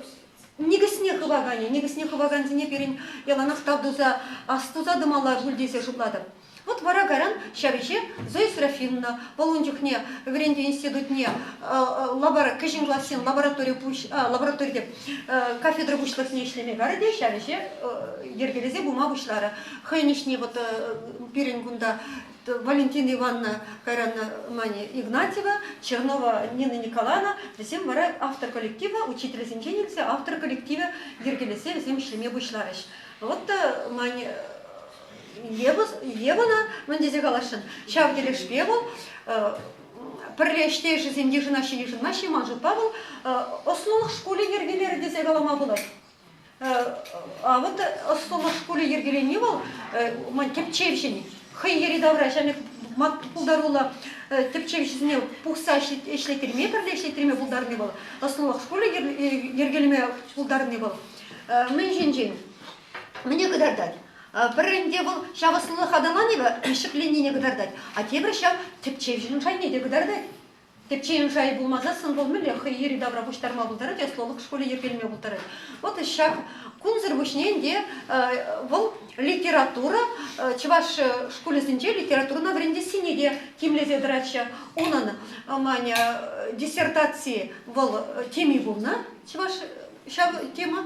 никӗсне хываканӗ, никӗсне хывакансене пирӗн яланах тав туса, астуса тӑмалла пуль тесе шутлатӑп. Вот вара кайран ҫав ӗҫе Зоя Серафимовна, вӑл ун чухне вӗрентӳ институтне кӗҫӗн классен лаборатори пуҫ, лаборатори теп, кафедра пуҫлӑхне ӗҫлеме карӗ те ҫав ӗҫе йӗркелесе пыма пуҫларӗ. Хӑйӗн ӗҫне вот пирӗн кунта Валентина Ивановна кайран Маня Игнатьева, Чернова Нина Николаевна, вӗсем вара автор коллективӗ, учительсенчен илсе автор коллективӗ йӗркелесе вӗсем ӗҫлеме пуҫларӗҫ. Вот Маня Евӑна мӗн тесе каласшӑн, ҫав тӗлӗшпе вӑл пӗрле ӗҫтешӗсем йышӑнаҫҫӗ йышӑнмаҫҫӗ, ман шутпа вӑл ӑслӑлӑх шкулӗ йӗркелерӗ тесе калама пулать. А вот ӑслӑлӑх шкулӗ йӗркелени вӑл ман тӗпчевҫӗн хӑй йӗри-тавра ҫав пек пултаруллӑ тӗпчевҫӗсене пухса ӗҫлеттерме, пӗрле ӗҫлеттерме пултарни вӑл, ӑслӑлӑх шкулӗ йӗркелеме пултарни вӑл мӗн ҫинчен? Мӗне кӑтартать? Пӗрринче вӑл ҫав ӑслӑлӑх аталанӑвӗ ҫӗкленнине кӑтартать, а тепӗр ҫав тӗпчевҫӗн шайне те кӑтартать. Тӗпчевӗн шайӗ пулмасассӑн вӑл мӗнле хӑй йӗри-тавра пуҫтарма пултарать, ӑслӑлӑх шкулӗ йӗркелеме пултарать. Вот ҫак кунсӑр пуҫне ӗнтӗ вӑл литература, чӑваш шкулӗсенче литературӑна вӗрентессине те тимлесе тӑратчӗ. Унӑн Маня диссертаци вӑл теми пулнӑ, чӑваш ҫав тема.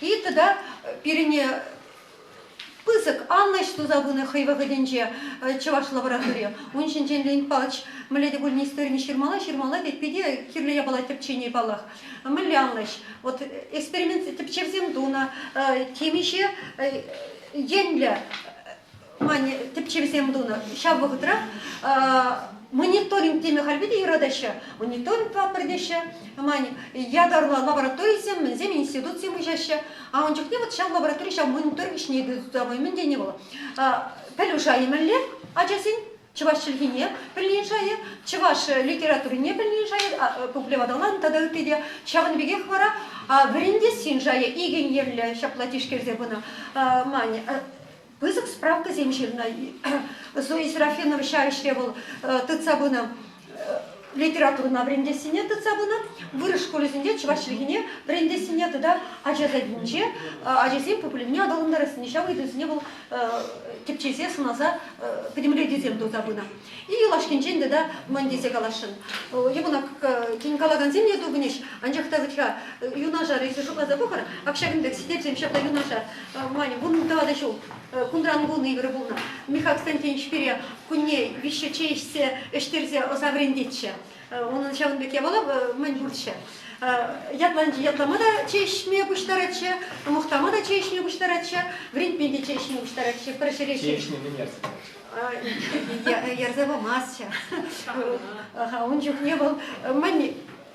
И тата пирӗн пысӑк анлӑ ӗҫ туса пынӑ хӑй вӑхӑтӗнче чӑваш лаборатори. Ун ҫинчен Леонид Павлович мӗнле те пулин историне ҫырмалла, ҫырмалла тет, питӗ кирлӗ япала тӗпчени паллах. Мӗнле анлӑ ӗҫ? Вот эксперимент тӗпчевсем тунӑ, темиҫе енлӗ тӗпчевсем тунӑ. Ҫав вӑхӑтра мониторинг теме халь питӗ юратаҫҫӗ. Мониторинг тӑватпӑр теҫҫӗ. Ятарлӑ лабораторисем, мӗнсем, институтсем уҫаҫҫӗ. А ун чухне вот ҫав лаборатори ҫав мониторинг ӗҫне туса мӗн тени вӑл? Пӗлӳ шайӗ мӗнле ачасен? Чӑваш чӗлхине пӗлнин шайӗ, чӑваш литературине пӗлнин шайӗ, пуплев аталан тата ытти те. Ҫавӑн пекех вара вӗрентессин шайӗ икӗ енлӗ ҫапла тишкерсе пынӑ. Мань пысӑк справкӑсем ҫырнӑ. Зоя Серафимова ҫав ӗҫре вӑл тытса пынӑ литературӑна вӗрентессине тытса пынӑ, вырӑс шкулӗсенче чӑваш чӗлхине вӗрентессине тата ача садӗнче ачасен пуплевне аталантарассине ҫав ыйтусене вӑл тӗпчесе, сӑнаса пӗтӗмлетӳсем туса пынӑ. И юлашкинчен тата мӗн тесе каласшӑн. Йӑмӑнак тен калакансем те тупӑнӗҫ, анчах та вӗт-ха юнашар илсе шутласа пӑхӑр, ак ҫакӑн пек сӗтелсем ҫапла юнашар Маня, 14 ҫул кунран кун йывӑр пулнӑ. Михаил Константинович пире кунне виҫҫӗ чей ӗҫсе, ӗҫтерсе ӑса вӗрентетчӗ. Унӑн ҫавӑн пек япала мӗн пурччӗ. Ятланчӗ ятлама та чей ӗҫме пуҫтаратчӗ, мухтама та чей ӗҫме пуҫтаратчӗ, вӗрентме те чей ӗҫме пуҫтаратчӗ. Пӗр ҫӗре Чей ӗҫме мӗн ярса паратчӗ? Ярса памастчӗ. Ун чухне вӑл мӗн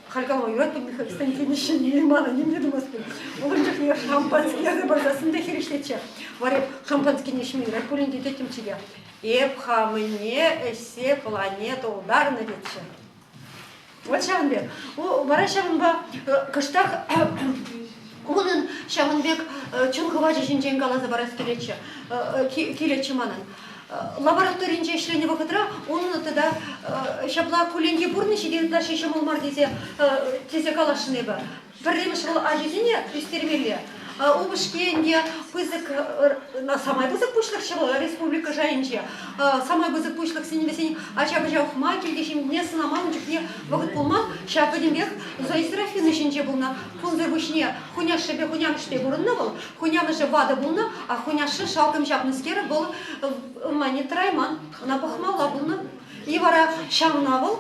Халь калама юрать Михаил Константинович мана ним те тумастпӑр. Ун чухне шампански ярса парсассӑн та хирӗҫлетчӗ. Вара шампанскине ӗҫме юрать пулин те теттӗмччӗ те. Эп хамӑнне ӗҫсе плане тултарнӑ тетчӗ. Вот ҫавӑн пек. Вара ҫавӑнпа кӑштах унӑн ҫавӑн пек чун хӑвачӗ ҫинчен каласа парас килетчӗ, килетчӗ манӑн. Лабораторинче ӗҫленӗ вӑхӑтра унӑн тата ҫапла кулленхи пурнӑҫӗ те ытлашши ҫӑмӑл мар тесе тесе каласшӑн эпӗ. Пӗрремӗш вӑл ачисене ӳстермелле. Упӑшки ӗнтӗ пысӑк, самай пысӑк пуҫлӑхчӗ вӑл республика шайӗнче. Самай пысӑк пуҫлӑхсен вӗсен ача-пӑча ухма, килте ҫемьене сӑнама ун чухне вӑхӑт пулман. Ҫав пӗтӗмпех Зоя Серафимовна ҫинче пулнӑ. Кунсӑр пуҫне хуняшшӗпе хунямӑшпе пурӑннӑ вӑл. Хунямӑшӗ ватӑ пулнӑ, а хуняшшӗ шалкӑм ҫапнӑскер вӑл ӑна тӑрайман, ӑна пӑхмалла пулнӑ. И вара ҫавна вӑл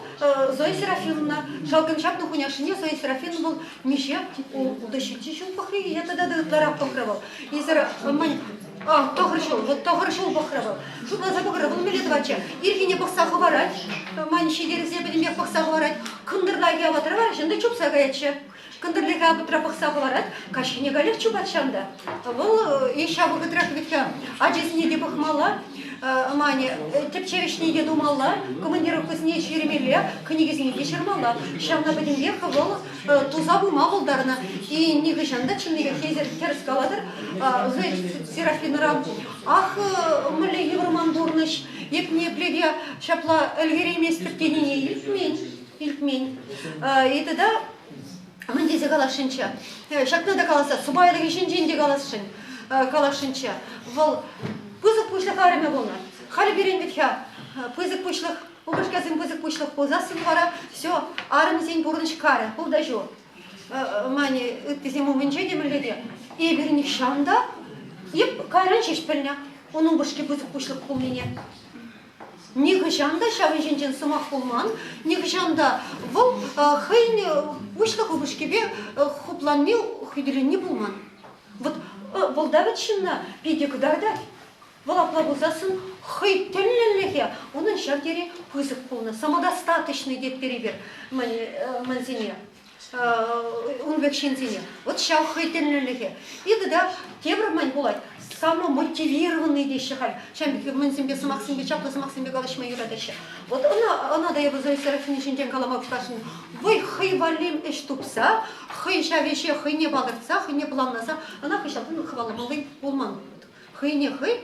Зоя Серафимовна шалкӑм ҫапнӑ хуняшшӗне Зоя Серафимовна вӑл миҫе ултӑ ҫиччӗ ҫул пӑхрӗ е тата та ытларах пӑхрӗ вӑл. Исӗр мӗн а, тӑхӑр ҫул, вот тӑхӑр ҫул пӑхрӗ вӑл. Шутласа пӑхрӗ, вӑл мӗнле тӑватчӗ? Ирхине пӑхса хӑварать, ман ҫитерсе пӗтӗмпех пӑхса хӑварать. Кӑнтӑрлахи апатра вара ҫын та чупса каятчӗ. Кӑнтӑрлӑха апатра пӑхса хӑварать, каҫхине каллех чупать ҫанта. Вӑл и ҫав вӑхӑтрах вӗт-ха ачасене те пӑхмалла, Маня, тӗпчев ӗҫне те тумалла, командировкӑсене ҫӳремелле, кӗнекесене те ҫырмалла. Ҫавна пӗтӗмпех вӑл туса пыма пултарнӑ. И нихӑҫан та чӑннипех эсир тӗрӗс калатӑр, Зоя Серафимовнӑран ах, мӗнле йывӑр ман пурнӑҫ, эп ниепле те ҫапла ӗлкӗрейместӗп тенине илтмен, илтмен. И тата мӗн тесе каласшӑнччӗ? Ҫакна та каласа, сӑпайлӑхӗ ҫинчен те каласшӑн, каласшӑнччӗ. Вӑл пысӑк пуҫлӑх арӑмӗ пулнӑ. Халӗ пирӗн вӗт-ха пысӑк пуҫлӑх, упӑшкасем пысӑк пуҫлӑх пулсассӑн вара все, арӑмсен пурнӑҫ карӗ, пулта ҫу. Мани ыттисем умӗнче те мӗнле те. Эпир нихҫан та эп кайран ҫеҫ пӗлнӗ ун упӑшки пысӑк пуҫлӑх пулнине. Нихӑҫан та ҫавӑн ҫинчен сӑмах пулман, нихӑҫан та вӑл хӑйӗн пуҫлӑх упӑшкипе хупланни, хӳтӗленни пулман. Вот вӑл та вӗт ҫынна питӗ кӑтартать. Вӑл апла пулсассӑн хӑй тӗллӗнлӗхӗ унӑн ҫав тери пысӑк пулнӑ. Самодостаточный тетпӗр эпир мӗнсене. ун пек ҫынсене. Вот ҫав хӑй тӗллӗлӗхе. И тата тепӗр мӗн пулать, самомотивированный теҫҫӗ халь. Ҫав пек мӗнсемпе сӑмахсемпе, чаплӑ сӑмахсемпе калаҫма юратаҫҫӗ. Вот ӑна, ӑна та эпӗ Зоя Серафимовна ҫинчен калама пуҫласшӑн. Вӑй хӑй валли ӗҫ тупса, хӑй ҫав ӗҫе хӑйне палӑртса, хӑйне планласа, ӑна хыҫалтан хӑваламалли пулман. Хӑйне хӑй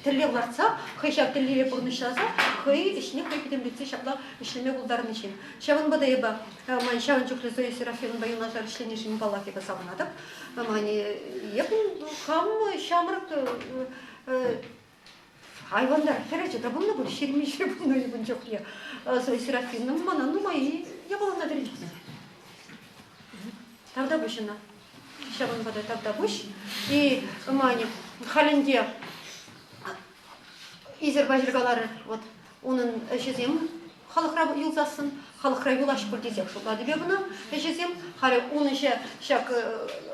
тӗллев лартса, хӑй ҫав тӗллеве пурнӑҫласа, хӑй ӗҫне хӑй пӗтӗмлетсе ҫапла ӗҫлеме пултарнӑ ҫын. Ҫавӑнпа та эпӗ ман ҫавӑн чухлӗ Зоя Серафимовнӑпа юнашар ӗҫленӗшӗн паллах эпӗ савӑнатӑп. Ман эп хам ҫамрӑк айвандар хӗрача та пулнӑ пуль, ҫирӗммиҫре пулнӑ ун чухне. Зоя Серафимовна мана нумай япалана вӗрентнӗ. Тавтапуҫ ӑна. Ҫавӑнпа та тавтапуҫ. И Маня, халь ӗнтӗ Изер-паҫӑр каларӗ, вот унӑн ӗҫӗсем халӑхра юлсассӑн, халӑхра юлаҫ пуль тесех шутлатӑп эп ӑна ӗҫӗсем. Халӗ ун ӗҫӗ ҫак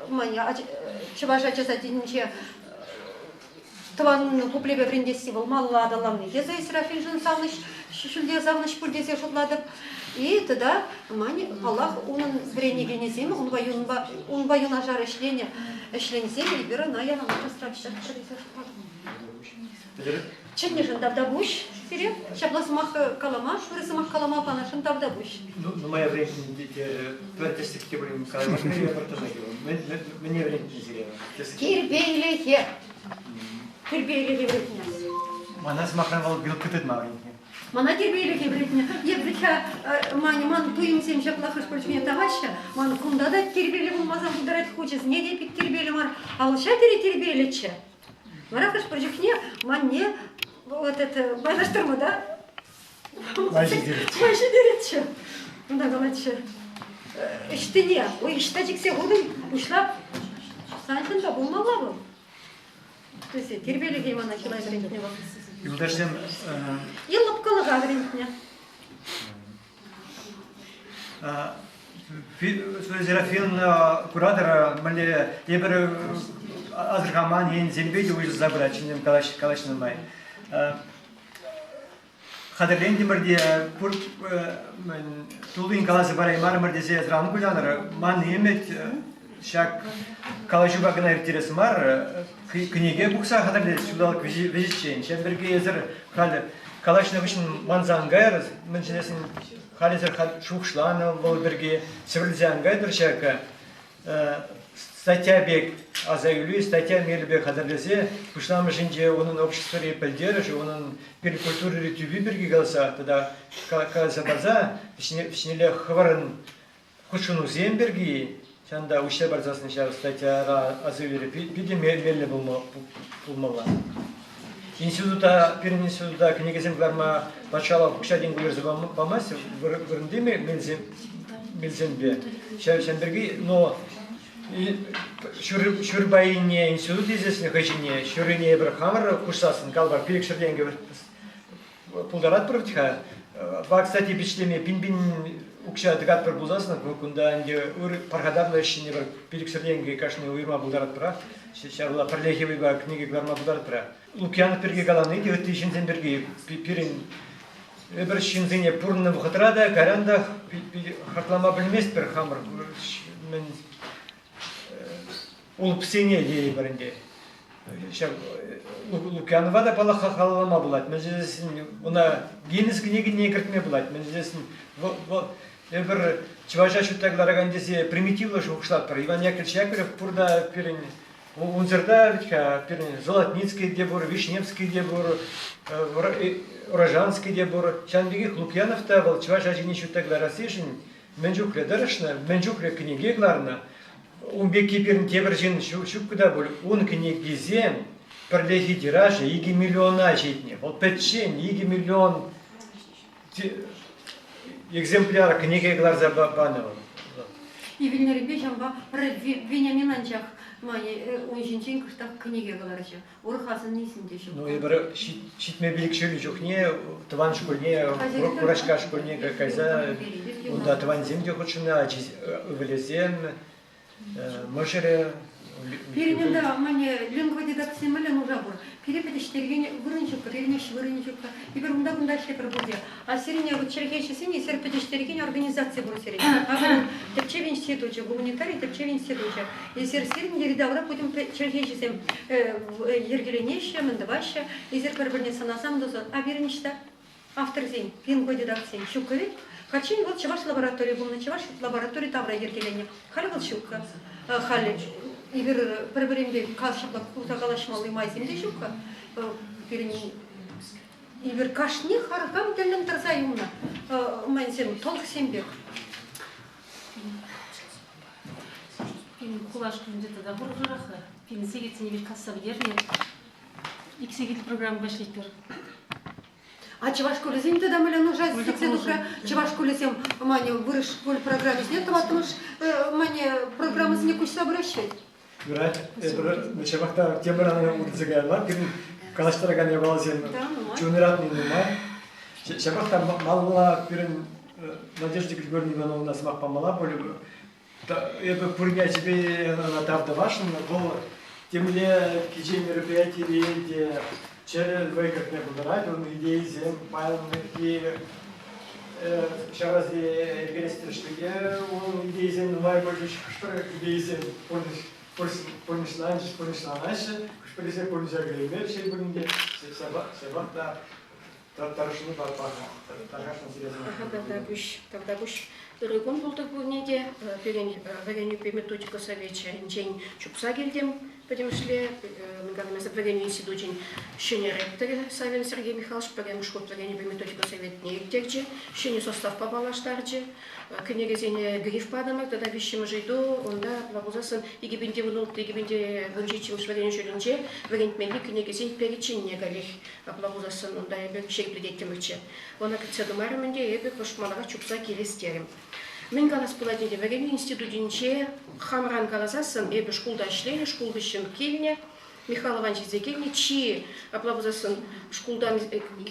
Маня чӑваш ача садӗнче тӑван куплепе вӗрентесси вӑл малалла аталанни те Серафимшӑн савӑнӑҫ, ҫӳлте савӑнӑҫ пуль тесе шутлатӑп. И тата ман, паллах, унӑн вӗренекенӗсем унпа, юнпа, унпа юнашар ӗҫленӗ ӗҫленсем эпир ӑна яланах асра тесе шутлатӑп. Чӗннӗшӗн тавтапуҫ сире. Ҫапла сӑмах калама, шурӑ сӑмах калама панӑшӑн тавтапуҫ. Ну, нумая вӗрентнӗ пӗр тӗслӗх те пулин калама Мӗне вӗрентнӗ сире? Тирпейлӗхе. Тирпейлӗхе вӗрентнӗ. Мана сӑмахран вӑл вилка тытма вӗрентнӗ. Мана тирпейлӗхе вӗрентнӗ. Эп вӗт-ха ман, ман туйӑмсем ҫапла хӑш-пӗр чухне таваҫҫӗ. Ман кунта та тирпейлӗ пулмасан пултарать, хучӗсене те пит тирпейлӗ мар. А вӑл ҫав тери тирпейлӗччӗ. Вара хӑш-пӗр чухне манне вот это майлаштарма да Май ҫитеретчӗ. Май ҫитеретчӗ. Унта калатчӗ. Ӑҫтине, ой, ӑҫта чиксе хутӑн, пуҫла саншӑн та пулмалла вӑл. Тесе тирпейлӗхе мана чылай вӗрентнӗ вӑл. Юлташсем И лӑпкӑлӑха вӗрентнӗ. Серафимовна куратӑр, мӗнле эпир асӑрхаман енсемпе те уҫӑлса пырать ҫынсем калаҫнӑ май. Хатӗрлентӗмӗр те пур туллин каласа параймарӑмӑр тесе ан кулянӑр. Ман ӗмӗт ҫак калаҫупа кӑна ирттерес мар, кӗнеке пухса хатӗрлес ҫулталӑк вӗҫӗччен. Ҫав пирки эсир халь калаҫнӑ хыҫҫӑн манса ан кайӑр, мӗншӗн тесен халь эсир шухӑшланӑ вӑл пирки сӗвӗрӗлсе ан кайтӑр ҫак статья пек аса илӳ, статья мелӗпе хатӗрлесе пуҫламӑшӗнче унӑн обществӑри пӗлтерӗшӗ, унӑн пир культурӑри тӳпи пирки каласа тата каласа парса вӗҫнелле хӑвӑрӑн хутшӑнусем пирки ҫавӑнта уҫса парсассӑн ҫав статьяра аса илӳре питӗ меллӗ пулмалла. Института, пирӗн института кӗнекесем кӑларма патшалӑх укҫа-тенкӗ уйӑрса памасть, вырӑнти мелсемпе. Ҫав пирки, но ҫур пайне институт илсессӗн хӑй ҫине, ҫуррине эпир хамӑр хушсассӑн, калӑпӑр, 500 тенкӗ пултаратпӑр вӗт-ха. Вак, кстати, пичетлеме пин-пин укҫа тӑкатпӑр пулсассӑн, кунта ӗнтӗ пархатарлӑ ӗҫ ҫине пӗр 500 тенкӗ кашни уйӑрма пултаратпӑрах. Ҫавла пӗрлехи вӑйпа кӗнеке кӑларма пултаратпӑр. Лукьянов пирки калани те ытти ҫынсем пирки пирӗн эпир ҫынсене пурӑннӑ вӑхӑтра та кайран та хаклама пӗлместпӗр хамӑр мӗн улӑпсене тейӗпӗр ӗнтӗ. Ҫав Лукьянова та паллах халаллама пулать. Мӗншӗн тесен ӑна Гиннес кӗнекине кӗртме пулать. Мӗншӗн тесен эпир чӑваша ҫутта кӑларакан тесе примитивлӑ шухӑшлатпӑр. Иван Яковлевич Яковлев пур та пирӗн унсӑрта вӗт-ха пирӗн Золотницкий те пур, Вишневский те пур, Рожанский те пур. Ҫавӑн пекех Лукьянов та вӑл чӑваш ачине ҫутта кӑларассишӗн мӗн чухлӗ тӑрӑшнӑ, мӗн чухлӗ кӗнеке кӑларнӑ. Ун пекки пирӗн тепӗр ҫын ҫук та пуль. Ун кӗнекисем пӗрлехи тиражӗ 2 миллиона ҫитнӗ. Вӑл пӗччен 2 миллион экземпляр кӗнеке кӑларса панӑ вӑл. Вилнӗренпе ҫавӑнпа пӗр Вениамин анчах ун ҫинчен кӑштах кӗнеке кӑларчӗ. Урӑх асӑннисем те ҫук. Ну, эпир ҫитме пилӗк ҫулӗ чухне тӑван шкулне, Курачка шкулне кайса унта тӑвансем те хутшӑннӑ, ачи ывӑлӗсем, мӑшӑрӗ. Пирӗн унта мане лингводидактсем мӗнле нуша пур. Пире пӗтӗҫтерекен вырӑн ҫук, пирӗн ӗҫ вырӑнӗ. вырӑнӗ ҫук-ха. Эпир унта-кунта ӗҫлепӗр пурте. А сирӗн вот чӗлхеҫӗсен эсир пӗтӗҫтерекен организаци пур сирӗн. Акӑ тӗпчев институчӗ, гуманитари тӗпчев институчӗ. Эсир сирӗн йӗри-тавра пӗтӗм чӗлхеҫӗсем йӗркеленеҫҫӗ, мӗн тӑваҫҫӗ. Эсир пӗр-пӗрне сӑнасан тусан, а пирӗн ӑҫта? Авторсен, лингводидактсен ҫуккӑ вӗт. Хальччен вӑл чӑваш лаборатори пулнӑ, чӑваш лаборатори тавра йӗркеленнӗ. Халӗ вӑл ҫуккӑ. Халӗ эпир пӗр-пӗринпе ҫапла курса калаҫмалли майсем те ҫуккӑ. Пирӗн эпир кашни харкам тӗллӗн тӑрса юлнӑ майсем, тӑлӑхсем пек. Пин хула шкулӗнче тата хӑрушӑрах-ха. Пин сехетсене веҫ касса пӗтернӗ. Ик сехетлӗ программӑпа ӗҫлетпӗр. А чӑваш шкулӗсен тата мӗнле нуша сиксе тухрӗ? Чӑваш шкулӗсем мане вырӑс шкул программисене тӑваттӑмӗш мане программӑсене куҫса пыраҫҫӗ. Юрать, эпир ҫапах та тепӗр утӑнса каялла пирӗн калаҫтаракан япаласем чун ыратни нумай. Ҫапах та малалла пирӗн Надежда Григорьевна Ивановна сӑмах памалла пулӗ. Эпӗ пурин ячӗпе ӑна тав тӑвасшӑн. Вӑл темле кичем мероприятире те чӗрӗ вӑй кӗртме пултарать. Унӑн идейисем паянхи ҫавраси йӗркелес тӗлӗшпе унӑн идейисем нумай пулчӗҫ. Хӑш-пӗр идейисем пурнӑҫланчӗҫ, пурнӑҫланаҫҫӗ. Хӑш-пӗрисем пурнӑҫа кӗреймеҫҫӗ пулин те. Ҫапах та тӑрӑшни паха. Тархасшӑн сире Тавтапуҫ, тавтапуҫ. Ырӑ кун пултӑр пурне те. Пирӗн вӗренӳпе методика совечӗнчен чупса килтӗм пӗтӗмӗшле. Вӗренӳ институчӗн ҫӗнӗ ректорӗ Савин Сергей Михайлович пӗрремӗш хут вӗренӳпе методика советне ирттерчӗ, ҫӗнӗ составпа паллаштарчӗ. Кӗнекесене гриф патӑмӑр тата виҫҫӗмӗш ыйту унта апла пулсассӑн 2016 2017 вӗренӳ ҫулӗнче вӗрентмелли кӗнекесен переченьне каллех Апла пулсассӑн унта эпӗ ҫирӗплететтӗмӗрччӗ. Ӑна кӗтсе тӑмарӑм ӗнтӗ, эпӗ кӑшт маларах чупса килес терӗм. Мӗн калас пулать ӗнтӗ, вӗренӳ институтӗнче хамран каласассӑн эпӗ шкулта ӗҫленӗ, шкул хыҫҫӑн килнӗ, Михаил Иванович илсе килнӗ. Чи, апла пулсассӑн, шкултан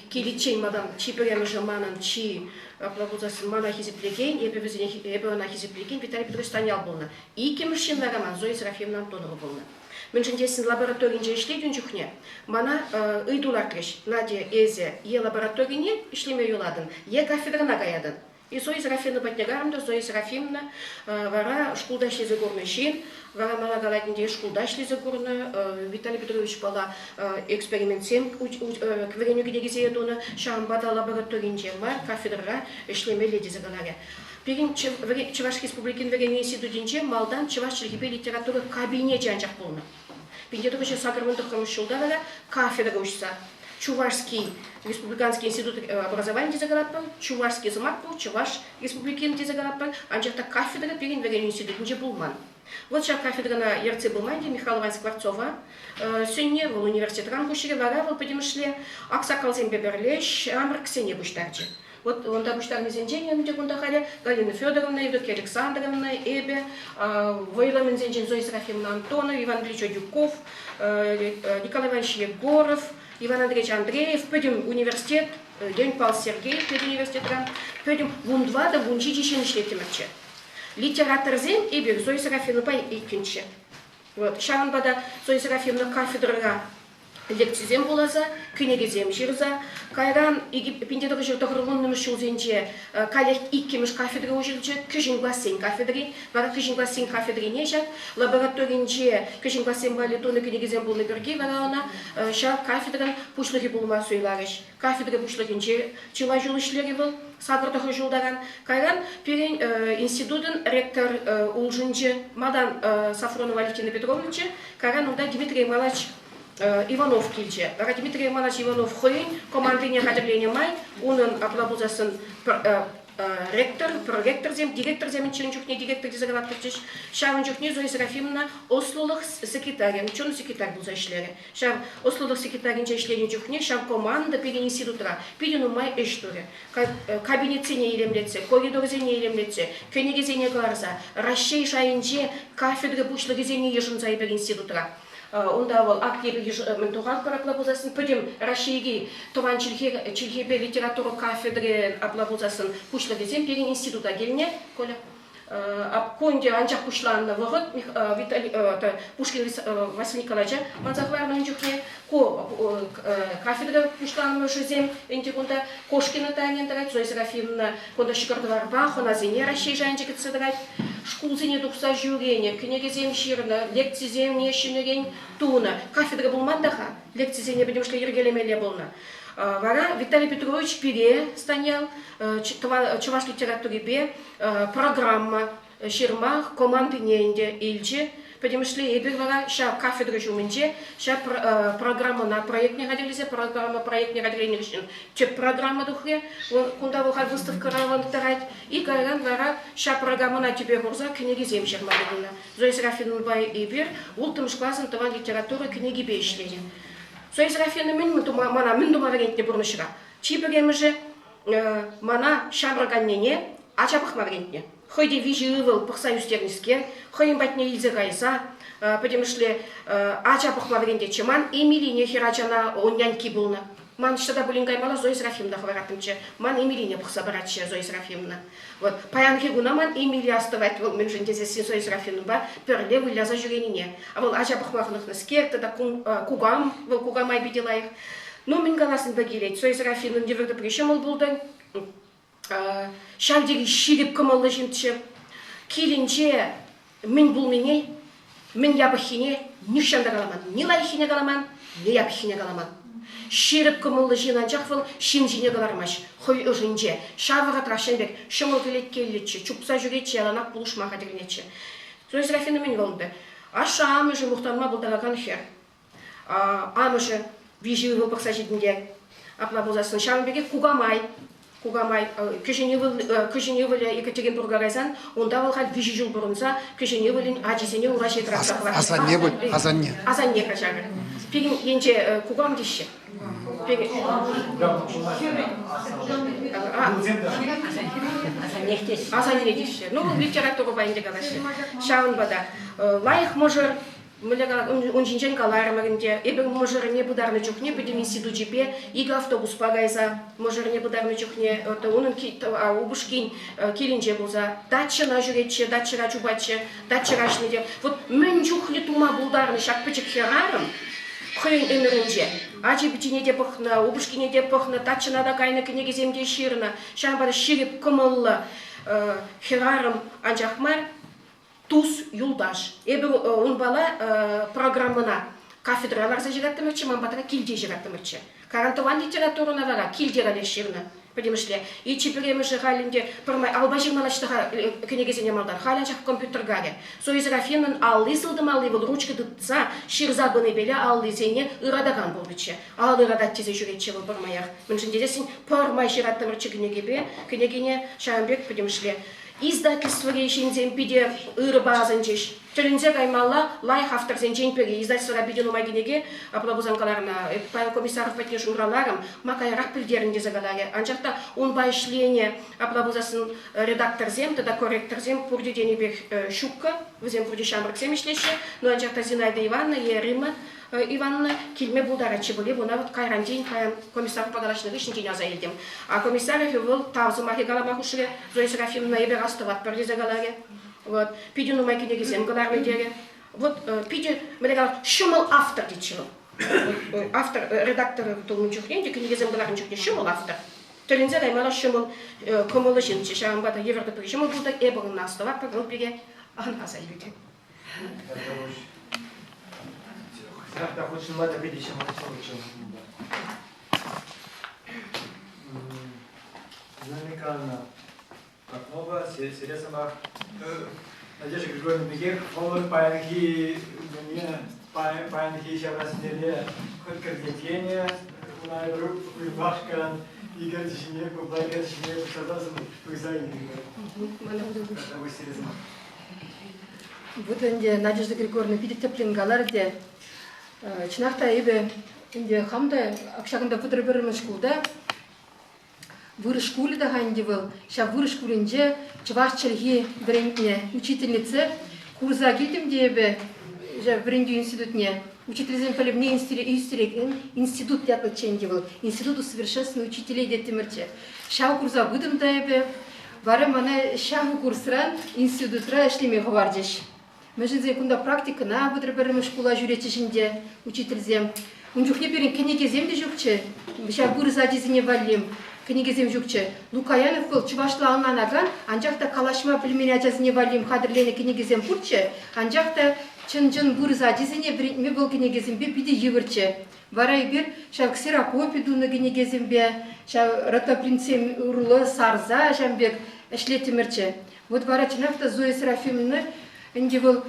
киличчен малтан чи пӗрремӗшӗ манӑн чи, апла пулсассӑн, мана хисеплекен, эпӗ вӗсене, эпӗ ӑна хисеплекен Виталий Петрович Станьял пулнӑ. Иккӗмӗш ҫын вара ман Зоя Серафимовна Антонова пулнӑ. Мӗншӗн тесен лабораторинче ӗҫлет ун чухне мана ыйту лартрӗҫ. Надя, эсӗ е лабораторине ӗҫлеме юлатӑн, е кафедрӑна каятӑн. И Зоя Серафимовна патне карӑм та Зоя Серафимовна вара шкулта ӗҫлесе курнӑ ҫын, вара мана калать ӗнтӗ, шкулта ӗҫлесе курнӑ, Виталий Петровичпала экспериментсем вӗренӳ кӗнекисене тунӑ, ҫавӑнпа та лабораторинче мар, кафедрӑра ӗҫлемелле тесе каларӗ. Пирӗн Чӑваш Республикин вӗренӳ институтӗнче малтан чӑваш чӗлхипе литература кабинечӗ анчах пулнӑ. 1989 ҫулта вара кафедра уҫса Чувашский республиканский институт образования тесе калатпӑр, Чувашский сӑмах пур, Чӑваш Республикин тесе калатпӑр, анчах та кафедра пирӗн вӗренӳ институтӗнче пулман. Вот ҫак кафедрӑна ертсе пыма ӗнтӗ Михаил Иванович Скворцова сӗннӗ, вӑл университетран куҫрӗ, вара вӑл пӗтӗмӗшле аксакалсемпе пӗрле ҫамрӑксене пуҫтарчӗ. Вот унта пуҫтарнисенчен ӗнтӗ кунта халӗ Галина Федоровна, Евдокия Александровна, эпӗ, вӑйлӑ мӗнсенчен Зоя Серафимовна Антонова, Иван Ильич Одюков, Николай Иванович Егоров, Иван Андреевич Андреев, пӗтӗм университет, Лень Павел Сергеев педуниверситетран, пӗтӗм вунтӑватӑ, вунҫичӗ ҫын ӗҫлеттӗмӗрччӗ. Литераторсем эпир Зоя Серафимовнӑпа иккӗнччӗ. Вот. Ҫавӑнпа та Зоя Серафимовна кафедрӑра лекцисем вуласа, кӗнекесем ҫырса, кайран 1990 ҫулсенче каллех иккӗмӗш кафедра уҫӑлчӗ, кӗҫӗн классен кафедри. Вара кӗҫӗн классен кафедрине ҫак лабораторинче кӗҫӗн классем валли тунӑ кӗнекесем пулнӑ пирки вара ӑна ҫав кафедрӑн пуҫлӑхӗ пулма суйларӗҫ. Кафедра пуҫлӑхӗнче чылай ҫул ӗҫлерӗ вӑл, сакӑр-тӑхӑр ҫул таран. Кайран пирӗн институтӑн ректор улшӑнчӗ. Малтан Сафронова Алевтина Петровначчӗ, кайран унта Дмитрий Иванович Иванов килчӗ. Вара Дмитрий Иванович Иванов хӑйӗн командине хатӗрленӗ май унӑн апла пулсассӑн ректор, проректорсем, директорсем ун чухне директор тесе калаттӑрччӗҫ. Ҫавӑн чухне Зоя Серафимовна ӑслӑлӑх секретарӗ, ученый секретарь пулса ӗҫлерӗ. Ҫав ӑслӑлӑх секретарӗнче ӗҫленӗ чухне ҫав команда пирӗн институтра питӗ нумай ӗҫ турӗ. Кабинетсене илемлетсе, коридорсене илемлетсе, кӗнекесене кӑларса, Раҫҫей шайӗнче кафедра пуҫлӑхӗсене йышӑнса эпир институтра. Унта вӑл Актепе мӗн тухатпӑр апла пулсассӑн, пӗтӗм Раҫҫейри тӑван чӗлхе, чӗлхепе литература кафедри апла пулсассӑн пуҫлӑхӗсем пирӗн института килнӗ, Коля. Ку ӗнтӗ анчах пуҫланнӑ вӑхӑт Виталий Пушкин Василий Николаевича манса хӑварнӑ ун чухне. Ку кафедра пуҫламӑшӗсем ӗнтӗ кунта Кошкина Таня тӑрать, Зоя Серафимовна кунта ҫӑкӑр-тӑварпа хӑнасене Раҫҫей шайӗнче кӗтсе тӑрать. Шкулсене тухса ҫӳренӗ, кӗнекесем ҫырнӑ, лекцисене ҫӗнӗрен тунӑ. Кафедра пулман та-ха, лекцисене пӗтӗмӗшле йӗркелемелле пулнӑ. Вара Виталий Петрович пире, Станьял, чӑваш литературипе программа ҫырма командине ӗнтӗ илчӗ. Пӗтӗмӗшле эпир вара ҫав кафедра ҫумӗнче ҫав программӑна проектне хатӗрлесе программа проектне хатӗрленӗ хыҫҫӑн тӗп программа тухрӗ. Кунта вӑл халь выставкӑра тӑрать. И кайран вара ҫав программӑна тӗпе хурса кӗнекесем ҫырма тытӑннӑ. Зоя Серафимовнӑпа эпир улттӑмӗш класӑн тӑван литература кӗнекипе ӗҫленӗ. Зоя Серафимовна мӗн тума, мана мӗн тума вӗрентнӗ пурнӑҫра? Чи пӗрремӗшӗ мана ҫамрӑк аннене ача пӑхма вӗрентнӗ. Хӑй те виҫӗ ывӑл пӑхса ӳстернӗскер, хӑйӗн патне илсе кайса пӗтӗмӗшле ача пӑхма вӗрентетчӗ. Ман Эмилине хӗрачана он няньки пулнӑ. Ман ӑҫта та пулин каймалла Зоя Серафимовна хӑвараттӑмччӗ. Ман Эмилине пӑхса паратчӗ Зоя Серафимовна. Вот паянхи куна ман Эмилия астӑвать вӑл мӗншӗн тесессӗн Зоя Серафимовнӑпа пӗрле выляса ҫӳренине. А вӑл ача пӑхма хӑнӑхнӑскер тата кукам, вӑл кукамай питӗ лайӑх. Ну, мӗн каласӑн та килет, Зоя Серафимовнӑн йывӑр тӑпри ҫӑмӑл пултӑр. Ҫав тери ҫирӗп кӑмӑллӑ ҫынччӗ. Килӗнче мӗн пулнине, мӗн япӑххине нихҫан та каламан. Ни лайӑххине каламан, ни япӑххине каламан. Ҫирӗп кӑмӑллӑ ҫын анчах вӑл ҫын ҫине кӑлармасть хӑй ӑшӗнче. Ҫав вӑхӑтрах ҫын пек ҫӑмӑл кӗлеткеллӗччӗ, чупса ҫӳретчӗ, яланах пулӑшма хатӗрленетчӗ. Зоя Серафимовна мӗн вӑл унта? Ашшӗ-амӑшӗ мухтанма пултаракан хӗр. Амӑшӗ виҫӗ ывӑл пӑхса ҫитӗнтерет. Апла пулсассӑн ҫавӑн пекех кукамай, кукамай кӗҫӗн ывӑл, кӗҫӗн ывӑлӗ Екатеринбурга кайсан унта вӑл халь виҫӗ ҫул пурӑнса кӗҫӗн ывӑлӗн ачисене ура ҫине тӑратса хӑварнӑ. Асанне пуль, асанне. Асанне каҫарӑр. Пирӗн енче кукам теҫҫӗ. Асанне теҫҫӗ. Ну, литературӑпа ӗнтӗ калаҫҫӗ. Ҫавӑнпа та лайӑх мӑшӑр Мӗнле ун ҫинчен каларӑмӑр ӗнтӗ. Эпӗ мӑшӑрне пытарнӑ чухне пӗтӗм институчӗпе икӗ автобуспа кайса мӑшӑрне пытарнӑ чухне унӑн упӑшкин килӗнче пулса дачӑна ҫӳретчӗ, дачӑра чупатчӗ, дачӑра ӗҫлетчӗ. Вот мӗн чухлӗ тума пултарнӑ ҫак пӗчӗк хӗрарӑм хӑйӗн ӗмӗрӗнче. Ачи-пӑчине те пӑхнӑ, упӑшкине те пӑхнӑ, дачӑна та кайнӑ, кӗнекесем те ҫырнӑ. Ҫавӑнпа та ҫирӗп кӑмӑллӑ хӗрарӑм анчах мар, тус, юлташ. Эпӗ унпала программӑна кафедра ларса ҫыраттӑмӑрччӗ, ман патра килте ҫыраттӑмӑрччӗ. Каран тӑван литературӑна вара килте халех ҫырнӑ пӗтӗмӗшле. И чи пӗрремӗшӗ халь ӗнтӗ пӗрмай алпа ҫырмалаҫҫӗ-ха кӗнекесене малтан. Халь анчах компьютер карӗ. Зоя Серафимовнӑн алли сылтӑм алли вӑл ручка тытса ҫырса пынипеле аллисене ыратакан пулнӑччӗ. Ал ыратать тесе ҫӳретчӗ вӑл пӗрмаях. Мӗншӗн тесессӗн пӗрмай ҫыраттӑмӑрччӗ кӗнекепе, кӗнекене ҫавӑн пек пӗтӗмӗшле. Издательствӑри ҫынсем питӗ ырӑпа асӑнчӗҫ. Тӗлӗнсе каймалла лайӑх авторсенчен пӗри. Издательствӑра питӗ нумай кӗнеке, апла пулсан кӑларнӑ. Эп Павел Комиссаров патне шӑнкӑравларӑм, ма каярах пӗлтерӗн тесе каларӗ. Анчах та унпа ӗҫленӗ, апла пулсассӑн редакторсем тата корректорсем пурте тенӗ пек ҫуккӑ. Вӗсем пурте ҫамрӑксем ӗҫлеҫҫӗ. Но анчах та Зинаида Ивановна е Римма Ивановна килме пултаратчӗ пуль. Ӑна вот кайран тин паян комиссарпа калаҫнӑ хыҫҫӑн тин аса илтӗм. А комиссарӗ вӑл тав сӑмахӗ калама хушрӗ. Зоя Серафимовна эпир астӑватпӑр тесе каларӗ. Вот. Питӗ нумай кӗнекесем кӑларнӑ терӗ. Вот питӗ, мӗнле калас, ҫӑмӑл автор тетчӗ вӑл. Автор, редактор тунӑ чухне те кӗнекесем кӑларнӑ чухне ҫӑмӑл автор. Тӗлӗнсе каймалла ҫӑмӑл кӑмӑллӑ ҫынччӗ. Ҫавӑнпа та йывӑр тӑпри ҫӑмӑл пултӑр, эпӗ ӑна астӑватпӑр, вӑл пире ан аса илтӗр. Ҫак та хутшӑнма та питӗ ҫӑмӑл Зина Михайловна Портнова, сире сӑмах. Надежда Григорьевна пекех вӑл паянхи мӗне, паянхи ҫавра сӗтеле хӑт кӗртекенӗ, уна уйӑхлашкан икерчӗ ҫине, купла икерчӗ ҫине пуҫласа пырса илнӗ. Сире сӑмах. Вот ӗнтӗ Надежда Григорьевна питӗ тӗплӗн каларӗ те. Чӑнах та эпӗ ӗнтӗ хам та ҫакӑнта 31-мӗш шкулта вырӑс шкулӗ та-ха ӗнтӗ вӑл. Ҫав вырӑс шкулӗнче чӑваш чӗлхи вӗрентнӗ учительница. Курса килтӗм те эпӗ ҫав вӗрентӳ институтне. Учительсен пӗлӗвне ӳстерекен институт ятлӑччӗ ӗнтӗ вӑл. Институт усовершенствования учителей теттӗмӗрччӗ. Ҫав курса пытӑм та эпӗ. Вара мана ҫав курсран институтра ӗҫлеме хӑварчӗҫ. Мӗншӗн тесен кунта практикӑна вӑтӑр пӗрремӗш шкула ҫӳретчӗҫ ӗнтӗ учительсем. Ун чухне пирӗн кӗнекесем те ҫукчӗ, ҫав вырӑс ачисене валли кӗнекесем ҫукчӗ. Лукаянов вӑл чӑвашла ӑнланакан, анчах та калаҫма пӗлмен ачасене валли хатӗрленӗ кӗнекесем пурччӗ, анчах та чӑн-чӑн вырӑс ачисене вӗрентме вӑл кӗнекесемпе питӗ йывӑрччӗ. Вара эпир ҫав ксерокопи тунӑ кӗнекесемпе, ҫав ротопринтсем урлӑ сарса ҫавӑн пек ӗҫлеттӗмӗрччӗ. Вот вара чӑнах та Зоя Серафимовна ӗнтӗ вӑл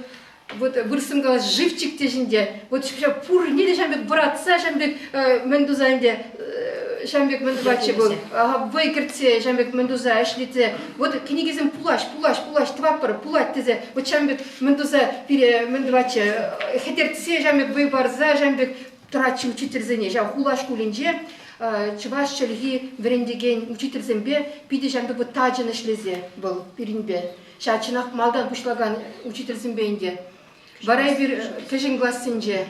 вот вырӑссем калаҫ живчик теҫ ӗнтӗ. Вот ҫав пурне те ҫавӑн пек вӑратса ҫавӑн пек мӗн туса ӗнтӗ ҫавӑн пек мӗн тӑватчӗ вӑл вӑй кӗртсе ҫавӑн пек мӗн туса ӗҫлесе вот кӗнекесем пулаҫ пулаҫ пулаҫ тӑватпӑр пулать тесе вот ҫавӑн пек мӗн туса пире мӗн тӑватчӗ хӗтӗртсе ҫавӑн пек вӑй парса ҫавӑн пек тӑратчӗ учительсене ҫав хула шкулӗнче чӑваш чӗлхи вӗрентекен учительсемпе питӗ ҫавӑн пек тачӑн ӗҫлесе вӑл пирӗнпе. Ҫав чӑнах малтан пуҫлакан учительсемпе ӗнтӗ. Вара эпир кӗҫӗн классенче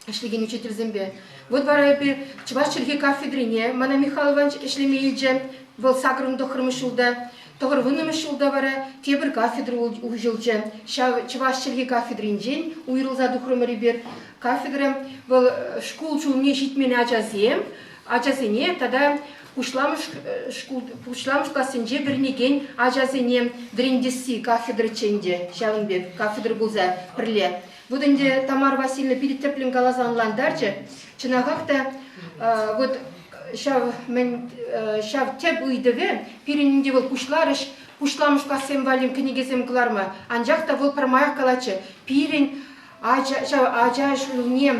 ӗҫлекен учительсемпе. Вот вара эпир чӑваш чӗлхи кафедрине мана Михаил Иванович ӗҫлеме илчӗ. Вӑл сакӑрӑн тӑххӑрмӗш ҫулта. Тӑхӑрвуннӑмӗш ҫулта вара тепӗр кафедра уҫӑлчӗ. Ҫав чӑваш чӗлхи кафедринчен уйрӑлса тухрӑмӑр эпир. Кафедра вӑл шкул ҫулне ҫитмен ачасем, ачасене тата пуҫламӑш шкул пуҫламӑш классенче вӗренекен ачасене вӗрентесси кафедраччӗ ӗнтӗ ҫавӑн пек кафедра пулса пӗрле. Вот ӗнтӗ Тамара Васильевна питӗ тӗплӗн каласа ӑнлантарчӗ. Чӑнахах та вот ҫав мӗн ҫав тӗп ыйтӑвӗ пирӗн ӗнтӗ вӑл пуҫларӗҫ пуҫламӑш классем валли кӗнекесем кӑларма. Анчах та вӑл пӗрмаях калатчӗ, пирӗн ача, ҫав ача ҫулне,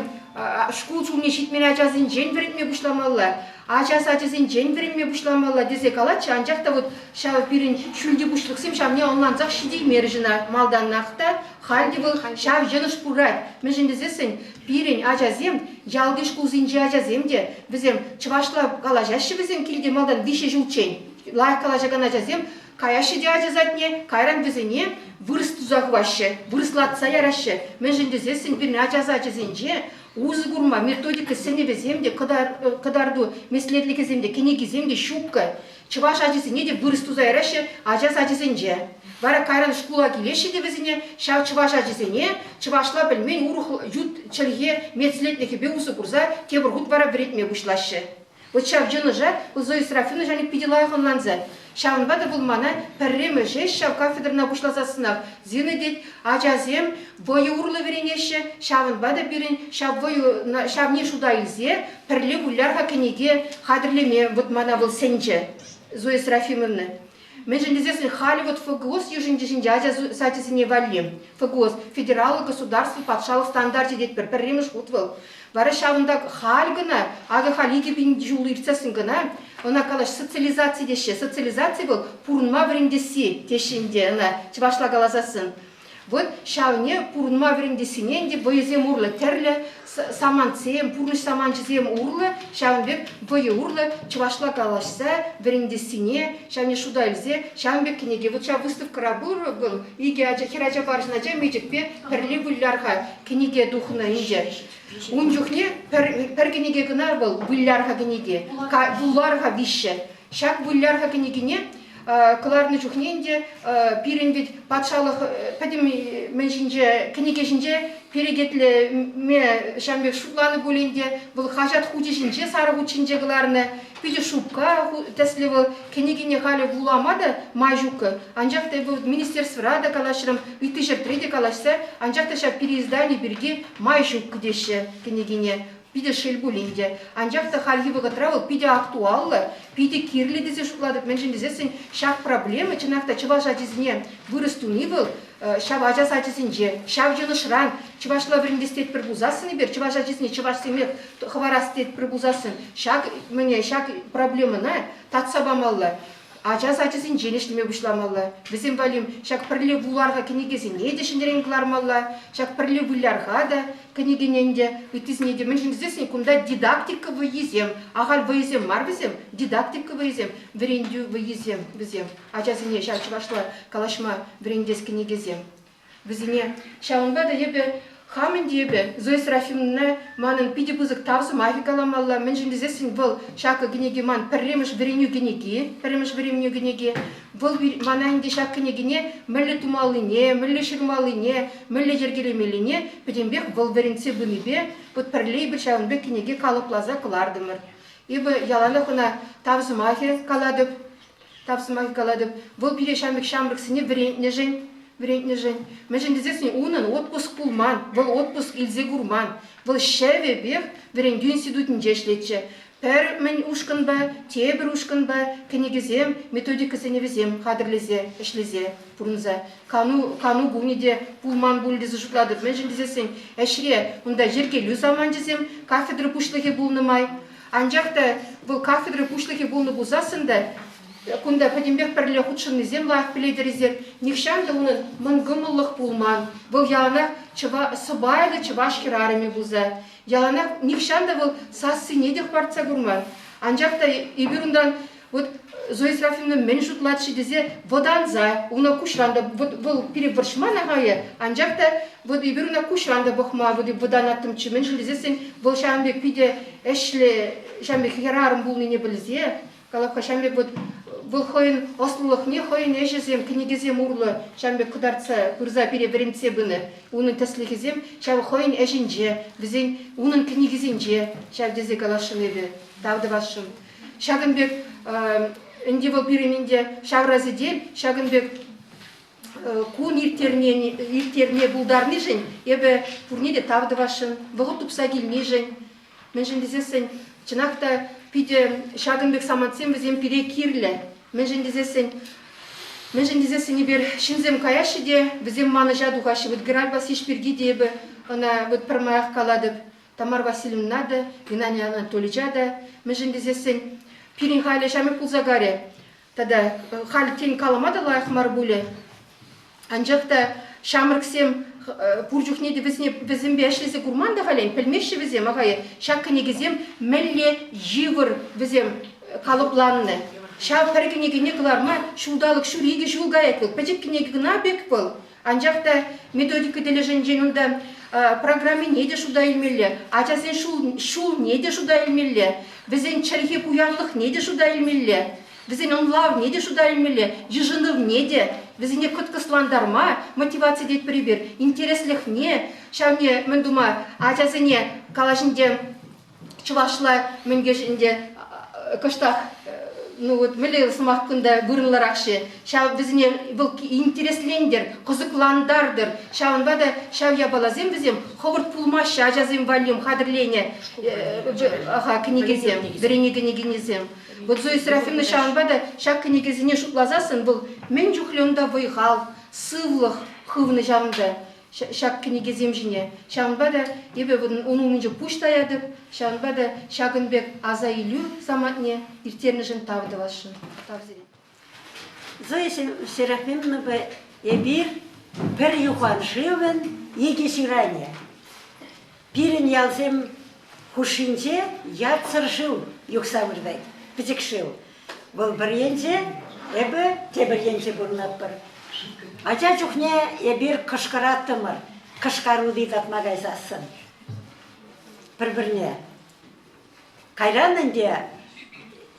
шкул ҫулне ҫитмен ачасенчен вӗрентме пуҫламалла, ача сачӗсенчен вӗренме пуҫламалла тесе калатчӗ, анчах та вот ҫав пирӗн ҫӳлти пуҫлӑхсем ҫавне ӑнлансах ҫитеймерӗҫ ӑна малтанах та, халь те вӑл ҫав йӑнӑш пырать. Мӗншӗн тесессӗн пирӗн ачасем, ялти шкулсенчи ачасем те, вӗсем чӑвашла калаҫаҫҫӗ вӗсем килте малтан виҫӗ ҫулччен. Лайӑх калаҫакан ачасем Каяҫҫӗ те ача садне, кайран вӗсене вырӑс туса хӑваҫҫӗ, вырӑслатса яраҫҫӗ. Мӗншӗн тесессӗн пирӗн ача сачӗсенче усӑ курма методика сӗнӗвӗсем те, кӑтарту меслетлӗхӗсем те, кӗнекисем те ҫуккӑ. Чӑваш ачисене те вырӑс туса яраҫҫӗ ача сачӗсенче. Вара кайран шкула килеҫҫӗ те вӗсене ҫав чӑваш ачисене чӑвашла пӗлмен урӑх ют чӗлхе меслетлӗхӗпе усӑ курса тепӗр хут вара вӗрентме пуҫлаҫҫӗ. Вот ҫав йӑнӑша Зоя Серафимовна ҫавна питӗ лайӑх ӑнланса. Ҫавӑнпа та вӑл мана пӗрремӗш ӗҫ ҫав кафедрӑна пуҫласассӑнах Зина тет, ачасем вӑйӑ урлӑ вӗренеҫҫӗ, ҫавӑнпа та пирӗн ҫав вӑйӑ ҫавне шута илсе пӗрле выляр-ха кӗнеке хатӗрлеме вот мана вӑл сӗнчӗ Зоя Серафимовна. Мӗншӗн тесессӗн халӗ вот ФГОС йышӑнчӗ ҫинче ача сачӗсене валли. ФГОС федераллӑ государство патшалӑх стандарчӗ тетпӗр, пӗрремӗш хут вӑл. Вара ҫавӑнта халь кӑна, акӑ халь 2000 ҫул иртсессӗн кӑна, ӑна калаҫ социализаци теҫҫӗ. Социализаци вӑл пурӑнма вӗрентесси теҫҫӗ ӗнтӗ ӑна чӑвашла каласассӑн. Вот ҫавне пурӑнма вӗрентессине ӗнтӗ вӑйӑсем урлӑ тӗрлӗ самантсем, пурнӑҫ саманчӗсем урлӑ ҫавӑн пек вӑйӑ урлӑ чӑвашла калаҫса вӗрентессине ҫавне шута илсе ҫавӑн пек кӗнеке. Вот ҫав выставкӑра пур вӑл икӗ ача, хӗр ачапа арҫын ача мечӗкпе пӗрле выляр-ха кӗнеке тухнӑ ӗнтӗ. Ун чухне пӗр, пӗр кӗнеке кӑна вӑл выляр-ха кӗнеке, вулар-ха виҫҫӗ. Ҫак выляр-ха кӗнекене кӑларнӑ чухне ӗнтӗ пирӗн вӗт патшалӑх пӗтӗм мӗн ҫинче кӗнеке ҫинче перекетлеме ҫавӑн пек шутланӑ пулин те вӑл хаҫат хучӗ ҫинче сарӑ хут ҫинче кӑларнӑ питӗ шупка тӗслӗ вӑл кӗнекене халӗ вулама та май ҫуккӑ анчах та вӑл министерствӑра та калаҫрӑм ытти ҫӗртре те калаҫса анчах та ҫав переиздани пирки май ҫуккӑ теҫҫӗ кӗнекене Питӗ шел пулин те. Анчах та хальхи вӑхӑтра вӑл питӗ актуаллӑ, питӗ кирлӗ тесе шутлатӑп. Мӗншӗн тесессӗн ҫак проблема чӑнах та чӑваш ачисене вырӑс туни вӑл ҫав ача сачӗсенче, ҫав йӑнӑшран чӑвашла вӗрентес тетпӗр пулсассӑн эпир чӑваш ачисене чӑвашсемех хӑварас тетпӗр пулсассӑн ҫак мӗне ҫак проблемӑна татса памалла. Ача сачӗсенчен ӗҫлеме пуҫламалла. Вӗсем валли ҫак пӗрле вулар-ха кӗнекесене те ҫӗнӗрен кӑлармалла, ҫак пӗрле выляр-ха та кӗнекене ӗнтӗ, ыттисене те. Мӗншӗн тесессӗн кунта дидактика вӑййисем, ахаль вӑйӑсем мар вӗсем, дидактика вӑййисем, вӗрентӳ вӑййисем вӗсем. Ачасене ҫав чӑвашла калаҫма вӗрентес кӗнекесем. Вӗсене ҫавӑнпа та эпӗ. Хам ӗнтӗ эпӗ Зоя Серафимовна манӑн питӗ пысӑк тав сӑмахӗ каламалла, мӗншӗн тесессӗн вӑл ҫакӑ кӗнеке ман пӗрремӗш вӗренӳ кӗнеки, пӗрремӗш вӗренӳ кӗнеки. Вӑл мана ӗнтӗ ҫак кӗнекене мӗнле тумаллине, мӗнле ҫырмаллине, мӗнле йӗркелемеллине пӗтӗмпех вӑл вӗрентсе пынипе вот пӗрле эпир ҫавӑн пек кӗнеке калӑпласа кӑлартӑмӑр. Эпӗ яланах ӑна тав сӑмахӗ калатӑп. Тав сӑмахӗ калатӑп. Вӑл пире ҫамрӑк ҫамрӑксене вӗрентнӗшӗн, вӗрентнӗшӗн. Мӗншӗн тесессӗн унӑн отпуск пулман, вӑл отпуск илсе курман. Вӑл ҫӗвӗпех вӗрентӳ институтӗнче ӗҫлетчӗ. Пӗр мӗн ушкӑнпа, тепӗр ушкӑнпа кӗнекесем, методикӑсене вӗсем хатӗрлесе, ӗҫлесе пурӑнса. Кану, кану кунӗ те пулман пуль тесе шутлатӑп. Мӗншӗн тесессӗн ӗҫре унта йӗркелӳ саманчӗсем, кафедра пуҫлӑхӗ пулнӑ май. Анчах та вӑл кафедра пуҫлӑхӗ пулнӑ пулсассӑн та кунта пӗтӗмпех пӗрле хутшӑннисем лайӑх пӗлетӗр эсир. Нихҫан та унӑн мӑнкӑмӑллӑх пулман. Вӑл яланах сӑпайлӑ чӑваш хӗрарӑмӗ пулса. Яланах нихҫан та вӑл сассине те хӑпартса курман. Анчах та эпир унтан вот Зоя Серафимовна мӗн шутлать-ши тесе вӑтанса, уна куҫран та вот вӑл пире вӑрҫман ахае, анчах та вот эпир уна куҫран та пӑхма вот вӑтанаттӑмччӗ. Мӗншӗн тесессӗн вӑл ҫавӑн пек питӗ ӗҫлӗ, ҫавӑн пек хӗрарӑм пулнине пӗлсе, калап-ха, ҫавӑн пек вот вӑл хӑйӗн ӑслӑлӑхне, хӑйӗн ӗҫӗсем, кӗнекесем урлӑ ҫавӑн пек кӑтартса пырса пире вӗрентсе пынӑ. Унӑн тӗслӗхӗсем ҫав хӑйӗн ӗҫӗнче, вӗсен унӑн кӗнекисенче ҫав тесе каласшӑн эпӗ, тав тӑвасшӑн. Ҫакӑн пек ӗнтӗ вӑл пирӗн ӗнтӗ ҫавра сӗтел, ҫакӑн пек кун ирттерме пултарнишӗн эпӗ пурне те тав тӑвасшӑн, вӑхӑт тупса килнишӗн. Мӗншӗн тесессӗн, чӑнах та питӗ ҫакӑн пек самантсем вӗсем пире кирлӗ. Мӗншӗн тесессӗн, мӗншӗн тесессӗн эпир ҫынсем каяҫҫӗ те вӗсем манӑҫа тухаҫҫӗ. Вот Геральд Васильевич пирки те эпӗ ӑна вот пӗрмаях калатӑп. Тамара Васильевна та, Геннадий Анатольевича та, мӗншӗн тесессӗн пирӗн халӗ ҫамрӑк пулса карӗ. Тата халь тен калама та лайӑх мар пулӗ. Анчах та ҫамрӑксем пур чухне те вӗсене вӗсемпе ӗҫлесе курман та халӗ, пӗлмеҫҫӗ вӗсем, ахай ҫак кӗнекесем мӗнле йывӑр вӗсем калӑпланнӑ. Ҫав пӗр кӗнекене кӑларма ҫулталӑк ҫур икӗ ҫул каять вӑл. Пӗчӗк кӗнеке кӑна пек вӑл. Анчах та методика тӗлӗшӗнчен унта программине те шута илмелле, ачасен ҫулне те шута илмелле, вӗсен чӗлхе пуянлӑхне те шута илмелле, вӗсен ӑнлавне те шута илмелле, йышӑнӑвне те, вӗсене кӑткӑслантарма мотиваци тетпӗр эпир, интереслӗхне ҫавне мӗн тума ачасене калаҫинче чӑвашла мӗнкеш ӗнтӗ кӑштах ну вот мӗнле сӑмах кунта вырӑнлӑрах-ши ҫав вӗсене вӑл интереслентӗр, кӑсӑклантартӑр. Ҫавӑнпа та ҫав япаласем вӗсем хӑвӑрт пулмаҫҫӗ ачасем валли хатӗрленӗ кӗнекесем, вӗренӳ кӗнекисем. Вот Зоя Серафимовна ҫавӑнпа та ҫак кӗнекесене шутласассӑн вӑл мӗн чухлӗ унта вӑй-хал, сывлӑх хывнӑ ҫавӑнта. Ҫак кӗнекесем ҫине. Ҫавӑнпа та эпӗ ун умӗнче пуҫ таятӑп, ҫавӑнпа та ҫакӑн пек аса илӳ самантне ирттернӗшӗн тав тӑвасшӑн. Тав сире. Зоя Серафимовнӑпа эпир пӗр юхан шывӑн икӗ ҫыранӗ. Пирӗн ялсем хушшинче ятсӑр шыв юхса выртать, пӗчӗк шыв. Вӑл пӗр енче, эпӗ тепӗр енче пурӑнатпӑр. Ача чухне эпир кӑшкӑраттӑмӑр, кӑшкарути татма кайсассӑн пӗр-пӗрне. Кайран ӗнтӗ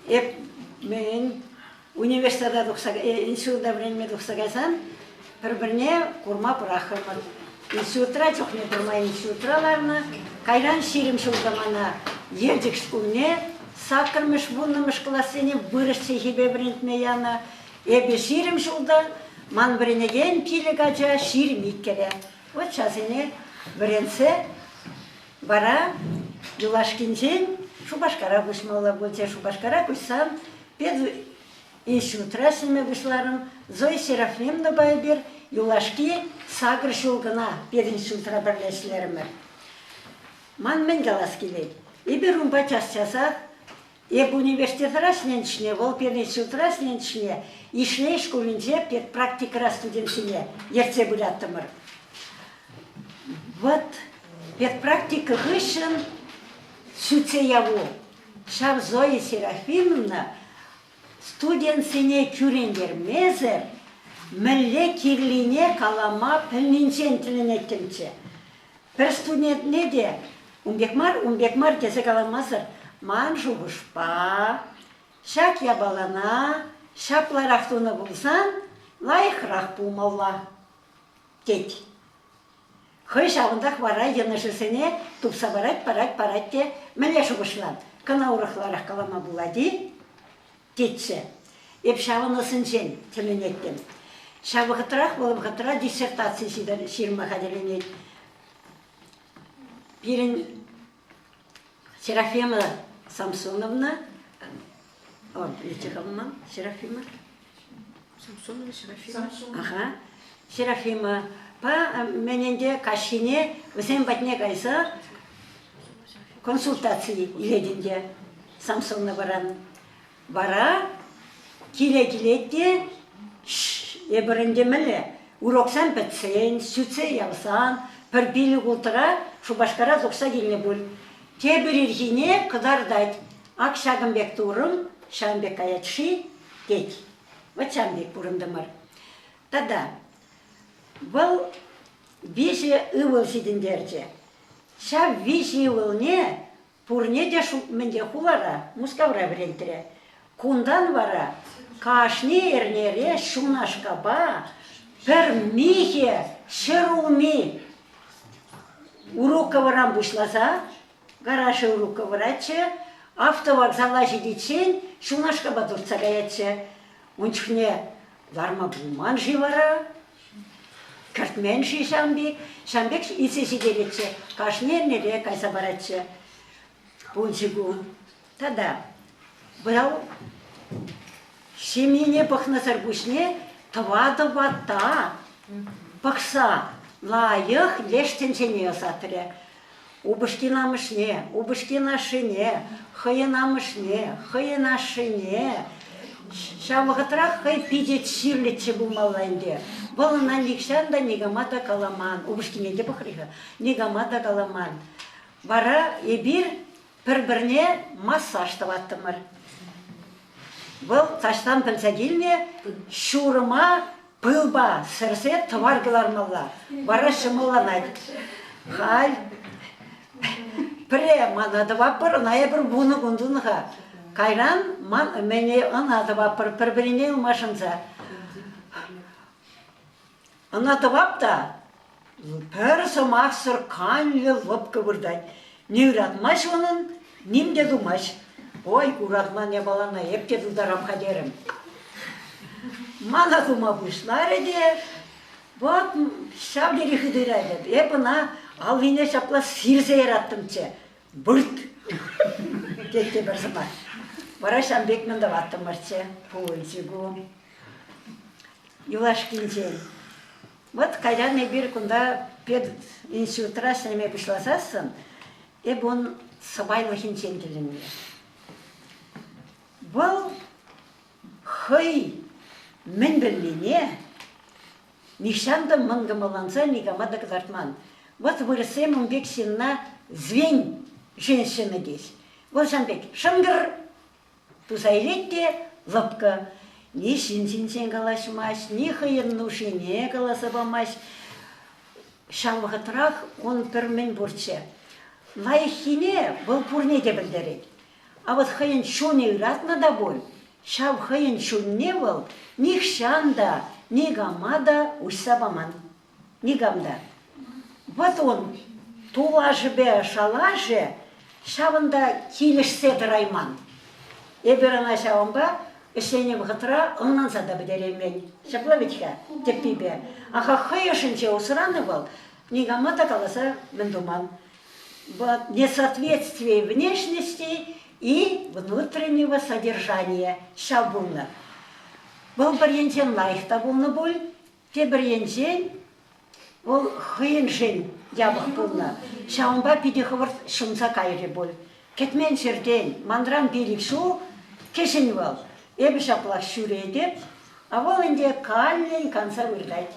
эп мӗн университета тухса, института вӗренме тухса кайсан пӗр-пӗрне курма пӑрахрӑмӑр. Институтра чухне пӗрмай институтра ларнӑ. Кайран 20 ҫулта мана Елчӗк шкулне саккӑрмӗш, вуннӑмӗш классене вырӑс чӗлхипе вӗрентме янӑ. Эпӗ 20 ҫулта, ман вӗренекен пилӗк ача 22-ре. Вот ҫавсене вӗрентсе вара юлашкинчен Шупашкара куҫмалла пулчӗ. Шупашкара куҫсан Институтра ӗҫлеме пуҫларӑм. Зоя Серафимовнӑпа эпир юлашки сакӑр ҫул кӑна пединститутра пӗрле ӗҫлерӗмӗр. Ман мӗн калас килет? Эпир унпа час-часах эп университетра ӗҫленӗччӗ, вӑл пединститутра ӗҫленӗччӗ, Ишлей шкулӗнче педпрактикӑра студентсене ертсе пыраттӑмӑр. Вот педпрактика хыҫҫӑн сӳтсе яву. Ҫав Зоя Серафимовна студентсене кӳрентермесӗр мӗнле кирлине калама пӗлнинчен тӗлӗнеттӗмччӗ. Пӗр студентне те ун пек мар, ун пек мар тесе каламасӑр ман шухӑшпа ҫак япалана ҫапларах тунӑ пулсан лайӑхрах пулмалла тет. Хӑй ҫавӑнтах вара йӑнӑшӗсене тупса парать, парать, парать те мӗнле шухӑшлан, кӑна урӑхларах калама пулать-и? тетчӗ. Эп ҫавӑн ӑсӗнчен тӗлӗнеттӗм. Ҫав вӑхӑтрах вӑл вӑхӑтра диссертаци ҫырма хатӗрленет. Пирӗн Серафима Самсоновна, о, Летиховна Серафима. Самсонова Серафима. Ага. Серафима па мӗн ӗнтӗ каҫхине вӗсем патне кайса консультаци илет ӗнтӗ Самсоновӑран. Вара киле килет те эпир ӗнтӗ мӗнле уроксем пӗтсен, сӳтсе явсан пӗр пилӗк-улттӑра Шупашкара тухса килнӗ пуль. Тепӗр ирхине кӑтартать. Ак ҫакӑн пек турӑм, ҫавӑн пек каять-ши, тет. Вӑт ҫавӑн пек пурӑнтӑмӑр. Тата вӑл виҫӗ ывӑл ҫитӗнтерчӗ. Ҫав виҫӗ ывӑлне Пурне те мӗнте хулара, Мускавра вӗрентрӗ. Кунтан вара кашни эрнере ҫунашкапа пӗр михӗ ҫӗрулми Уруковӑран пуҫласа гаражӗ Уруковӑраччӗ, автовокзала ҫитиччен ҫунашкапа туртса каятчӗ. Ун чухне ларма пулман-ши вара? Кӗртмен-ши ҫавӑн пек? Ҫавӑн пек илсе ҫитеретчӗ. Кашни эрнере кайса паратчӗ. Пулчӗ ку. Тата вӑл ҫемьене пӑхнӑсӑр пуҫне тӑватӑ ватта пӑхса лайӑх леш тӗнчене ӑсатрӗ. Упӑшкин амӑшне, упӑшкин ашшӗне, хӑйӗн амӑшне, хӑйӗн ашшӗне. Ҫав вӑхӑтрах хӑй питӗ чирлӗччӗ пулмалла ӗнтӗ. Вӑл ӑна нихҫан та никама та каламан, упӑшкине те пӑхрӗ-ха, никама та каламан. Вара эпир пӗр-пӗрне массаж тӑваттӑмӑр. Вӑл таҫтан пӗлсе килнӗ ҫурӑма пылпа сӗрсе тӑвар кӑлармалла. Вара ҫӑмӑлланать. Халь пӗрре мана тӑватпӑр, ӑна эпир вунӑ кун тунӑ-ха. Кайран ман мӗне ӑна тӑватпӑр, пӗр-пӗрине ылмашӑнса. Ӑна тӑвап та пӗр сӑмахсӑр канлӗ лӑпкӑ выртать. Ни ыратмасть унӑн, ним те тумасть. Ой, куратман япалана эп те тутарам-ха терӗм. Мана тума пуҫларӗ те, вот ҫав тери хытӑ ыратать. Эп ӑна аллине ҫапла сирсе яраттӑмччӗ. Вырт! тет те пӗр сӑмах. Вара ҫавӑн пек мӗн тӑваттӑмӑрччӗ, пулчӗ ку. Юлашкинчен. Вот кайран эпир кунта пединститутра ӗҫлеме пуҫласассӑн эп ун сӑпайлӑхӗнчен тӗлӗннӗ. Вӑл хӑй мӗн пӗлнине нихҫан та мӑнкӑмӑлланса никама та кӑтартман. Вот вырӑссем ун пек ҫынна звень женщина теҫ. Вӑл ҫавӑн пек шӑнкӑр Туса илет те лӑпкӑ. Ни ҫын ҫинчен калаҫмасть, ни хӑйӗн нушине каласа памасть. Ҫав вӑхӑтрах ун пӗр мӗн пурччӗ. Лайӑххине вӑл пурне те пӗлтерет. А вот хӑйӗн чунӗ ыратнӑ та пуль, ҫав хӑйӗн чунне вӑл нихҫан та, никама та уҫса паман. Никам та. Вӑт ун тулашӗпе шалашӗ ҫавӑнта килӗшсе тӑрайман. Эпир ӑна ҫавӑнпа ӗҫленӗ вӑхӑтра ӑнланса та пӗтереймен. Ҫапла вӗт-ха тӗппипе. Аха хӑй ӑшӗнче усранӑ вӑл, никама та каласа мӗн туман. Несоответствие внешности и внутреннего содержания ҫав пулнӑ. Вӑл пӗр енчен лайӑх та пулнӑ пуль, Тепӗр енчен, вӑл хӑйӗншӗн япӑх пулнӑ. Ҫавӑнпа питӗ хӑвӑрт ҫунса кайрӗ пуль. Кӗтмен ҫӗртен манран пилӗк ҫул кӗҫӗн вӑл. Эпӗ ҫаплах ҫӳретӗп, а вӑл ӗнтӗ каллен канса выртать.